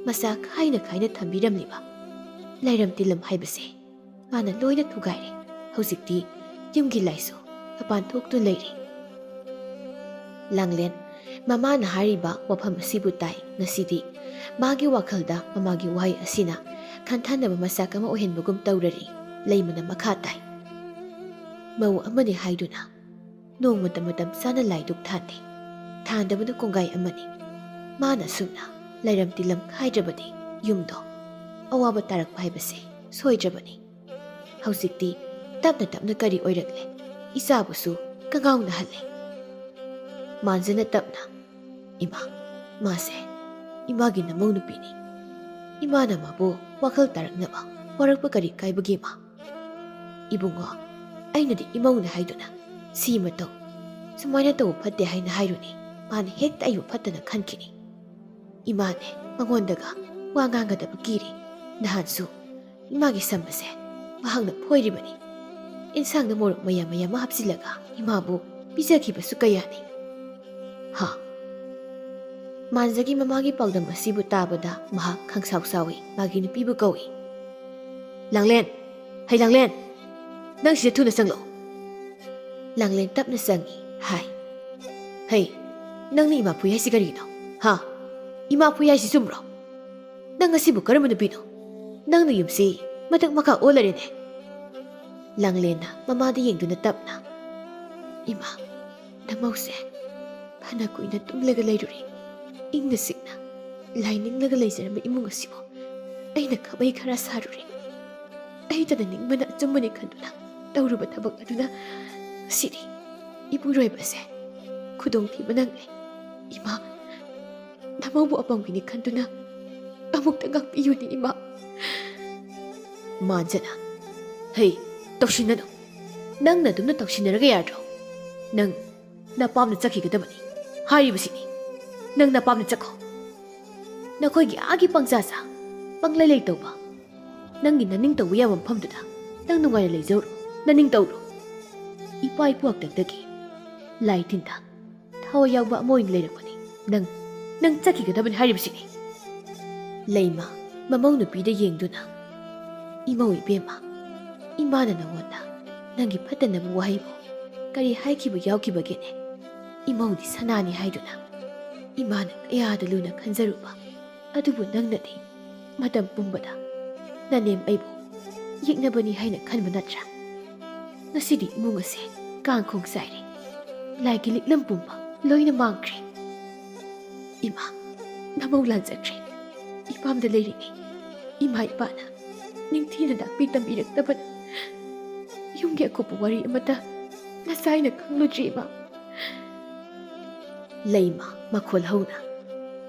ꯃꯆꯥ ꯈꯥꯏꯅ ꯈꯥꯏꯅ ꯊꯝꯕꯤꯔꯝꯂꯤꯕ ꯂꯩꯔꯝ ꯇꯤꯜꯂꯝ ꯍꯥꯏꯕꯁꯦ ꯃꯥꯅ ꯂꯣꯏꯅ ꯊꯨꯒꯥꯏꯔꯦ꯫ ꯍꯧꯖꯤꯛꯇꯤ ꯌꯨꯝꯒꯤ ꯂꯥꯏꯁꯨ ꯃꯄꯥꯟ ꯊꯣꯛꯇꯨꯅ ꯂꯩꯔꯦ꯫" ꯂꯥꯡꯂꯦꯟ ꯃꯃꯥꯅ ꯍꯥꯏꯔꯤꯕ ꯋꯥꯐꯝ ꯑꯁꯤꯕꯨ ꯇꯥꯏ꯫ ꯉꯁꯤꯗꯤ ꯃꯥꯒꯤ ꯋꯥꯈꯜꯗ ꯃꯃꯥꯒꯤ ꯋꯥꯍꯩ ꯑꯁꯤꯅ ꯈꯟꯊꯅꯕ ꯃꯆꯥꯛ ꯑꯃ ꯑꯣꯏꯍꯟꯕꯒꯨꯝ ꯇꯧꯔꯔꯤ꯫ ꯂꯩꯃꯅ ꯃꯈꯥ ꯇꯥꯏ, "ꯃꯧ ꯑꯃꯅꯤ ꯍꯥꯏꯗꯨꯅ ꯅꯣꯡꯃꯇ ꯃꯇꯝ ꯆꯥꯅ ꯂꯥꯏꯗꯨꯛ ꯊꯥꯟꯗꯦ꯫ ꯊꯥꯟꯗꯕꯅ ꯀꯣꯡꯒꯥꯏ ꯑꯃꯅꯤ꯫ ꯃꯥꯅ ꯑꯁꯨꯝꯅ ꯂꯩꯔꯝ ꯇꯤꯜꯂꯝ ꯈꯥꯏꯗ꯭ꯔꯕꯗꯤ ꯌꯨꯝꯗꯣ ꯑꯋꯥꯕ ꯇꯥꯔꯛꯄ ꯍꯥꯏꯕꯁꯦ ꯁꯣꯏꯗ꯭ꯔꯕꯅꯤ꯫ ꯍꯧꯖꯤꯛꯇꯤ ꯇꯞꯅ ꯇꯞꯅ ꯀꯔꯤ ꯑꯣꯏꯔꯛꯂꯦ? ꯏꯆꯥꯕꯨꯁꯨ ꯀꯉꯥꯎꯅꯍꯜꯂꯦ꯫" ꯃꯥꯟꯖꯅ ꯇꯞꯅ, "ꯏꯃꯥ, ꯃꯥꯁꯦ ꯏꯃꯥꯒꯤ ꯅꯃꯧ ꯅꯨꯄꯤꯅꯤ꯫ ꯏꯃꯥꯅ ꯃꯥꯕꯨ ꯋꯥꯈꯜ ꯇꯥꯔꯛꯅꯕ ꯋꯥꯔꯛꯄ ꯀꯔꯤ ꯀꯥꯏꯕꯒꯦ, ꯏꯃꯥ?" "ꯏꯕꯨꯡꯉꯣ, ꯑꯩꯅꯗꯤ ꯏꯃꯧꯅꯦ ꯍꯥꯏꯗꯨꯅ ꯁꯤ ꯃꯇꯧ, ꯁꯨꯃꯥꯏꯅ ꯇꯧꯕ ꯐꯠꯇꯦ ꯍꯥꯏꯅ ꯍꯥꯏꯔꯨꯅꯤ꯫ ꯃꯥꯅ ꯍꯦꯛꯇ ꯑꯩꯕꯨ ꯐꯠꯇꯅ ꯈꯟꯈꯤꯅꯤ꯫ ꯏꯃꯥꯅꯦ ꯃꯉꯣꯟꯗꯒ ꯋꯥ ꯉꯥꯡꯒꯗꯕ ꯀꯤꯔꯦ꯫ ꯅꯍꯥꯟꯁꯨ ꯏꯃꯥꯒꯤ ꯁꯝ ꯑꯁꯦ ꯃꯍꯥꯛꯅ ꯐꯣꯏꯔꯤꯕꯅꯤ꯫ ꯏꯟꯁꯥꯡꯗ ꯃꯣꯔꯣꯛ ꯃꯌꯥꯝ ꯃꯌꯥꯝ ꯑꯃ ꯍꯥꯞꯆꯤꯜꯂꯒ ꯏꯃꯥꯕꯨ ꯄꯤꯖꯈꯤꯕꯁꯨ ꯀꯌꯥꯅꯤ꯫" ꯍꯥ꯫ ꯃꯥꯟꯖꯒꯤ ꯃꯃꯥꯒꯤ ꯄꯥꯎꯗꯝ ꯑꯁꯤꯕꯨ ꯇꯥꯕꯗ ꯃꯍꯥꯛ ꯈꯪꯁꯥꯎ ꯁꯥꯎꯏ꯫ ꯃꯥꯒꯤ ꯅꯨꯄꯤꯕꯨ ꯀꯧꯏ꯫ "ꯂꯥꯡꯂꯦꯟ! ꯍꯩ ꯂꯥꯡꯂꯦꯟ! ꯅꯪ ꯁꯤꯗ ꯊꯨꯅ ꯆꯪꯂꯛꯎ!" ꯂꯥꯡꯂꯦꯟ ꯇꯞꯅ ꯆꯪꯏ꯫ ꯍꯥꯏ, "ꯍꯩ, ꯅꯪꯅ ꯏꯃꯥ ꯐꯨꯏ ꯍꯥꯏꯁꯤ ꯀꯔꯤꯒꯤꯅꯣ? ꯍꯥ? ꯏꯃꯥ ꯐꯨꯏ ꯍꯥꯏꯁꯤ ꯆꯨꯝꯕ꯭ꯔꯣ? ꯅꯪ ꯑꯁꯤꯕꯨ ꯀꯔꯝꯕ ꯅꯨꯄꯤꯅꯣ? ꯅꯪꯅ ꯌꯨꯝꯁꯤ ꯃꯊꯛ ꯃꯈꯥ ꯑꯣꯜꯂꯔꯦꯅꯦ!" ꯂꯥꯡꯂꯦꯟꯅ ꯃꯃꯥꯗ ꯌꯦꯡꯗꯨꯅ ꯇꯞꯅ, "ꯏꯃꯥ, ꯅꯃꯧꯁꯦ ꯐꯅ ꯀꯨꯏꯅ ꯇꯨꯝꯂꯒ ꯂꯩꯔꯨꯔꯦ꯫ ꯏꯪꯅ ꯆꯤꯛꯅ ꯂꯥꯏ ꯅꯤꯡꯂꯒ ꯂꯩꯖꯔꯝꯕ ꯏꯃꯨꯡ ꯑꯁꯤꯕꯨ ꯑꯩꯅ ꯈꯥꯕꯩ ꯈꯔ ꯁꯥꯔꯨꯔꯦ꯫ ꯑꯩꯇꯅ ꯅꯤꯡꯕꯅ ꯑꯆꯨꯝꯕꯅꯤ ꯈꯟꯗꯨꯅ ꯇꯧꯔꯨꯕ ꯊꯕꯛ ꯑꯗꯨꯅ ꯉꯁꯤꯗꯤ ꯏꯄꯨꯔꯣꯏꯕꯁꯦ ꯈꯨꯗꯣꯡꯊꯤꯕ ꯅꯪꯂꯦ꯫ ꯏꯃꯥ, ꯅꯃꯧꯕꯨ ꯑꯄꯪꯕꯤꯅꯤ ꯈꯟꯗꯨꯅ ꯑꯃꯨꯛꯇ ꯉꯥꯛꯄꯤꯌꯨꯅꯦ, ꯏꯃꯥ꯫" ꯃꯥꯟꯖꯅ, "ꯍꯩ, ꯇꯧꯁꯤꯟꯅꯅꯨ꯫ ꯅꯪꯅ ꯑꯗꯨꯝꯅ ꯇꯧꯁꯤꯟꯅꯔꯒ ꯌꯥꯗ꯭ꯔꯣ? ꯅꯪ ꯅꯄꯥꯝꯗ ꯆꯠꯈꯤꯒꯗꯕꯅꯤ ꯍꯥꯏꯔꯤꯕꯁꯤꯅꯤ꯫ ꯅꯪ ꯅꯄꯥꯝꯗ ꯆꯠꯈꯣ꯫ ꯅꯈꯣꯏꯒꯤ ꯑꯥꯒꯤ ꯄꯪꯆꯥ ꯆꯥ, ꯄꯪꯂꯩ ꯂꯩ ꯇꯧꯕ, ꯅꯪꯒꯤ ꯅꯅꯤꯡ ꯇꯧꯕ ꯌꯥꯕ ꯃꯐꯝꯗꯨꯗ ꯅꯪ ꯅꯨꯡꯉꯥꯏꯅ ꯂꯩꯖꯧꯔꯣ, ꯅꯅꯤꯡ ꯇꯧꯔꯣ꯫ ꯏꯄꯥ ꯏꯄꯨ ꯍꯥꯛꯇꯛꯇꯒꯤ ꯂꯥꯏ ꯇꯤꯟꯗ ꯊꯋꯥꯏ ꯌꯥꯎꯕ ꯑꯃ ꯑꯣꯏꯅ ꯂꯩꯔꯛꯄꯅꯤ꯫ ꯅꯪ, ꯅꯪ ꯆꯠꯈꯤꯒꯗꯕꯅꯤ ꯍꯥꯏꯔꯤꯕꯁꯤꯅꯤ꯫" ꯂꯩꯃ ꯃꯃꯧ ꯅꯨꯄꯤꯗ ꯌꯦꯡꯗꯨꯅ, "ꯏꯃꯧ ꯏꯕꯦꯝꯃ, ꯏꯃꯥꯅ ꯅꯉꯣꯟꯗ ꯅꯪꯒꯤ ꯐꯠꯇꯅꯕ ꯋꯥꯍꯩꯕꯨ ꯀꯔꯤ ꯍꯥꯏꯈꯤꯕ ꯌꯥꯎꯈꯤꯕꯒꯦꯅꯦ? ꯏꯃꯧꯗꯤ ꯁꯅꯥꯅꯤ ꯍꯥꯏꯗꯨꯅ ꯏꯃꯥꯅ ꯀꯌꯥꯗ ꯂꯨꯅ ꯈꯟꯖꯔꯨꯕ, ꯑꯗꯨꯕꯨ ꯅꯪꯅꯗꯤ ꯃꯇꯝ ꯄꯨꯝꯕꯗ ꯅꯅꯦꯝ ꯑꯩꯕꯨ ꯌꯦꯛꯅꯕꯅꯤ ꯍꯥꯏꯅ ꯈꯟꯕ ꯅꯠꯇ꯭ꯔꯥ? ꯉꯁꯤꯗꯤ ꯏꯃꯨꯡ ꯑꯁꯦ ꯀꯥꯡꯈꯣꯡ ꯆꯥꯏꯔꯦ꯫ ꯂꯥꯏꯒꯤ ꯂꯤꯛꯂꯝ ꯄꯨꯝꯕ ꯂꯣꯏꯅ ꯃꯥꯡꯈ꯭ꯔꯦ꯫ ꯏꯃꯥ, ꯅꯃꯧ ꯂꯥꯟꯖꯈ꯭ꯔꯦ꯫ ꯏꯄꯥꯝꯗ ꯂꯩꯔꯤꯉꯩ ꯏꯃꯥ ꯏꯄꯥꯅ ꯅꯤꯡꯊꯤꯅ ꯇꯥꯛꯄꯤ ꯇꯝꯕꯤꯔꯛꯇꯕꯅ ꯌꯨꯝꯒꯤ ꯑꯀꯨꯞꯄ ꯋꯥꯔꯤ ꯑꯃꯠꯇ ꯅꯆꯥꯏꯅ ꯈꯪꯂꯨꯗ꯭ꯔꯤ, ꯏꯃꯥ꯫" ꯂꯩꯃ ꯃꯈꯣꯜ ꯍꯧꯅ,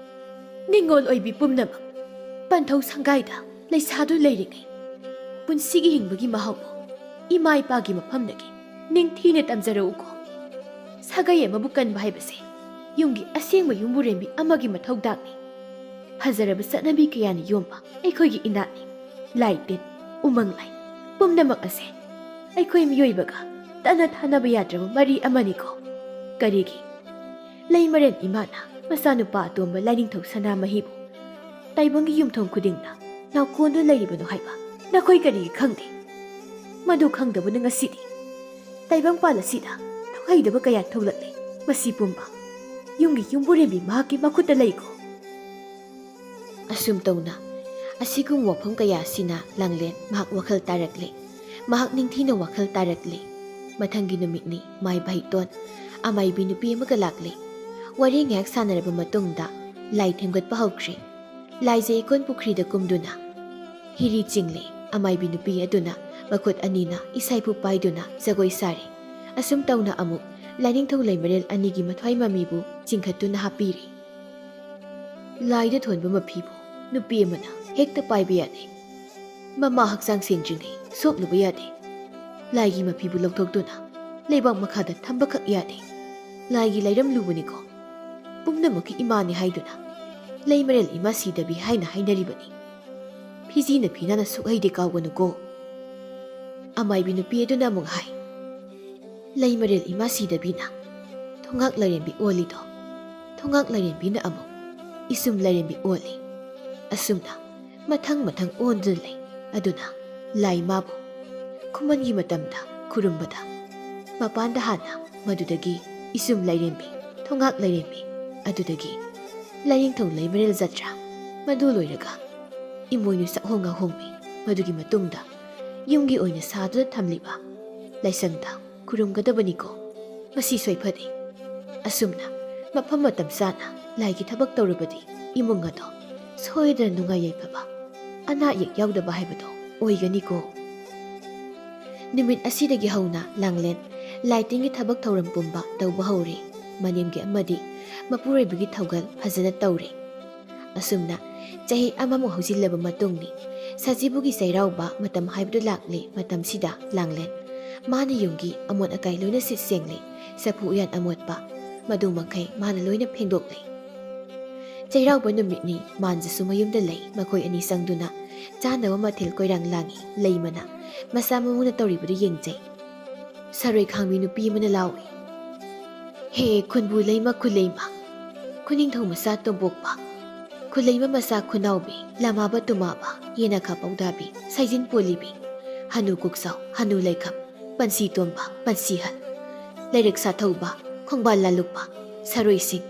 "ꯅꯤꯡꯉꯣꯜ ꯑꯣꯏꯕꯤ ꯄꯨꯝꯅꯃꯛ ꯄꯟꯊꯧ ꯁꯪꯒꯥꯏꯗ ꯂꯩꯁꯥꯗꯨ ꯂꯩꯔꯤꯉꯩ ꯄꯨꯟꯁꯤꯒꯤ ꯍꯤꯡꯕꯒꯤ ꯃꯍꯥꯎꯕꯨ ꯏꯃꯥ ꯏꯄꯥꯒꯤ ꯃꯐꯝꯗꯒꯤ ꯅꯤꯡꯊꯤꯅ ꯇꯝꯖꯔꯛꯎꯀꯣ꯫ ꯁꯥꯒꯩ ꯑꯃꯕꯨ ꯀꯟꯕ ꯍꯥꯏꯕꯁꯦ ꯌꯨꯝꯒꯤ ꯑꯁꯦꯡꯕ ꯌꯨꯝꯕꯨꯔꯦꯝꯕꯤ ꯑꯃꯒꯤ ꯃꯊꯧꯗꯥꯡꯅꯤ꯫ ꯐꯖꯔꯕ ꯆꯠꯅꯕꯤ ꯀꯌꯥꯅ ꯌꯣꯝꯕ ꯑꯩꯈꯣꯏꯒꯤ ꯏꯅꯥꯠꯅꯤ꯫ ꯂꯥꯏ ꯇꯤꯟ, ꯎꯃꯪ ꯂꯥꯏ ꯄꯨꯝꯅꯃꯛ ꯑꯁꯦ ꯑꯩꯈꯣꯏ ꯃꯤꯑꯣꯏꯕꯒ ꯇꯠꯅ ꯊꯥꯅꯕ ꯌꯥꯗ꯭ꯔꯕ ꯃꯔꯤ ꯑꯃꯅꯤꯀꯣ꯫ ꯀꯔꯤꯒꯤ ꯂꯩꯃꯔꯦꯟ ꯏꯃꯥꯅ ꯃꯆꯥꯅꯨꯄꯥ ꯑꯇꯣꯝꯕ ꯂꯥꯏꯅꯤꯡꯊꯧ ꯁꯅꯥꯃꯍꯤꯕꯨ ꯇꯥꯏꯕꯪꯒꯤ ꯌꯨꯝꯊꯣꯡ ꯈꯨꯗꯤꯡꯗ ꯂꯥꯎꯀꯣꯟꯗꯨꯅ ꯂꯩꯔꯤꯕꯅꯣ ꯍꯥꯏꯕ ꯅꯈꯣꯏ ꯀꯔꯤꯒꯤ ꯈꯪꯗꯦ? ꯃꯗꯨ ꯈꯪꯗꯕꯅ ꯉꯁꯤꯗꯤ ꯇꯥꯏꯕꯪꯄꯥꯜ ꯑꯁꯤꯗ ꯊꯧꯍꯩꯗꯕ ꯀꯌꯥ ꯊꯣꯛꯂꯛꯂꯦ꯫ ꯃꯁꯤ ꯄꯨꯝꯕ ꯌꯨꯝꯒꯤ ꯌꯨꯝꯕꯨꯔꯦꯝꯕꯤ ꯃꯍꯥꯛꯀꯤ ꯃꯈꯨꯠꯇ ꯂꯩꯀꯣ꯫" ꯑꯁꯨꯝ ꯇꯧꯅ ꯑꯁꯤꯒꯨꯝꯕ ꯋꯥꯐꯝ ꯀꯌꯥ ꯑꯁꯤꯅ ꯂꯥꯡꯂꯦꯟ ꯃꯍꯥꯛ ꯋꯥꯈꯜ ꯇꯥꯔꯛꯂꯦ꯫ ꯃꯍꯥꯛ ꯅꯤꯡꯊꯤꯅ ꯋꯥꯈꯜ ꯇꯥꯔꯛꯂꯦ꯫ ꯃꯊꯪꯒꯤ ꯅꯨꯃꯤꯠꯅꯤ꯫ ꯃꯥꯏ ꯚꯩꯇꯣꯟ ꯑꯃꯥꯏꯕꯤ ꯅꯨꯄꯤ ꯑꯃꯒ ꯂꯥꯛꯂꯦ꯫ ꯋꯥꯔꯤ ꯉꯥꯏꯍꯥꯛ ꯁꯥꯟꯅꯔꯕ ꯃꯇꯨꯡꯗ ꯂꯥꯏ ꯊꯦꯝꯒꯠꯄ ꯍꯧꯈ꯭ꯔꯦ꯫ ꯂꯥꯏꯖ ꯏꯀꯣꯟ ꯄꯨꯈ꯭ꯔꯤꯗ ꯀꯨꯝꯗꯨꯅ ꯍꯤꯔꯤ ꯆꯤꯡꯂꯦ꯫ ꯑꯃꯥꯏꯕꯤ ꯅꯨꯄꯤ ꯑꯗꯨꯅ ꯃꯈꯨꯠ ꯑꯅꯤꯅ ꯏꯁꯥꯏꯐꯨ ꯄꯥꯏꯗꯨꯅ ꯖꯒꯣꯏ ꯁꯥꯔꯤ꯫ ꯑꯁꯨꯝ ꯇꯧꯅ ꯑꯃꯨꯛ ꯂꯥꯏꯅꯤꯡꯊꯧ ꯂꯩꯃꯔꯦꯜ ꯑꯅꯤꯒꯤ ꯃꯊ꯭ꯋꯥꯏ ꯃꯃꯤꯕꯨ ꯆꯤꯡꯈꯠꯇꯨꯅ ꯍꯥꯞꯄꯤꯔꯤ꯫ ꯂꯥꯏꯗ ꯊꯣꯟꯕ ꯃꯐꯤꯕꯨ ꯅꯨꯄꯤ ꯑꯃꯅ ꯍꯦꯛꯇ ꯄꯥꯏꯕ ꯌꯥꯗꯦ꯫ ꯃꯃꯥ ꯍꯛꯆꯥꯡ ꯁꯦꯡꯗ꯭ꯔꯤꯉꯩ ꯁꯣꯛꯂꯨꯕ ꯌꯥꯗꯦ꯫ ꯂꯥꯏꯒꯤ ꯃꯐꯤꯕꯨ ꯂꯧꯊꯣꯛꯇꯨꯅ ꯂꯩꯕꯥꯛ ꯃꯈꯥꯗ ꯊꯝꯕꯈꯛ ꯌꯥꯗꯦ꯫ ꯂꯥꯏꯒꯤ ꯂꯥꯏꯔꯝ ꯂꯨꯕꯅꯤꯀꯣ꯫ ꯄꯨꯝꯅꯃꯛꯀꯤ ꯏꯃꯥꯅꯤ ꯍꯥꯏꯗꯨꯅ ꯂꯩꯃꯔꯦꯜ ꯏꯃꯥ ꯁꯤꯗꯕꯤ ꯍꯥꯏꯅ ꯍꯥꯏꯅꯔꯤꯕꯅꯤ꯫ ꯐꯤꯖꯤꯅ ꯐꯤꯅꯥꯅ ꯁꯨꯛꯍꯩꯗꯤ ꯀꯥꯎꯒꯅꯨꯀꯣ꯫ ꯑꯃꯥꯏꯕꯤ ꯅꯨꯄꯤ ꯑꯗꯨꯅ ꯑꯃꯨꯛ ꯍꯥꯏ, ꯂꯩꯃꯔꯦꯜ ꯏꯃꯥ ꯁꯤꯗꯕꯤꯅ ꯊꯣꯉꯥꯛ ꯂꯥꯏꯔꯦꯝꯕꯤ ꯑꯣꯜꯂꯤꯗꯣ, ꯊꯣꯉꯥꯛ ꯂꯥꯏꯔꯦꯝꯕꯤꯅ ꯑꯃꯨꯛ ꯏꯁꯨꯝ ꯂꯥꯏꯔꯦꯝꯕꯤ ꯑꯣꯜꯂꯤ꯫ ꯑꯁꯨꯝꯅ ꯃꯊꯪ ꯃꯊꯪ ꯑꯣꯟꯗꯨꯅ ꯂꯩ꯫ ꯑꯗꯨꯅ ꯂꯥꯏ ꯃꯥꯕꯨ ꯈꯨꯃꯟꯒꯤ ꯃꯇꯝꯗ ꯈꯨꯔꯨꯝꯕꯗ ꯃꯄꯥꯟꯗ ꯍꯥꯟꯅ, ꯃꯗꯨꯗꯒꯤ ꯏꯁꯨꯝ ꯂꯥꯏꯔꯦꯝꯕꯤ, ꯊꯣꯉꯥꯛ ꯂꯥꯏꯔꯦꯝꯕꯤ, ꯑꯗꯨꯗꯒꯤ ꯂꯥꯏꯅꯤꯡꯊꯧ ꯂꯩꯃꯔꯦꯜ ꯖꯇ꯭ꯔꯥ, ꯃꯗꯨ ꯂꯣꯏꯔꯒ ꯏꯃꯣꯏꯅꯨ ꯁꯛꯍꯣꯡ ꯉꯥꯍꯣꯡꯕꯤ, ꯃꯗꯨꯒꯤ ꯃꯇꯨꯡꯗ ꯌꯨꯝꯒꯤ ꯑꯣꯏꯅ ꯁꯥꯗꯨꯅ ꯊꯝꯂꯤꯕ ꯂꯥꯏꯁꯪꯗ ꯈꯨꯔꯨꯝꯒꯗꯕꯅꯤꯀꯣ꯫ ꯃꯁꯤ ꯁꯣꯏꯐꯗꯦ꯫ ꯑꯁꯨꯝꯅ ꯃꯐꯝ ꯃꯇꯝ ꯆꯥꯅ ꯂꯥꯏꯒꯤ ꯊꯕꯛ ꯇꯧꯔꯕꯗꯤ ꯏꯃꯨꯡ ꯑꯗꯣ ꯁꯣꯏꯗꯅ ꯅꯨꯡꯉꯥꯏ ꯌꯥꯏꯐꯕ, ꯑꯅꯥ ꯑꯌꯦꯛ ꯌꯥꯎꯗꯕ ꯍꯥꯏꯕꯗꯣ ꯑꯣꯏꯒꯅꯤꯀꯣ꯫ ꯅꯨꯃꯤꯠ ꯑꯁꯤꯗꯒꯤ ꯍꯧꯅ ꯂꯥꯡꯂꯦꯟ ꯂꯥꯏꯇꯤꯟꯒꯤ ꯊꯕꯛ ꯊꯧꯔꯝ ꯄꯨꯝꯕ ꯇꯧꯕ ꯍꯧꯔꯦ꯫ ꯃꯅꯦꯝꯒꯤ ꯑꯃꯗꯤ ꯃꯄꯨꯔꯣꯏꯕꯒꯤ ꯊꯧꯒꯜ ꯐꯖꯅ ꯇꯧꯔꯦ꯫ ꯑꯁꯨꯝꯅ ꯆꯍꯤ ꯑꯃꯃꯨꯛ ꯍꯧꯖꯤꯜꯂꯕ ꯃꯇꯨꯡꯅꯤ꯫ ꯁꯖꯤꯕꯨꯒꯤ ꯆꯩꯔꯥꯎꯕ ꯃꯇꯝ ꯍꯥꯏꯕꯗꯨ ꯂꯥꯛꯂꯦ꯫ ꯃꯇꯝꯁꯤꯗ ꯂꯥꯡꯂꯦꯟ ꯃꯥꯅ ꯌꯨꯝꯒꯤ ꯑꯃꯣꯠ ꯑꯀꯥꯏ ꯂꯣꯏꯅ ꯁꯤꯠ ꯁꯦꯡꯂꯦ꯫ ꯆꯐꯨ ꯎꯌꯥꯟ ꯑꯃꯣꯠꯄ ꯃꯗꯨ ꯃꯈꯩ ꯃꯥꯅ ꯂꯣꯏꯅ ꯐꯦꯡꯗꯣꯛꯂꯦ꯫ ꯆꯩꯔꯥꯎꯕ ꯅꯨꯃꯤꯠꯅꯤ꯫ ꯃꯥꯟꯖꯁꯨ ꯃꯌꯨꯝꯗ ꯂꯩ꯫ ꯃꯈꯣꯏ ꯑꯅꯤ ꯆꯪꯗꯨꯅ ꯆꯥꯅꯕ ꯃꯊꯦꯜ ꯀꯣꯏꯔꯥꯡ ꯂꯥꯡꯏ꯫ ꯂꯩꯃꯅ ꯃꯆꯥ ꯃꯃꯧꯅ ꯇꯧꯔꯤꯕꯗꯨ ꯌꯦꯡꯖꯩ꯫ ꯁꯔꯣꯏ ꯈꯥꯡꯕꯤ ꯅꯨꯄꯤ ꯑꯃꯅ ꯂꯥꯎꯏ, "ꯍꯦ ꯈꯨꯟꯕꯨ ꯂꯩꯃ ꯈꯨꯂꯩꯃ, ꯈꯨꯅꯤꯡꯊꯧ ꯃꯆꯥ ꯇꯣꯝꯄꯣꯛꯄ, ꯈꯨꯂꯩꯃ ꯃꯆꯥ ꯈꯨꯅꯥꯎꯕꯤ, ꯂꯃꯥꯕ ꯇꯨꯃꯥꯕ, ꯌꯦꯅꯈꯥ ꯄꯧꯗꯥꯕꯤ, ꯁꯩꯖꯤꯟ ꯄꯣꯂꯤꯕꯤ, ꯍꯅꯨ ꯀꯣꯛꯆꯥꯎ, ꯍꯅꯨ ꯂꯩꯈꯝ, ꯄꯟꯁꯤ ꯇꯣꯝꯕ, ꯄꯟꯁꯤꯍꯜ, ꯂꯩꯔꯛ ꯁꯥꯊꯧꯕ, ꯈꯣꯡꯕꯥꯜ ꯂꯥꯂꯨꯛꯄ, ꯁꯔꯣꯏꯁꯤꯡ,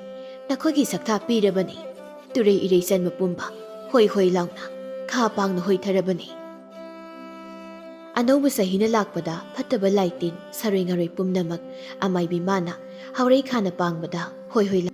ꯅꯈꯣꯏꯒꯤ ꯁꯛꯊꯥ ꯄꯤꯔꯕꯅꯤ꯫ ꯇꯨꯔꯩ ꯏꯔꯩ ꯆꯟꯕ ꯄꯨꯝꯕ ꯍꯣꯏ ꯍꯣꯏ ꯂꯥꯎꯅ ꯈꯥ ꯄꯥꯡꯅ ꯍꯣꯏꯊꯔꯕꯅꯤ"꯫ ꯑꯅꯧꯕ ꯆꯍꯤꯅ ꯂꯥꯛꯄꯗ ꯐꯠꯇꯕ ꯂꯥꯏꯇꯤꯟ, ꯁꯥꯔꯣꯏ ꯉꯥꯔꯣꯏ ꯄꯨꯝꯅꯃꯛ ꯑꯃꯥꯏꯕꯤ ꯃꯥꯅ ꯍꯧꯔꯩ ꯈꯥꯅ ꯄꯥꯡꯕꯗ ꯍꯣꯏ ꯍꯣꯏ